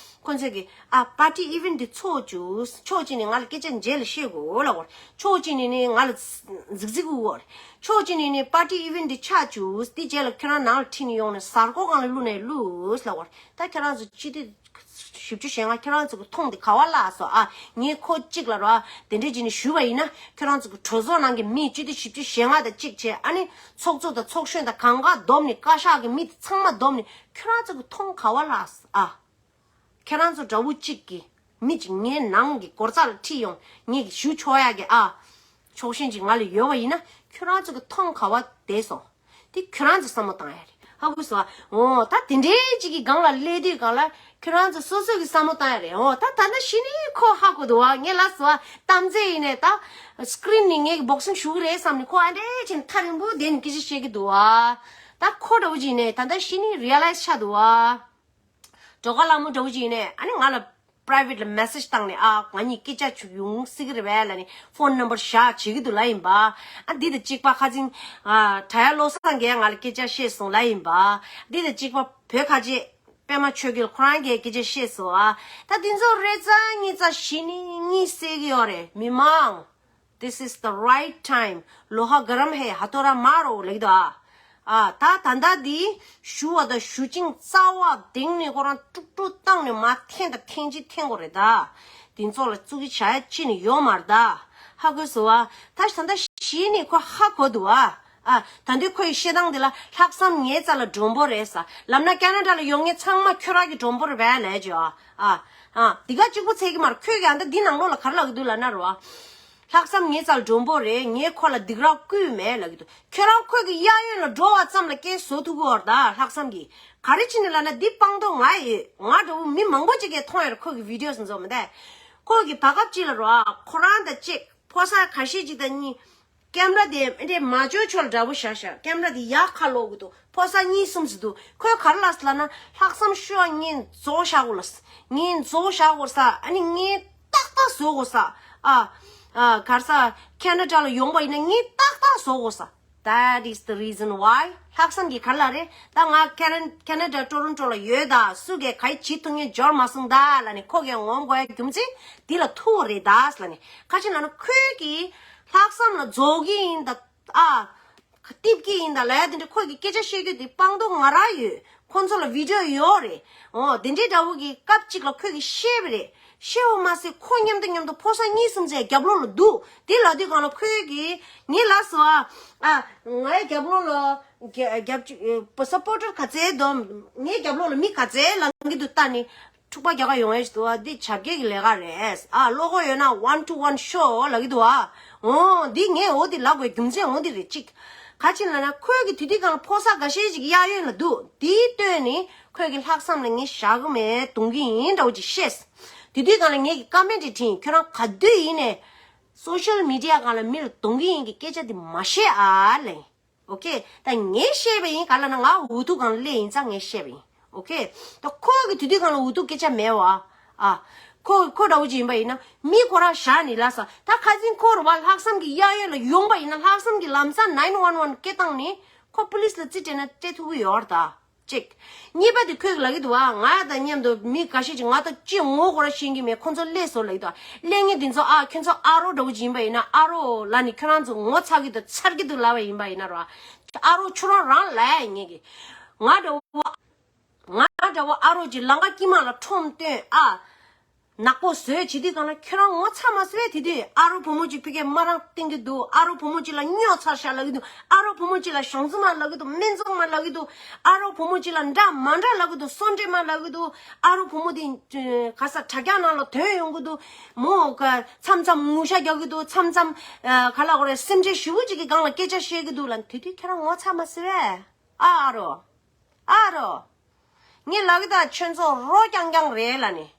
ཁོ་ཚོས་ཀྱི་ཨ་པར་ཊི་ཨི་ཝེན་ཊི་འདི་ཚོགས་བཅུག་ཕྱོགས་གཅིག་ནས་ང་ལ་སྐད་ཆ་རྗེས་ལ་བཤད་དགོས་ལབ་བར། ཕྱོགས་གཅིག་ནས་ནི་ང་ལ་རྫིག་རྫིག་དགོས་བར། ཕྱོགས་གཅིག་ནས་ནི་པར་ཊི་ཨི་ཝེན་ཊི་འདི་ཆགས་བཅུག་དེ་རྗེས་ལ་ཁྱོད་རང་ནང་ལ་ཁྲིད་ནས་ཡོང་ནས་གཟའ་འཁོར་སྒང་ལ་བླུགས་ནས་བླུགས་ལབ་བར། ད་ཁྱེད་རང་ཚོ་སྤྱི་འཐུས་བཞི་བཅུ་ཞེ་ལྔ་ཁྱེད་རང་ཚོ་གི་མཐོང་དེ་ག་བ་ལགས་སོ་ཨ། ངས་ཁོ་གཅིག་ལ་རོ་དེ་འདྲས་བྱས་ནས་ཞུས་པ་ཡིན་ན། ཁྱོད་རང་ཚོ་གི་གྲོས་ཚོགས་ནང་གི་མི་སྤྱི་འཐུས་བཞི་བཅུ་ཞེ་ལྔ་དང་གཅིག་བྱས་ཨ་ནི་ཚོགས་གཙོ་དང་ཚོགས་གཞོན་དང་གང་ག་བསྡོམས་ནས་བཀའ་ཤག་གི་མི་དེ་ཚང་མ་བསྡོམས་ནས་ཁྱོད་རང་ཚོ་གི་མཐོང་ག་བ་ལགས་ཨ། ཁྱེད་རང་ཚོ་འདྲ་བོ་གཅིག་གི་མི་གཅིག་ངའི་ནང་གི་སྒོ་རྩ་ལ་ཁྲིད་ཡོང་ངས་ཞུ་ཆོག་ཡག་གི་ཨ། ཕྱོགས་ཞེན་གཅིག་ང་ལ་ཡོད་པ་ཡིན་ན་ཁྱོད་རང་ཚོ་གི་མཐོང་ག་བ་བསྡད་སོང་། དེ་ཁྱོད་རང་ཚོ་བསམ་བློ་བཏང་ཡ་རེད། ཧ་གོ་སོང་ཨ། འོ་ད་དེ་འདྲའི་གཅིག་གི་སྒང་ལ་སླེབས་དུས་སྒང་ལ་ཁྱོད་རང་ཚོ་སོ་སོ་གི་བསམ་བློ་བཏང་ཡ་རེད། འོ་ད་ད་ལྟ་གཞི་ནས་ཁོ་ཧ་གོ་འདུག་བ། ངས་ལབ་སོང་ཨ། གཏམ་ཚེ་ཡིན་ནས་ད་སི་ཀི་རིན་ནས་ངས་གི་བོག་སིང་ཞུ་གི་རེད་བསམ་ནས་ཁོ་ཨ་འདྲས་བྱས་ནས་ཐག་རིང་པོ་བསྡད་ནས་སྐད་ཆ་བཤད་ཀྱི་འདུག་བ། ད་ཁོ་འདྲ་བོ་ཅིག་ཡིན་ནས་ད་ལྟ་གཞི་ནས་རི་ཡ་ལའི་ཛི་ཆགས་འདུག་བ། འགྲོ་ཁ་ལ་མོ་འདྲ་བོ་ཅིག་ཡིན་ནས་ཨ་ནི་ང་ལ་པ་རའི་ཝེ་ཊི་ལ་མེ་སེ་ཇི་བཏང་ནས་ཨ་ང་གཉིས་སྐད་ཆ་ཆུ་ཡོང་སྲིད་ཀྱི་རེད་པས་ལབ་ནས་ཕོན་ནམ་བར་བཞག་བྱེད་ཀྱི་འདུག་ལབ་ཡིན་པ། ཨ་འདི་དང་གཅིག་པ་ཁ་ཚིག་ཨ་དྲ་ཡ་བློ་བཟང་གིས་ང་ལ་སྐད་ཆ་བཤད་སོང་ལབ་ཡིན་པ། འདི་དང་གཅིག་པ་བོད་ཁ་ཆེ་པད་མ་ཆོས་སྐྱིད་ཁོ་རང་གིས་སྐད་ཆ་བཤད་སོང་ཨ། ད་འདི་ཚོ་རེ་ཙ་གཉིས་ཙ་གཞི་ནས་གཉིད་སད་ཀྱི་ཡོད་རེད་མི་མང་། This is the right time. लोहा गर्म है, हथौड़ा मारो ལབ་ཀྱི་འདུག་ཨ། ཨ་ད་ད་ལྟ་འདི་ཞུ་བ་དང་ཞུ་ཅིང་རྩ་བ་གདེང་ནས་ཁོ་རང་དཀྲུག་དཀྲུག་བཏང་ནས་མར་འཐེན་དང་འཐེན་གཅིག་འཐེན་དགོས་རེད་ད། དེ་ཚོ་ལ་བཙུགས་ཀྱི་བྱ་ཡ་ཅི་ནས་ཡོད་མ་རེད་ད། ཧ་གོ་སོང་ཨ། ད་ད་ལྟ་གཞི་ནས་ཁོ་ཧ་གོ་འདུག་ཨ། ཨ་ད་འདི་ཁོའི་བཤད་སྟངས་འདི་ལ་ལྷག་བསམ་ངའི་རྩ་ལ་མགྲོན་པོ་རེད་ས་ལབ་ན་ཀ་ན་ཌ་ལ་ཡོང་མཁན་ཚང་མ་ཁྱོད་རང་གི་མགྲོན་པོ་རེད་པས་ལབ་བྱས་ཨ། ཨ་ཨ་འདི་ག་གཅིག་པུ་ཚད་ཀྱི་མ་རེད། ཁོས་ཀྱི་ཨ་ད་འདི་ནང་ལོགས་ལ་ག་རེ་ལབ་ཀྱི་འདུག་ལབ་ན་རོ་ཨ། ལྷག་བསམ་ངའི་རྩར་མགྲོན་པོ་རེད། ངས་ཁོ་ལ་སྡིགས་ར་བསྐུལ་མེད་ལབ་ཀྱི་འདུག་ཁྱོད་རང་ཁོ་གི་གཡས་གཡོན་ལ་འགྲོ་བ་ཙམ་ལ་སྐད་བཟོ་ཐུབ་ཀྱི་ཡོད་རེད་ད་ལྷག་བསམ་གྱིས། ག་རེ་བྱས་ནས་ལབ་ན་འདི་སྤང་ཐོག་ང་ཡོད། ང་འདྲ་བོ་མི་མང་པོ་ཅིག་གིས་མཐོང་ཡོད་རེད་ཁོ་གི་བི་ཌི་ཡོ་བཟོ་མི་འདུག་ཁོ་གི་བར་སྐབས་ཅིག་ལ་རོ་ཨ་ཁོ་རང་དང་གཅིག་ཕོ་གསར་ཁ་ཤས་ཅིག་དང་གཉིས། ཀེམ་ར་དེ་འདྲས་མ་འཇོག་ཆོག་ལ་འདྲ་པོ་བཞག་བཞག་ཀེམ་ར་དེ་ཡག་ཁ་ལོག་གི་འདུག་ཕོ་གསར་གཉིས་གསུམ་ཟེར་འདུག་ཁོས་ག་རེ་ལབ་ཟེར་ལབ་ན་ལྷག་བསམ་ཤོག་ངས་རྫོགས་བཞག་དགོས་ལ། ངས་རྫོགས་བཞག་དགོས་ས་ཨ་ནི་ངས་ཏག་ཏག་བཟོ་དགོས་ས། ཨ་ཨ་ག་རེ་ཟ་ཁེ་ན་ཌ་ལ་ཡོང་པ་ཡིན་ན་ངས་ཏག་ཏག་བཟོ་དགོས་ས། That is the reason why ལྷག་བསམ་གྱིས་ག་རེ་ལབ་རེད། ད་ང་ཁེ་ན་ཁེ་ན་ཌ་ཊོ་རོན་ཊོ་ལ་ཡོད་ད། སུ་གིས་ག་རེ་བྱེད་ཐུབ་མཁན་འབྱོར་མ་སོང་ད་ལབ་ནས་ཁོ་གིས་ངོམ་དགོས་ཡ་རྒྱུ་མཚན་འདི་ལ་ཐུག་པ་རེད་ད་ལབ་ནས་ཁ་ཆེ་ལབ་ན་ཁོས་ཀྱིས་ལྷག་བསམ་ལ་རྫོགས་ཀྱི་ཡིན་ད། ཨ། གཏིབ་ཀྱི་ཡིན་ད་ལབ་ཡ་དེ་འདྲ་ཁོ་གི་སྐད་ཆ་བཤད་རྒྱུ་དེ་སྤང་ཐོག་ང་རང་ཡོད། ཁོ་ཚོ་ལ་བི་ཌི་ཡོ་ཡོད་རེད། འོ་དེ་འདྲའི་འདྲ་བོ་གི་སྐབས་གཅིག་ལ་ཁོ་གིས་བཤད་པ་རེད། བཤད་པ་མ་ཟད་ཁོ་མཉམ་དུ་མཉམ་དུ་ཕོ་གསར་གཉིས་གསུམ་ཚོའི་རྒྱབ་ལོགས་ལ་འདུག་དེ་ལབ་དུས་སྒང་ལ་ཁོས་གིས་ངས་ལབ་སོང་ཨ། ཨ་ངའི་རྒྱབ་ལོགས་ལ་རྒྱ་རྒྱབ་ཅིག་སཔོ་ཊར་ག་ཚད་འདུག་ངའི་རྒྱབ་ལོགས་ལ་མི་ག་ཚད་ལངས་ཀྱི་འདུག་ལྟ་ནི། འཁྲུག་པ་རྒྱག་ག་ཡོང་ཡས་ཞིག་འདུག་བ། འདི་བྱ་བརྒྱད་ཀྱི་ལས་ཀ་རེད། ཨ་བློ་ཁོག་ཡོད་ན་one to one show ལབ་ཀྱི་འདུག་བ། འོ་འདི་ངས་འོ་འདི་ལབ་དགོས་རྒྱུ་མཚན་འོ་འདི་རེད་གཅིག་ག་ཅི་ལབ་ན་ཁོས་ཀྱི་དེ་དུས་སྒང་ལ་ཕོ་གསར་འགའ་ཤས་ཅིག་གཡས་གཡོན་ལ་འདུག་དེའི་ལྟོས་ནས་ཁོས་ཀྱི་ལྷག་བསམ་ལ་ངས་བཞག་གི་མེད་གཏོང་གི་ཡིན་འདྲ་བོ་ཅིག་བཤད། དེ་དུས་སྒང་ལ་ངས་ཀྱི་ཀ་མེན་ཊི་བྲིས། ཁྱོད་རང་ག་དུས་ཡིན་ནས་སོ་ཤལ་མི་ཌི་ཡ་སྒང་ལ་མི་ལ་གཏོང་གི་ཡིན་གྱི་སྐད་ཆ་འདི་མ་བཤད་ཨ་ལབ་ཡིན། ཨོ་ཁེ། ད་ངས་བཤད་པ་ཡིན་ག་ལབ་ན་ང་འུ་ཐུག་སྒང་ལ་སླེབས་ཡིན་ཙང་ངས་བཤད་པ་ཡིན། ཨོ་ཁེ། ད་ཁོ་གི་དེ་དུས་སྒང་ལ་འུ་ཐུག་སྐད་ཆ་མེད་བ། ཨ། ཁོ་ཁོ་འདྲ་བོ་ཅིག་ཡིན་པ་ཡིན་ན་མི་ཁོ་རང་བཞག་ནས་ལབ་ས། ད་ཁ་སང་ཁོ་རུ་བ་ལྷག་བསམ་གྱི་གཡས་གཡོན་ལ་ཡོང་པ་ཡིན་ན་ལྷག་བསམ་གྱི་ལམ་སང་nine one one སྐད་བཏང་ནས་ཁོ་པུ་ལིས་ལ་རྩིས་སྤྲད་ན་སྤྲད་ཐུབ་ཀྱི་ཡོད་རེད་ད། གཅིག་གཉིས་པ་དེ་ཁོས་ལབ་ཀྱི་འདུག་ཨ། ང་དང་མཉམ་དུ་མི་འགའ་ཤས་ཀྱིས་ང་དང་ཅི་ངོ་ཁོ་རང་ཤེས་ཀྱི་མེད། ཁོ་ཚོ་སླེབས་སོང་ལབ་ཀྱི་འདུག་ཨ། སླེབས་མཁན་དེ་ཚོ་ཨ་ཁྱོད་ཚོ་ཨ་རོ་འདྲ་བོ་ཅིག་ཡིན་པ་ཡིན་ན་ཨ་རོ་ལབ་ནས་ཁྱོད་རང་ཚོ་ངོ་ཚ་གི་འདུག་ཚར་གི་འདུག་ལབ་པ་ཡིན་པ་ཡིན་ན་རོ། ཨ་རོ་ཁྱོད་རང་རང་ལབ་ཡ་ངེད་ཀྱི། ང་འདྲ་བོ་ང་འདྲ་བོ་ཨ་རོ་ཅིག་ལམ་ཁ་དཀྱིལ་མ་ལ་ཁྲོམ་སྟོན་ཨ། ནག་པོ་བཟོས་བྱེད་དུས་གང་ལ་ཁྱོད་རང་ངོ་ཚ་མ་ཟེར་བས། དེ་དུས་ཨ་རོ་བུ་མོ་གཅིག་ཕ་གིར་དམར་རང་བསྟན་གྱི་འདུག་ཨ་རོ་བུ་མོ་གཅིག་ལ་སྨྱོ་ཚར་ཤག་ལབ་ཀྱི་འདུག་ཨ་རོ་བུ་མོ་གཅིག་ལ་གཞུང་འཛིན་མ་ལབ་ཀྱི་འདུག་སྨན་བཙོང་མ་ལབ་ཀྱི་འདུག་ཨ་རོ་བུ་མོ་གཅིག་ལ་འདྲ་མ་འདྲ་ལབ་ཀྱི་འདུག་སོ་འདྲེ་མ་ལབ་ཀྱི་འདུག་ཨ་རོ་བུ་མོ་དེ་ག་ས་དྲ་རྒྱ་ནང་ལ་ཐོན་ཡོང་གི་འདུག་མོ་ག་མཚམས་མཚམས་ངུ་ཤ་རྒྱག་གི་འདུག་མཚམས་མཚམས་ག་ལ་གོ་རེ་སེམས་ཁྲལ་ཞེ་པོ་གཅིག་གི་སྒང་ལ་སྐད་ཆ་བཤད་ཀྱི་འདུག་ལབ། དེ་དུས་ཁྱོད་རང་ངོ་ཚ་མ་ཟེར་བས། ཨ་ཨ་རོ། ཨ་རོ། ངས་ལབ་ཀྱི་ད་ཁྱོད་ཚོ་རོ་རྐྱང་རྐྱང་རེད་ལབ་ནས།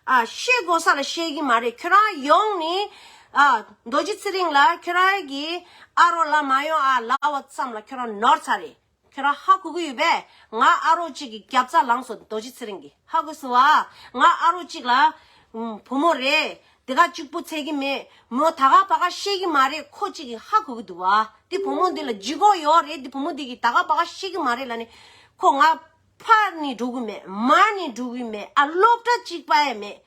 ཨ་བཤད་དགོས་ས་ལ་བཤད་ཀྱི་མ་རེད། ཁྱོད་རང་ཡོང་ནས་ཨ་རྡོ་རྗེ་ཚེ་རིང་ལ་ཁྱོད་རང་གིས་ཨ་རོ་ལབ་མ་ཡོང་ཨ་ལབ་པ་ཙམ་ལ་ཁྱོད་རང་ནོར་ཚར་རེད། ཁྱོད་རང་ཧ་གོ་གི་ཡོད་པས། ང་ཨ་རོ་གཅིག་གི་རྒྱབ་རྩ་ལངས་སོང་། རྡོ་རྗེ་ཚེ་རིང་གིས་ཧ་གོ་སོང་ཨ། ང་ཨ་རོ་གཅིག་ལ་ཨུམ་བུ་མོ་རེད། དེ་ག་གཅིག་པུ་ཚད་ཀྱི་མེད། མོ་ད་ག་པ་ག་ཤེས་ཀྱི་མ་རེད། ཁོ་གཅིག་གིས་ཧ་གོ་གི་འདུག་བ། དེ་བུ་མོ་འདི་ལ་ལྗིད་ཁོག་ཡོད་རེད། དེ་བུ་མོ་འདི་གིས་ད་ག་པ་ག་ཤེས་ཀྱི་མ་རེད་ལབ་ནས། ཁོ་ང་ཕར་ནས་འགྲོ་གི་མེད། མར་ནས་འགྲོ་གི་མེད། ཨ་སློབ་གྲྭ་གཅིག་པ་ཡང་མེད།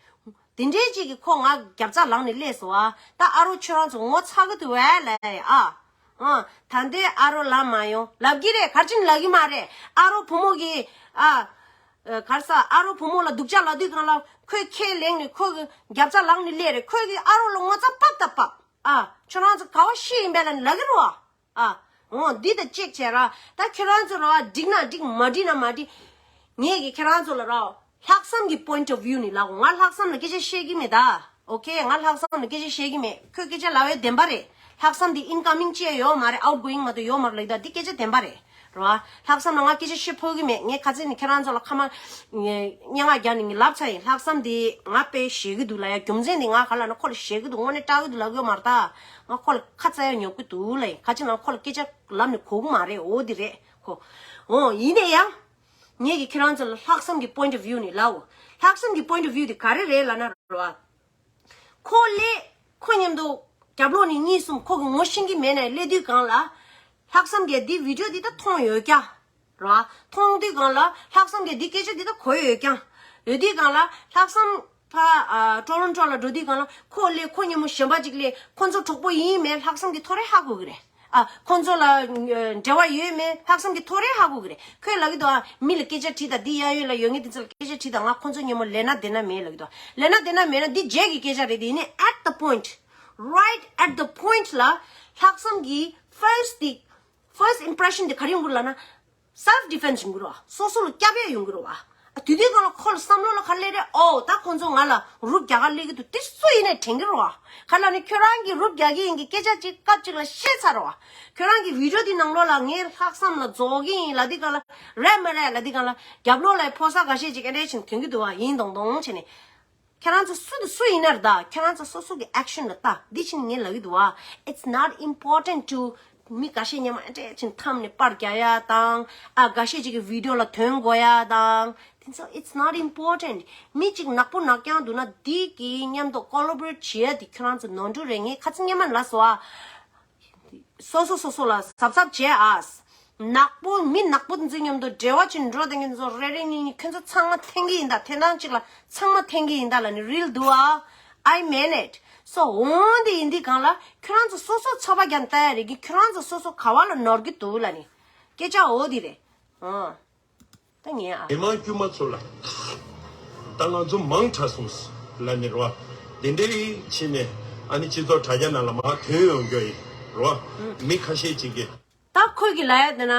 དེ་འདྲའི་གཅིག་གིས་ཁོ་ང་རྒྱབ་རྩ་ལངས་ནས་སླེབས་སོང་བ། ད་ཨ་རོ་ཁྱོད་རང་ཚོ་ངོ་ཚ་གི་འདུག་བས་ལབ་ཨ། ཨ་ད་འདི་ཨ་རོ་ལབ་མ་ཡོང་ལབ་ཀྱི་རེད། ག་རེ་བྱས་ནས་ལབ་ཀྱི་མ་རེད། ཨ་རོ་བུ་མོ་གིས་ཨ། ཨ་ག་རེ་ཟ། ཨ་རོ་བུ་མོ་ལ་སྡུག་ཅག་ལབ་དུས་གང་ལ་ཁོས་ཁས་ལེན་ནས་ཁོ་གི་རྒྱབ་རྩ་ལངས་ནས་སླེབས་རེད། ཁོས་གི་ཨ་རོ་ལ་ངོ་ཚ་ཕབ་ད་ཕབ། ཨ་ཁྱོད་རང་ཚོ་ག་བ་ཤི་ཡིན་པས་ལབ་ནས་ལབ་ཀྱི་རེད་བ། ཨ་འོ་འདི་ད་ཅེག་བྱས་ར། ད་ཁྱོད་རང་ཚོ་ར་འགྲིག་ན་འགྲིག་མ་འགྲིག་ན་མ་འགྲིག་ངས་གི་ཁྱོད་རང་ཚོ་ལ་ར་ལྷག་བསམ་གྱི་point of view ནས་ལབ། ང་ལྷག་བསམ་ལ་སྐད་ཆ་བཤད་ཀྱི་མེད་ད། ཨོ་ཁེ། ང་ལྷག་བསམ་ལ་སྐད་ཆ་བཤད་ཀྱི་མེད། ཁོས་སྐད་ཆ་ལབ་ཡས་བདེན་པ་རེད། ལྷག་བསམ་འདི་incoming་ཅི་ཡང་ཡོད་མ་རེད། outgoing་མ་གཏོགས་ཡོད་མ་རེད་ལབ་ད། འདི་སྐད་ཆ་བདེན་པ་རེད། རེད་བ། ལྷག་བསམ་ལ་ང་སྐད་ཆ་བཤད་ཕོད་ཀྱི་མེད། ངས་ཁ་སང་ནས་ཁྱེད་རང་ཚོ་ལ་ཁ་མ་སྙན་ངག་རྒྱག་ནས་ངས་ལབ་ཚར་ཡིན། ལྷག་བསམ་འདི་ང་དཔེ་ཞེད་ཀྱི་འདུག་ལབ་ཡ་རྒྱུ་མཚན་འདི་ང་ག་ལབ་ན་ཁོ་ལ་ཞེད་ཀྱི་འདུག་དངོས་གནས་སྐྲག་གི་འདུག་ལབ་གི་ཡོད་མ་རེད་ད། ང་ཁོ་ལ་ཁ་ཚ་ཡ་ཉོབ་ཀྱི་འདུག་ལབ་ཡིན། ག་ཅི་ན་ཁོ་ལ་སྐད་ཆ་ལབ་ནས་གོ་གི་མ་རེད། འོ་འདི་རེད་ཁོ། འོ་ཡིན་ན་ཡང་། ངས་ཀྱི་ཁྱེད་རང་ཚོ་ལ་ལྷག་བསམ་གྱི་point of view་ནས་ལབ། ལྷག་བསམ་གྱི་point of view་འདི་ག་རེ་རེད་ལབ་ན་རེད་བ། ཁོ་སླེབས། ཁོ་མཉམ་དུ་རྒྱབ་ལོགས་ནས་གཉིས་གསུམ་ཁོ་གི་ངོ་ཤེས་ཀྱི་མེད་ནས་སླེབས་དུས་གང་ལ། ལྷག་བསམ་གྱིས་འདི་video་འདི་ད་མཐོང་ཡོད་ཀྱང་། རེད་བ། མཐོང་དུས་གང་ལ་ལྷག་བསམ་གྱིས་འདི་སྐད་ཆ་འདི་ད་གོ་ཡོད་ཀྱང་། ཡོད་དུས་གང་ལ་ལྷག་བསམ་ཕ་ཨ་ཊོ་རོན་ཊོ་ལ་འགྲོ་དུས་གང་ལ་ཁོ་སླེབས། ཁོ་མཉམ་པོ་གཞན་པ་ཅིག་སླེབས། ཁོ་ཚོ་གྲོགས་པོ་ཡིན་མེད་ལྷག་བསམ་གྱིས་ཐོ་རེ་ཧ་གོ་གི་རེད། ཨ་ཁོ་ཚོ་ལ་ཨ་འབྲེལ་བ་ཡོད་མེད་ལྷག་བསམ་གྱིས་ཐོ་རེ་ཧ་གོ་གི་རེད། ཁོས་ལབ་ཀྱི་འདུག་ཨ་མི་ལ་སྐད་ཆ་དྲིས་དང་འདི་གཡས་གཡོན་ལ་ཡོད་མཁན་དེ་ཚོ་ལ་སྐད་ཆ་དྲིས་དང་། ང་ཁོ་ཚོ་མཉམ་པོ་ལས་ན་བདེ་ན་མེད་ལབ་ཀྱི་འདུག་ལས་ན་བདེ་ན་མེད་ན་འདི་རྗེས་ཀྱི་སྐད་ཆ་རེད། དེ་ཡིན་ནའི་at the point, right at the point་ལ་ལྷག་བསམ་གྱི་first་དེ་first impression་དེ་ག་རེ་ཡོང་གི་རེད་ལབ་ན། self defense་ཡོང་གི་རེད་བ། སོ་སོ་ལ་སྐྱབས་ཡས་ཡོང་གི་རེད་བ། ཨ་དེ་དུས་སྒང་ལ་ཁོ་ལ་བསམ་བློ་ལ་ག་རེ་སླེབས་རེད། ཨོ་ད་ཁོ་ཚོ་ང་ལ་རུབ་རྒྱག་ག་སླེབས་ཀྱི་འདུག་དེ་སུ་ཡིན་ནའི་དྲན་གྱི་རེད་བ། ག་ལབ་ན་ཁྱོད་རང་གིས་རུབ་རྒྱག་གི་ཡིན་གྱི་སྐད་ཆ་གཅིག་སྐབས་གཅིག་ལ་བཤད་ཚར་རེད་བ། ཁྱོད་རང་གི་video་དེ་ནང་ལོགས་ལ་ངས་ལྷག་བསམ་ལ་རྫོགས་ཀྱི་ཡིན་ལབ་དུས་སྒང་ལ་རེད་མ་རེད་ལབ་དུས་སྒང་ལ་རྒྱབ་ལོགས་ལ་ཕོ་གསར་འགའ་ཤས་ཅིག་ཨེ་འདྲས་བྱས་ནས་ཐོན་གྱི་འདུག་བ། ཡིན་མདོག་མདོག་བྱས་ནས། ཁྱེད་རང་ཚོ་སུ་དང་སུ་ཡིན་ན་རེད་ད། ཁྱེད་རང་ཚོ་སོ་སོ་གི་action་ལ་ལྟ། འདི་ཕྱིན་ངས་ལབ་ཀྱི་འདུག་བ། It's not important to མི་འགའ་ཤས་མཉམ་ཨ་འདྲས་ཕྱིན་མཚམས་ནས་པར་རྒྱག་ཡ་དང་། ཨ་འགའ་ཤས་ཅིག་གི་video་ལ་ཐོན་དགོས་ཡ་དང་། དེ་ཚོ་it's not important། མི་གཅིག་ནག་པོ་ནག་རྐྱང་འདུག་ན་འདི་གི་མཉམ་དུ་collaborate་བྱེད་ཡ་དེ་ཁྱེད་རང་ཚོ་ནོར་འཁྲུལ་རེད། ངས་ཁ་ཚིག་སྔན་མ་ལབ་སོང་ཨ། སོ་སོ་སོ་སོ་ལ་གཟབ་གཟབ་བྱེད་ཨ། ནག་པོ་མི་ནག་པོ་འཛིན་མཉམ་དུ་འབྲེལ་བ་བྱེད་འགྲོ་དེ་ངེད་ཚོ་རེ་རེ་གཉིས་གཉིས་ཁྱོད་ཚོ་ཚང་མ་འཐེན་གྱི་ཡིན་ད། འཐེན་སྟངས་གཅིག་ལ་ཚང་མ་འཐེན་གྱི་ཡིན་ད་ལ་ནི་real་འདུག་ཨ། I mean it. So འོན་ཏེ་ཡིན་དུས་གང་ལ་ཁྱོད་རང་ཚོ་སོ་སོ་ཚོད་པ་རྒྱག་ལྟ་ཡ་རེད་གི། ཁྱོད་རང་ཚོ་སོ་སོ་ག་བ་ལ་ནོར་གི་འདུག་ལ་ནི་སྐད་ཆ་འོ་དེ་རེད། ཨ། ད་ངས་ཨ། མི་མང་དཀྱུས་མ་ཚོ་ལ། ད་ང་ཚོ་མང་དྲགས་སོང་ལབ་ནི་རེད་བ། དེ་འདྲའི་ཕྱིན་ནས་ཨ་ནི་སྤྱི་ཚོགས་དྲ་རྒྱ་ནང་ལ་མར་ཐོན་ཡོང་རྒྱུ་ཡིན་རེད་བ། མི་ཁ་ཤས་ཅིག་གིས། ད་ཁོས་ཀྱི་ལབ་ཡ་དེ་ན་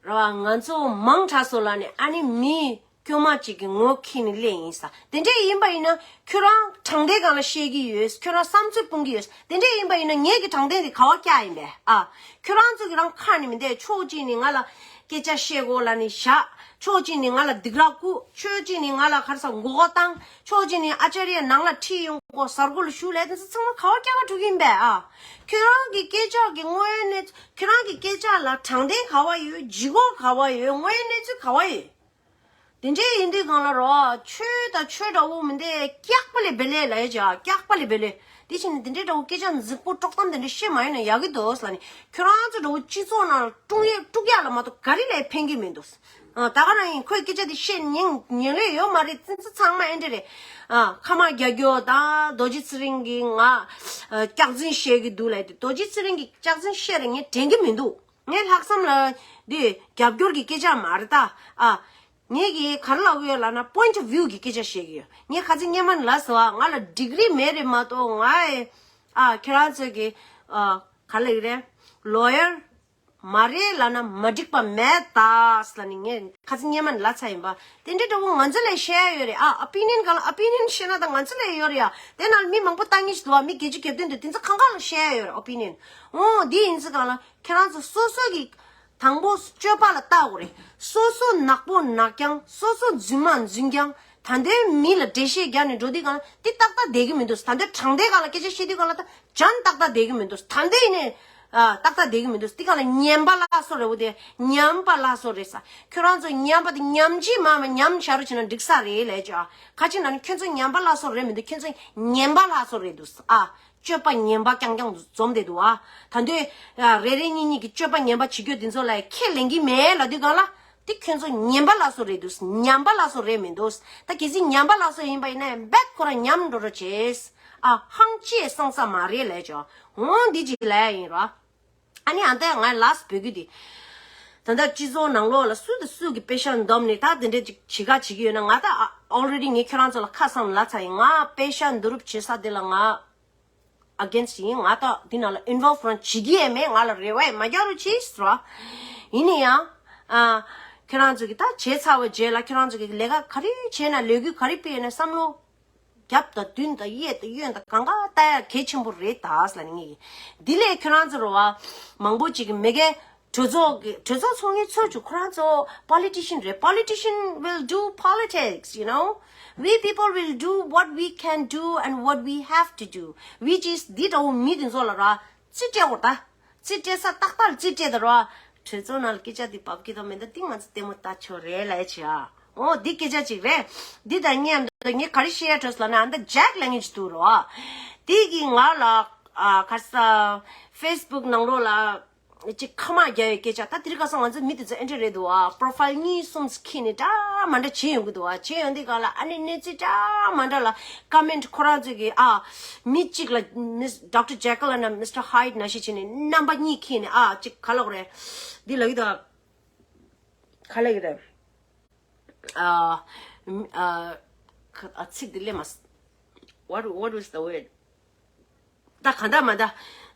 རེད་བ། ང་ཚོ་མང་དྲགས་སོང་ལབ་ནས་ཨ་ནི་མི་དཀྱུས་མ་ཅིག་གི་ངོ་ཁྱེར་ནས་སླེབས་ཡིན་ས། དེ་འདྲས་ཡིན་པ་ཡིན་ན་ཁྱོད་རང་དྲང་བདེན་སྒང་ལ་བཤད་ཀྱི་ཡོད། ཁྱོད་རང་བསམ་ཚུལ་སྤུངས་ཀྱི་ཡོད། དེ་འདྲས་ཡིན་པ་ཡིན་ན་ངེད་ཀྱི་དྲང་བདེན་དེ་ག་བ་བཀྱག་ཡིན་པས་ཨ། ཁྱོད་རང་ཚོ་གི་རང་ཁ་ནས་མི་འདས། ཕྱོགས་གཅིག་ནས་ང་ལ་སྐད་ཆ་བཤད་དགོས་ལབ་ནས་བཞག་ཕྱོགས་གཅིག་ནས་ང་ལ་སྡིགས་ར་བསྐུལ། ཕྱོགས་གཅིག་ནས་ང་ལ་ག་རེ་ཟ་མགོ་སྐོར་བཏང་། ཕྱོགས་གཅིག་ནས་ཨ་ཅར་ཡ་ནང་ལ་ཁྲིད་ཡོང་དགོས། གཟའ་སྐོར་ལ་བཞུགས་ལབ་དེ་ཚོ་ཚང་མ་ག་བ་བཀྱག་ག་འགྲོ་གི་ཡིན་པས་ཨ། ཁྱོད་རང་གི་སྐད་ཆ་གི་དངོས་ཡོད་གནས་ཚུལ། ཁྱོད་རང་གི་སྐད་ཆ་ལ་དྲང་བདེན་ག་བ་ཡོད། ལྗིད་ཁོག་ག་བ་ཡོད། དངོས་ཡོད་གནས་ཚུལ་ག་བ་ཡོད། དེ་འདྲའི་ཡིན་དུས་གང་ལ་རོ། ཆོས་དང་ཆོས་འདྲ་བོ་མི་འདུག་སྐྱག་པ་ལས་བེ་ལས་ལ་ཡ་ཅག་སྐྱག་པ་ལས་བེ་ལས། དེ་ཕྱིན་ནས་དེ་འདྲའི་འདྲ་བོ་སྐད་ཆ་རྫིག་པོ་དཀྲོག་གཏམ་དེ་འདྲ་བཤད་མ་ཡོང་ན་ཡག་གི་འདུག་ཟེར་ལབ་ནས། ཁྱོད་རང་ཚོ་འདྲ་བོ་སྤྱི་ཚོགས་ནང་དཀྲུག་ཡས་དཀྲུག་ཡ་ལ་མ་གཏོགས་ག་རེ་ལས་ཕན་གི་མི་འདུག་ཨ། ད་ག་རང་ཡིན། ཁོས་སྐད་ཆ་དེ་བཤད་ཉན་ཉན་ལོས་ཡོད་མ་རེད། ཙི་ཙི་ཚང་མ་ཨེ་འདྲ་རེད། ཨ། ཁ་མ་རྒྱག་རྒྱུ་དང་རྡོ་རྗེ་ཚེ་རིང་གིས་ང་ཨ་སྐྱག་རྫུན་བཤད་གི་འདུག་ལབ་དེ། རྡོ་རྗེ་ཚེ་རིང་གིས་སྐྱག་རྫུན་བཤད་རེད་ངས་དྲན་གི་མི་འདུག་ངས་ལྷག་བསམ་ལ་འདི་རྒྱབ་སྐྱོར་གྱི་སྐད་ཆ་མ་རེད་ད། ཨ། ངས་ཀྱིས་ག་རེ་ལབ་ཀྱི་ཡོད་ལབ་ན། point of view གི་སྐད་ཆ་བཤད་ཀྱི་ཡོད། ངས་ཁ་སང་སྔོན་མ་ལ་ཟེར་བ། ང་ལ་ཌིག་རི་མེད་རེད་མ་གཏོགས། ང་ཨེ་ཨ་ཁྱེད་རང་ཚོ་གི་ཨ་ག་རེ་ལབ་ཀྱི་རེད། ལོ་ཡར་མ་རེད་ལབ་ན་མ་འགྲིག་པ་མེད་ད་ཟེར་ལབ་ནས། ངས་ཁ་སང་སྔོན་མ་ལབ་ཚར་ཡིན་པ། དེ་འདྲའི་འདྲ་བོ་ང་ཚོ་ལ་བཤད་ཡ་ཡོད་རེད། ཨ་ཨོ་པི་ནི་ཡན་གང་ལ་ཨོ་པི་ནི་ཡན་བཤད་ན་ད་ང་ཚོ་ལ་ཡོད་རེད་ཡ། དེ་ནང་ལ་མི་མང་པོ་ལྟ་མཁན་ཞིག་འདུག་བ། མི་བརྒྱད་ཅུ་གྱ་བདུན་འདུག། དེ་ཚོ་གང་ག་ལ་བཤད་ཡ་ཡོད་རེད། ཨོ་པི་ནི་ཡན། འོ་འདི་ཡིན་ཙང་གང་ལ་ཁྱེད་རང་ཚོ་སོ་སོ་གི་དང་པོ་སྤྱོད་པ་ལ་བལྟ་དགོས་རེད། སོ་སོ་ནག་པོ་ནག་རྐྱང་། སོ་སོ་རྫུན་མ་རྫུན་རྐྱང་། ད་འདོད་མི་ལ་འགྲེལ་བཤད་རྒྱག་ནས་འགྲོ་དུས་གང་ལ་དེ་ཏག་ཏག་བསྡད་ཀྱི་མི་འདུག། ད་འདོད་དྲང་བདེན་གང་ལ་སྐད་ཆ་བཤད་དུས་གང་ལ་ད་ཅང་ཏག་ཏག་བསྡད་ཀྱི་མི་འདུག། ད་འདོད་ཡིན་ནས་ཨ་ཏག་ཏག་བསྡད་ཀྱི་མི་འདུག། དེ་གང་ལ་ངན་པ་སླར་གསོ་རེད་བོ། དེ་ངན་པ་སླར་གསོ་རེད་ས། ཁྱོད་རང་ཚོ་ངན་པ་དེ་ཉམས་ཅི་མ་མ་ཉམས་བྱ་རུ་བྱེད་ན་འགྲིག་ས་རེད་ལས་ཅོ། ཨ་ཁ་ཅིག་ན་ནི་ཁྱོད་ཚོ་ངན་པ་སླར་གསོ་རེད་མི་འདུག། ཁྱོད་ཚོ་ངན་པ་སླར་གསོ་རེད་འདུག་ཨ། སྤྱོད་པ་ངན་པ་རྐྱང་རྐྱང་འཛོམས་བསྡད་འདུག་ཨ། ད་འདོད་ཨ་རེ་རེ་གཉིས་གཉིས་ཀྱི་སྤྱོད་པ་ངན་པ་བྱེད་རྒྱུ་དེ་ཚོ་ལ་ཁས་ལེན་གྱི་མེད་ལབ་དུས་གང་ལ་དེ་ཁྱོད་ཚོ་ངན་པ་སླར་གསོ་རེད་འདུག། ངན་པ་སླར་གསོ་རེད་མི་འདུག། ད་གལ་སྲིད་ངན་པ་སླར་གསོ་ཡིན་པ་ཡིན་ན་རྦད་ཁོ་རང་ཉམས་འགྲོ་རོགས་བྱེད། ཨ་ཧང་ཅི་སང་ས་མ་རེད་ལས་ཅོ། འོང་འདི་ཅིག་ལས་ཡིན་རོ། ཨ་ནི་ཨ་ད་ང་ལ་སི་བོད་བརྒྱུད་དེ། ད་ལྟ་སྤྱི་ཚོགས་ནང་ལོགས་ལ་སུ་དང་སུ་གི་པེ་ཤག་འདོམས་ནས་ད་དེ་འདྲས་ཅིག་བྱེད་ག་བྱེད་ཀྱི་ཡོད་ན། ང་ད་ཨོལ་རེ་ཌི་ངས་ཁྱོད་རང་ཚོ་ལ་ཁ་སང་ལབ་ཚར་ཡིན། ང་པེ་ཤག་བསྡུ་རུབ་བྱེད་ས་དེ་ལ་ང་ཨ་གེན་སི་ཊི་ཡིན། ང་ད་འདི་ནང་ལ་ཨིན་ཝོལ་ཝི་རང་བྱེད་ཀྱི་ཡས་མེད། ང་ལ་རེ་བ་ཡས་མ་རྒྱག་རོགས་བྱེད་ཟེར་བ། ཡིན་ན་ཡང་ཨ་ཁྱོད་རང་ཚོ་གི་ད་བྱས་ཚར་བའི་རྗེས་ལ་ཁྱོད་རང་ཚོ་གི་ལས་ཀ་ག་རེ་བྱས་ན་ལས་འགུལ་ག་རེ་སྤེལ་ན་བསམ་བློ་རྒྱབ་དང་མདུན་དང་གཡས་དང་གཡོན་དང་གང་ག་ལྟ་ཡ་གལ་ཆེན་པོ་རེད་ད་ཟེར་ལབ་ནི་ངས། འདི་ལས་ཁྱོད་རང་ཚོ་རོ་བ་མང་པོ་ཅིག་གི་མི་རྒན་གྲོས་ཚོགས་ཀྱི་གྲོས་ཚོགས་ཚོགས་མཁན་ཚོ་ཅིག་ཁོ་རང་ཚོ་པོ་ལི་ཊི་ཤན་རེད། Politician will do politics, you know. We people will do what we can do and what we have to do, which is འདི་འདྲ་བོ་མི་འདི་ཚོ་ལ་ར་རྩིས་སྤྲད་དགོས་ད། རྩིས་སྤྲད་ས་ཏག་ཏག་རྩིས་སྤྲད་ད་རོ། གྲོས་ཚོགས་ནང་ལ་སྐད་ཆ་འདི་བབ་ཀྱི་དང་མེད་ད་འདི་ང་ཚོ་ལྟད་མོ་ལྟ་ཆོག་རེད་ལབ་ཡ་ཆེ་ཨ། འོ་འདི་སྐད་ཆ་ཅིག་རེད། འདི་དང་མཉམ་དུ་ངས་ག་རེ་བཤད་ཡ་འཕྲོས་ལབ་ན། ཨ་ད་ཇེག་ལབ་མཁན་ཅིག་འདུག་རོ། དེ་གིས་ང་ལ་ཨ་ག་རེ་ཟ་ཕེ་སི་བུག་ནང་ལོགས་ལ་ཅིག་ཁ་མ་རྒྱག་ཡའི་སྐད་ཆ། ད་དེ་རིང་ཁ་སང་ང་ཚོ་མི་དེ་ཚོ་ཨེ་འདྲ་རེད་འདུག་ཨ། པོ་རོ་ཕ་ཡིལ་གཉིས་གསུམ་ཙམ་ཁྱེར་ནས་འདྲ་མ་འདྲ་བྱེད་ཡོང་གི་འདུག་ཨ། བྱེད་ཡོང་དུས་གང་ལ་ཨ་ནི་གནས་ཚུལ་འདྲ་མ་འདྲ་ལ་ཀོ་མེན་ཊི་ཁོ་རང་ཚོས་ཀྱིས་ཨ་མི་གཅིག་ལ་མིས་ཌོག་ཊར་ཇེ་ཀིལ་ལབ་ན་མིས་ཊར་ཧའིཌ་ནང་བཞིན་བྱས་ནས་རྣམ་པ་གཉིས་ཁྱེར་ནས་ཨ་ཅིག་ག་ལབ་དགོས་རེད། འདི་ལབ་ཀྱི་འདུག་ཨ། ག་ལབ་ཀྱི་རེད། ཨ་ཨ་ཁ་ཨ་ཚིག་འདི་སླེབས་མ། What, what was the word? ད་གང་ལྟར་མ་ད་ཨ་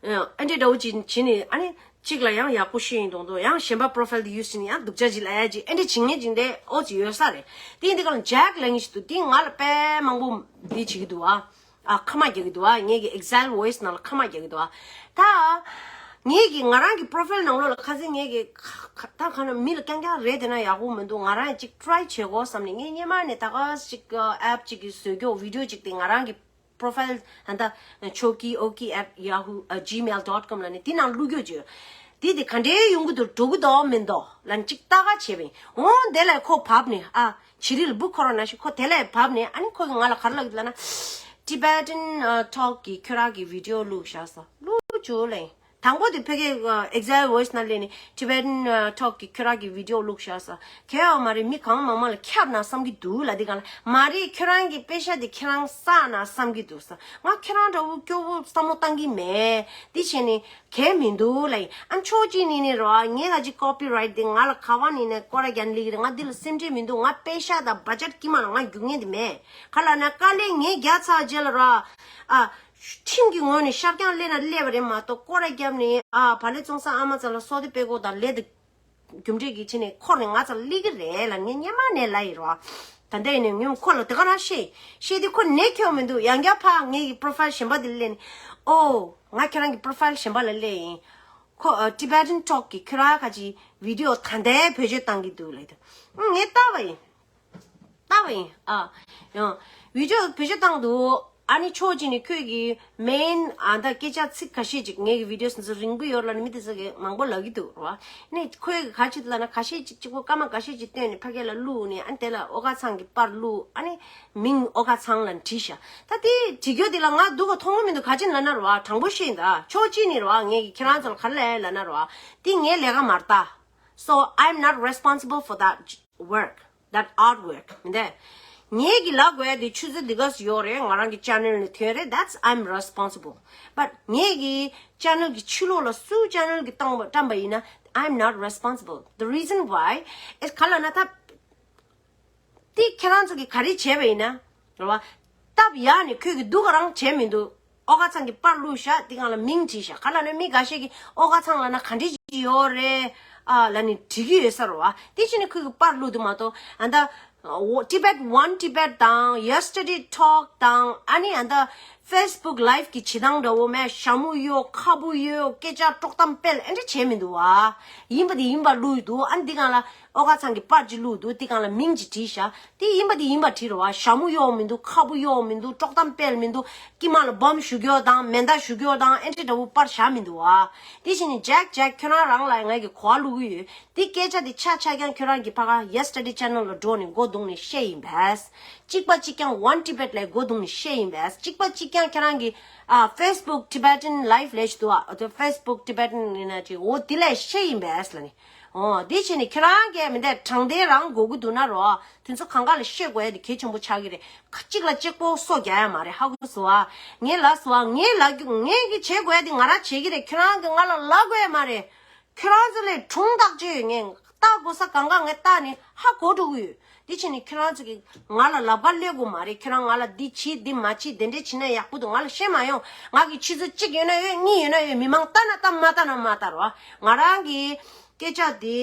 འདྲའི་འདྲ་བོ་ཅིག་བྱས་ནས་ཨ་ནི་གཅིག་ལ་ཡང་ཡག་པོ་བཤད་ཡིན་མདོག་མདོག། ཡང་གཞན་པ་པོ་རོ་ཕ་ཡིལ་དེ་ཡུ་སི་བྱས་ནས་ཡང་སྡུག་ཅག་ཅིག་ལབ་ཡ་ཅིག་ཨ་འདྲ་བྱེད་མཁན་ཅིག་འདྲ་ཨོ་ཅིག་ཡོད་ས་རེད། དེ་ཡིན་དུས་གང་ལ་ཇེག་ལབ་མཁན་ཞིག་འདུག། དེ་ང་ལ་དཔེ་མང་པོ་འདི་བྱེད་ཀྱི་འདུག་ཨ། ཨ་ཁ་མ་རྒྱག་གི་འདུག་ཨ། ངེད་ཀྱི་ཨེག་ཟེལ་ཝོ་ཡི་སི་ནང་ལ་ཁ་མ་རྒྱག་གི་འདུག་ཨ། ད་ངེད་ཀྱི་ང་རང་གི་པོ་རོ་ཕ་ཡིལ་ནང་ལོགས་ལ་ཁ་སང་ངེད་ཀྱི་ཁ་ཁ་ད་ག་ན་མི་ལ་རྐྱང་རྐྱང་རེད་དེ་ན་ཡག་པོ་མི་འདུག། ང་རང་ཅིག་ཊ་རའི་བྱེད་དགོས་བསམ་ནས། ངས་སྔོན་མ་ནས་ད་ག་ཅིག་ཨེབ་ཅིག་གི་བཟོ་རྒྱུ་ཝི་ཌི་ཡོ་ཅིག་དེ་ང་རང་གི་པོ་རོ་ཕ་ཡིལ་ད་ལྟ་ཆོ་ཀི་ཨོ་ཀི་at yahoo gmail dot com ལབ་ནས་དེ་ནང་བླུག་རྒྱུ་བྱོས། དེ་དེ་ག་འདྲའི་ཡོང་གི་འདུག། འགྲོ་གི་འདུག་མི་འདུག་ལབ་ནས་ཅིག་ལྟ་ག་བྱས་པ་ཡིན། འོ་དེ་ལས་ཁོ་བབས་ནས་ཨ། བྱི་རིལ་བུ་ཁོ་རང་ནང་བཞིན་ཁོ་དེ་ལས་བབས་ནས་ཨ་ནི་ཁོ་གིས་ང་ལ་ག་རེ་ལབ་ཀྱི་འདུག་ལབ་ན། Tibetan uh, talk གི་ཁྱོད་རང་གི་ཝི་ཌི་ཡོ་བླུགས་བཞག་ས། བླུགས་བཅུག་ལབ་ཡིན། དང་པོ་དེ་ཕ་གིའི་ཨེག་ཟེལ་ཝོ་ཡི་སི་ནང་སླེབས་ནས་Tibetan uh, talk གི་ཁྱོད་རང་གི་ཝི་ཌི་ཡོ་བླུགས་བཞག་ས། གལ་ཡོད་མ་རེད། མི་གང་མང་མང་ལ་ཁྱབ་ན་བསམ་གྱི་འདུག་ལབ། དེ་གང་ལ་མ་རེད། ཁྱོད་རང་གི་པེ་ཤག་དེ་ཁྱེད་རང་བསགས་ན་བསམ་གྱི་འདུག་ས། ང་ཁྱོད་རང་འདྲ་བོ་སྐྱོ་བོ་བསམ་བློ་བཏང་གི་མེད། དེ་བྱས་ནས་གལ་མི་འདུག་ལབ་ཡིན། ཨ་ཕྱོགས་གཅིག་ནས་ནི་རོ་ངས་ང་ཅིག་ཀོ་པི་རའིཊ་དེ་ང་ལ་ག་བ་ནས་ནས་སྐོར་ར་རྒྱག་ནི་ལིག་རེད། ང་འདི་ལ་སེམས་ཁྲལ་མི་འདུག། ང་པེ་ཤག་དང་བ་ཇེཊ་དཀྱིལ་མ་ལ་ང་རྒྱུག་མཁན་དེ་མེད། ག་ལབ་ན་དཀའ་ལས་ངས་རྒྱག་ཚར་རྗེས་ལ་རོ་ཨ་ཁྲིམས་ཀྱི་ངོས་ནས་ཤར་རྐྱང་སླེབས་ན་སླེབས་པ་རེད་མ་གཏོགས་སྐོར་ར་བརྒྱབ་ནས་ཨ་བག་ལེབ་བཙོང་ས་ཨ་མ་ཚ་ལ་སོ་དེ་སྤེལ་གོ་དང་ལས་དེ་རྒྱུ་འབྲས་ཀྱི་ཆེད་ནས་འཁོར་ནས་ང་ཚ་ལ་སླེབས་ཀྱི་རེད་ལབ་ངས་སྔོན་མ་ནས་ལབ་ཡིན་རོ། ད་ལྟ་ཡིན་ནས་ངས་ཁོ་ལ་དེ་ག་རང་བཤད་བཤད་དུས་ཁོ་ནས་ཁྱོད་མི་འདུག། ཡང་བསྐྱར་ཕར་ངེད་ཀྱི་པོ་རོ་ཕ་ཡིལ་གཞན་པ་དེ་ལ་སླེབས་ནས་ཨོ་ང་ཁྱེད་རང་གི་པོ་རོ་ཕ་ཡིལ་གཞན་པ་ལ་སླེབས་ཡིན། ཁོ་ཨ་Tibetan talk གི་ཁྱོད་རང་ཁ་ཅིག་ཝི་ཌི་ཡོ་ད་ལྟའི་བེད་སྤྱོད་བཏང་གི་འདུག་ལབ་དུས། ངས་ལྟ་བ་ཡིན། ལྟ་བ་ཡིན། ཨ་ཡང་ཝི་ཌི་ཡོ་བེད་སྤྱོད་བཏང་འདུག། ཨ་ནི་ཕྱོགས་གཅིག་ནས་ཁོས་ཀྱི་མེན་ཨ་ད་སྐད་ཆ་ཚིག་ཁ་ཤས་ཅིག་ངའི་གི་ཝི་ཌི་ཡོ་ཚོ་རིང་པོ་ཡོད་ལབ་ནས་མི་དེ་ཚོ་གི་མང་པོ་ལབ་ཀྱི་འདུག་རོ། ཨ་ནི་ཁོས་གི་ག་ཅིག་ལབ་ན་ཁ་ཤས་ཅིག་གཅིག་པོ་སྐར་མ་ཁ་ཤས་ཅིག་བཏོན་ནས་ཕ་གི་ལ་བླུགས་ནས་ཨ་ནི་དེ་ལ་ཨོ་ཁ་ཚང་གི་པར་བླུགས། ཨ་ནི་མིང་ཨོ་ཁ་ཚང་ལབ་བྲིས་ཤག། ད་དེ་བྲིས་རྒྱུ་དེ་ལ་ང་སྡུག་ག་མཐོང་གི་མི་འདུག། ག་ཅིག་ལབ་ན་རོ། ཨ་དྲང་པོ་བཤད་ཡིན་ད། ཕྱོགས་གཅིག་ནས་རོ། ཨ་ངས་ཀྱི་ཁྱེད་རང་ཚོ་ལ་ག་རེ་ལབ་ལབ་ན་རོ། ཨ་དེ་ངའི་ལས་ཀ་མ་རེད་ད། So I'm not responsible for that work, that artwork. མི་འདུག། ངེད་ཀྱི་ལབ་དགོས་ཡ་དེ་ཆུ་ཚོད་འདི་ག་ཙམ་ཡོད་རེད། ང་རང་གི་ཅེ་ནལ་ནས་ཐོན་རེད། That's I'm responsible. But ངེད་ཀྱི་ཅེ་ནལ་གྱི་ཕྱི་ལོགས་ལ་སུ་ཅེ་ནལ་གྱི་བཏང་བ་བཀྲམ་པ་ཡིན་ན། I'm not responsible. The reason why is ག་ལབ་ན་ད་ ཁྱེད་རང་ཚོ་གིས་ག་རེ་བྱས་པ་ཡིན་ན། རེད་བ། སྟབས་ཡག་ནས་ཁོས་ཀྱི་སྡུག་ག་རང་བྱས་མི་འདུག་ཨོ་ཁ་ཚང་གི་པར་བླུགས་བཞག་དེ་སྒང་ལ་མིང་བྲིས་བཞག་ག་ལ་ནས་མི་འགའ་ཤས་ཀྱིས་ཨོ་ཁ་ཚང་ལ་ན་ག་འདྲ་ཅིག་ཡོད་རེད། ཨ་ལ་ནི་བྲིས་ཀྱི་ཡོད་ས་རེད་བ། དེ་བྱས་ནས་ཁོས་ཀྱི་པར་བླུགས་འདུག་མ་གཏོགས་ཨ་ད། Tibet One Tibet དང་Yesterday Talk དང་ཨ་ནི་ཨ་ད་Facebook Live གི་བྱེད་སྟངས་འདྲ་བོ་མེད། ཞྭ་མོ་གཡོ། ཁ་སྤུ་གཡོ། སྐད་ཆ་དཀྲོག་གཏམ་སྤེལ་ཨེ་འདྲ་བྱས་མི་འདུག་བ། ཡིན་པ་དེ་ཡིན་པ་བླུགས་འདུག་ཨ་ནི་འདི་སྒང་ལ་ཨོ་ཁ་ཚང་གི་པར་ཅིག་བླུགས་འདུག་དེ་སྒང་ལ་མིང་ཅིག་བྲིས་བཞག་དེ་ཡིན་པ་དེ་ཡིན་པ་བྲིས་རེད་བ། ཞྭ་མོ་གཡོ་མི་འདུག་ཁ་སྤུ་གཡོ་མི་འདུག་དཀྲོག་གཏམ་སྤེལ་མི་འདུག་དཀྱིལ་མ་ལ་སྦོམ་ཞུ་གི་ཡོད་དང་མེ་མདའ་ཞུ་གི་ཡོད་དང་ཨེ་འདྲ་འདྲ་བོ་པར་བཞག་མི་འདུག་བ། དེ་བཞིན་ནི་ཇེག་ཇེག་ཁྱོད་རང་རང་ལ་ང་གི་གོ་བ་བླུག་གི་ཡོད། འདི་སྐད་ཆ་འདི་ཆ་ཆ་རྐྱང་ཁྱོད་རང་གི་ཕ་ག་Yesterday Channel ལ་འགྲོ་ནས་མགོ་བརྡུངས་ནས་བཤད་ཡིན་པས། གཅིག་པ་གཅིག་རྐྱང་One Tibet ལ་མགོ་བརྡུངས་ནས་བཤད་ཡིན་པས། གཅིག་པ་གཅིག་རྐྱང་ཁྱོད་རང་གི་ཨ་Facebook Tibetan Live ལས་ཞུ་དུ་ཨ་Facebook Tibetan ཡིན་ན་ཅིག་འོ་འདི་ལས་བཤད་ཡིན་པས་ལ་ནི། འོ་འདི་བྱས་ནས་ཁྱོད་རང་གིས་མི་འདས་དྲང་བདེན་རང་དགོས་ཀྱི་འདུག་ན་རོ། དེ་ཚོ་གང་ག་ལ་བཤད་དགོས་ཡ་དེ་གལ་ཆེན་པོ་ཆགས་ཀྱི་རེད། ཁ་གཅིག་ལ་གཅིག་པོ་སོ་རྒྱག་ཡ་མ་རེད། ཧ་གོ་སོང་ཨ། ངས་ལབ་སོང་ཨ། ངས་ལབ་རྒྱུ་ངས་གི་བྱེད་དགོས་ཡ་དེ་ང་རང་བྱེད་ཀྱི་རེད། ཁྱོད་རང་གིས་ང་ལ་ལབ་དགོས་ཡ་མ་རེད། ཁྱོད་རང་ཚོ་ལས་གྲུང་ཐག་ཆོད་ཡོད། ངས་ལྟ་དགོས་ས་གང་ག་ངས་ལྟ་ནས་ཧ་གོ་འགྲོ་གི་ཡོད། དེ་བྱས་ནས་ཁྱོད་རང་ཚོ་གིས་ང་ལ་ལབ་ག་སླེབས་དགོས་མ་རེད། ཁྱོད་རང་ང་ལ་འདི་བྱེད་འདི་མ་བྱེད་དེ་འདྲས་བྱེད་ན་ཡག་པོ་འདུག་ང་ལ་བཤད་མ་ཡོང་། ང་གི་ཆུ་ཚོད་གཅིག་ཡོད་ན་ཡོད། གཉིས་ཡོད་ན་ཡོད། མི་མང་ལྟ་ན་ལྟ་མ་ལྟ་ན་མ་ལྟ་རོ། ང་རང་གི་སྐད་ཆ་དེ་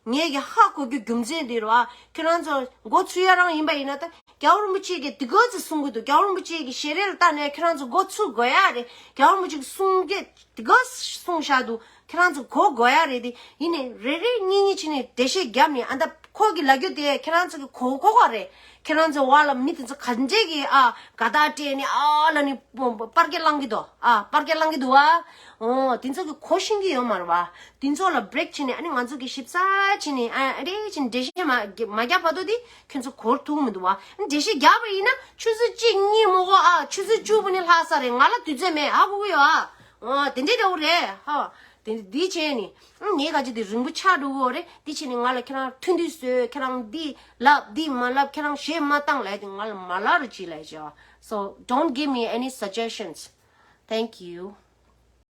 ངས་ཀྱི་ཧ་གོ་རྒྱུ་རྒྱུ་མཚན་དེ་རོ། ཁྱོད་རང་ཚོ་མགོ་ཚོས་ཡ་རང་ཡིན་པ་ཡིན་ན་ད། རྒྱལ་བ་རིན་པོ་ཆེ་གིས་དེ་ག་ཚོད་གསུང་གི་འདུག་རྒྱལ་བ་རིན་པོ་ཆེ་གི་ཞལ་རས་ལ་བལྟས་ནས་ཁྱེད་རང་ཚོ་མགོ་ཚོས་དགོས་ཡ་རེད། རྒྱལ་བ་རིན་པོ་ཆེ་གི་གསུང་སྐད་དེ་ག་གསུང་བཞག་འདུག་ཁྱེད་རང་ཚོ་གོ་དགོས་ཡ་རེད་དེ། ཡིན་ནས་རེ་རེ་གཉིས་གཉིས་བྱས་ནས་འགྲེལ་བཤད་བརྒྱབ་ནས་ཨ་ད་ཁོ་གི་ལབ་རྒྱུ་དེ་ཁྱེད་རང་ཚོ་གི་གོ་གོ་ག་རེད། ཁྱེད་རང་ཚོ་བ་ལ་མི་དེ་ཚོ་ག་འདྲས་གི་ཨ་དགའ་ཐག་སྤྲད་ནས་ཨ་ལ་ནི་པར་སྐད་བླང་གི་འདུག་ཨ་པར་སྐད་བླང་གི་འདུག་ཨ། འོ་དེ་ཚོ་གི་གོ་ཤེས་ཀྱི་ཡོད་མ་རེད་བ། དེ་ཚོ་ལ་བྷི་རེག་བྱས་ནས་ཨ་ནི་ང་ཚོ་གི་ཞིབ་ཚགས་བྱས་ནས་ཨ་རེ་བྱས་ནས་འགྲེལ་བཤད་མ་མ་བརྒྱབ་བར་དུ་དེ། ཁྱོད་ཚོ་གོ་ཐུབ་མི་འདུག་བ། འགྲེལ་བཤད་རྒྱག་པ་ཡིན་ན་ཆུ་ཚོད་གཅིག་གཉིས་མོ་གོ་ཨ། ཆུ་ཚོད་བཅུ་པོ་ནི་ལྷག་ས་རེད། ང་ལ་དུས་ཚོད་མེད། ཧ་གོ་གི་ཡོད་ཨ། འོ་དེ་འདྲའི་འདྲ་བོ་རེད་ཧ། དེ་འདི་བྱས་ནི། ངའི་ཁ་ཆེ་དེ་རིང་པོ་ཆགས་འགྲོ་གི་ཡོད་རེད། དེ་བྱས་ནི་ང་ལ་ཁྱེད་རང་ཐུང་ཐུང་བཟོས། ཁྱེད་རང་འདི་ལབ་འདི་མ་ལབ། ཁྱེད་རང་གཞས་མ་བཏང་ལབ་དེ་ང་ལ་མ་ལབ་རོགས་གྱིས་ལབ་བྱས། So don't give me any suggestions. Thank you.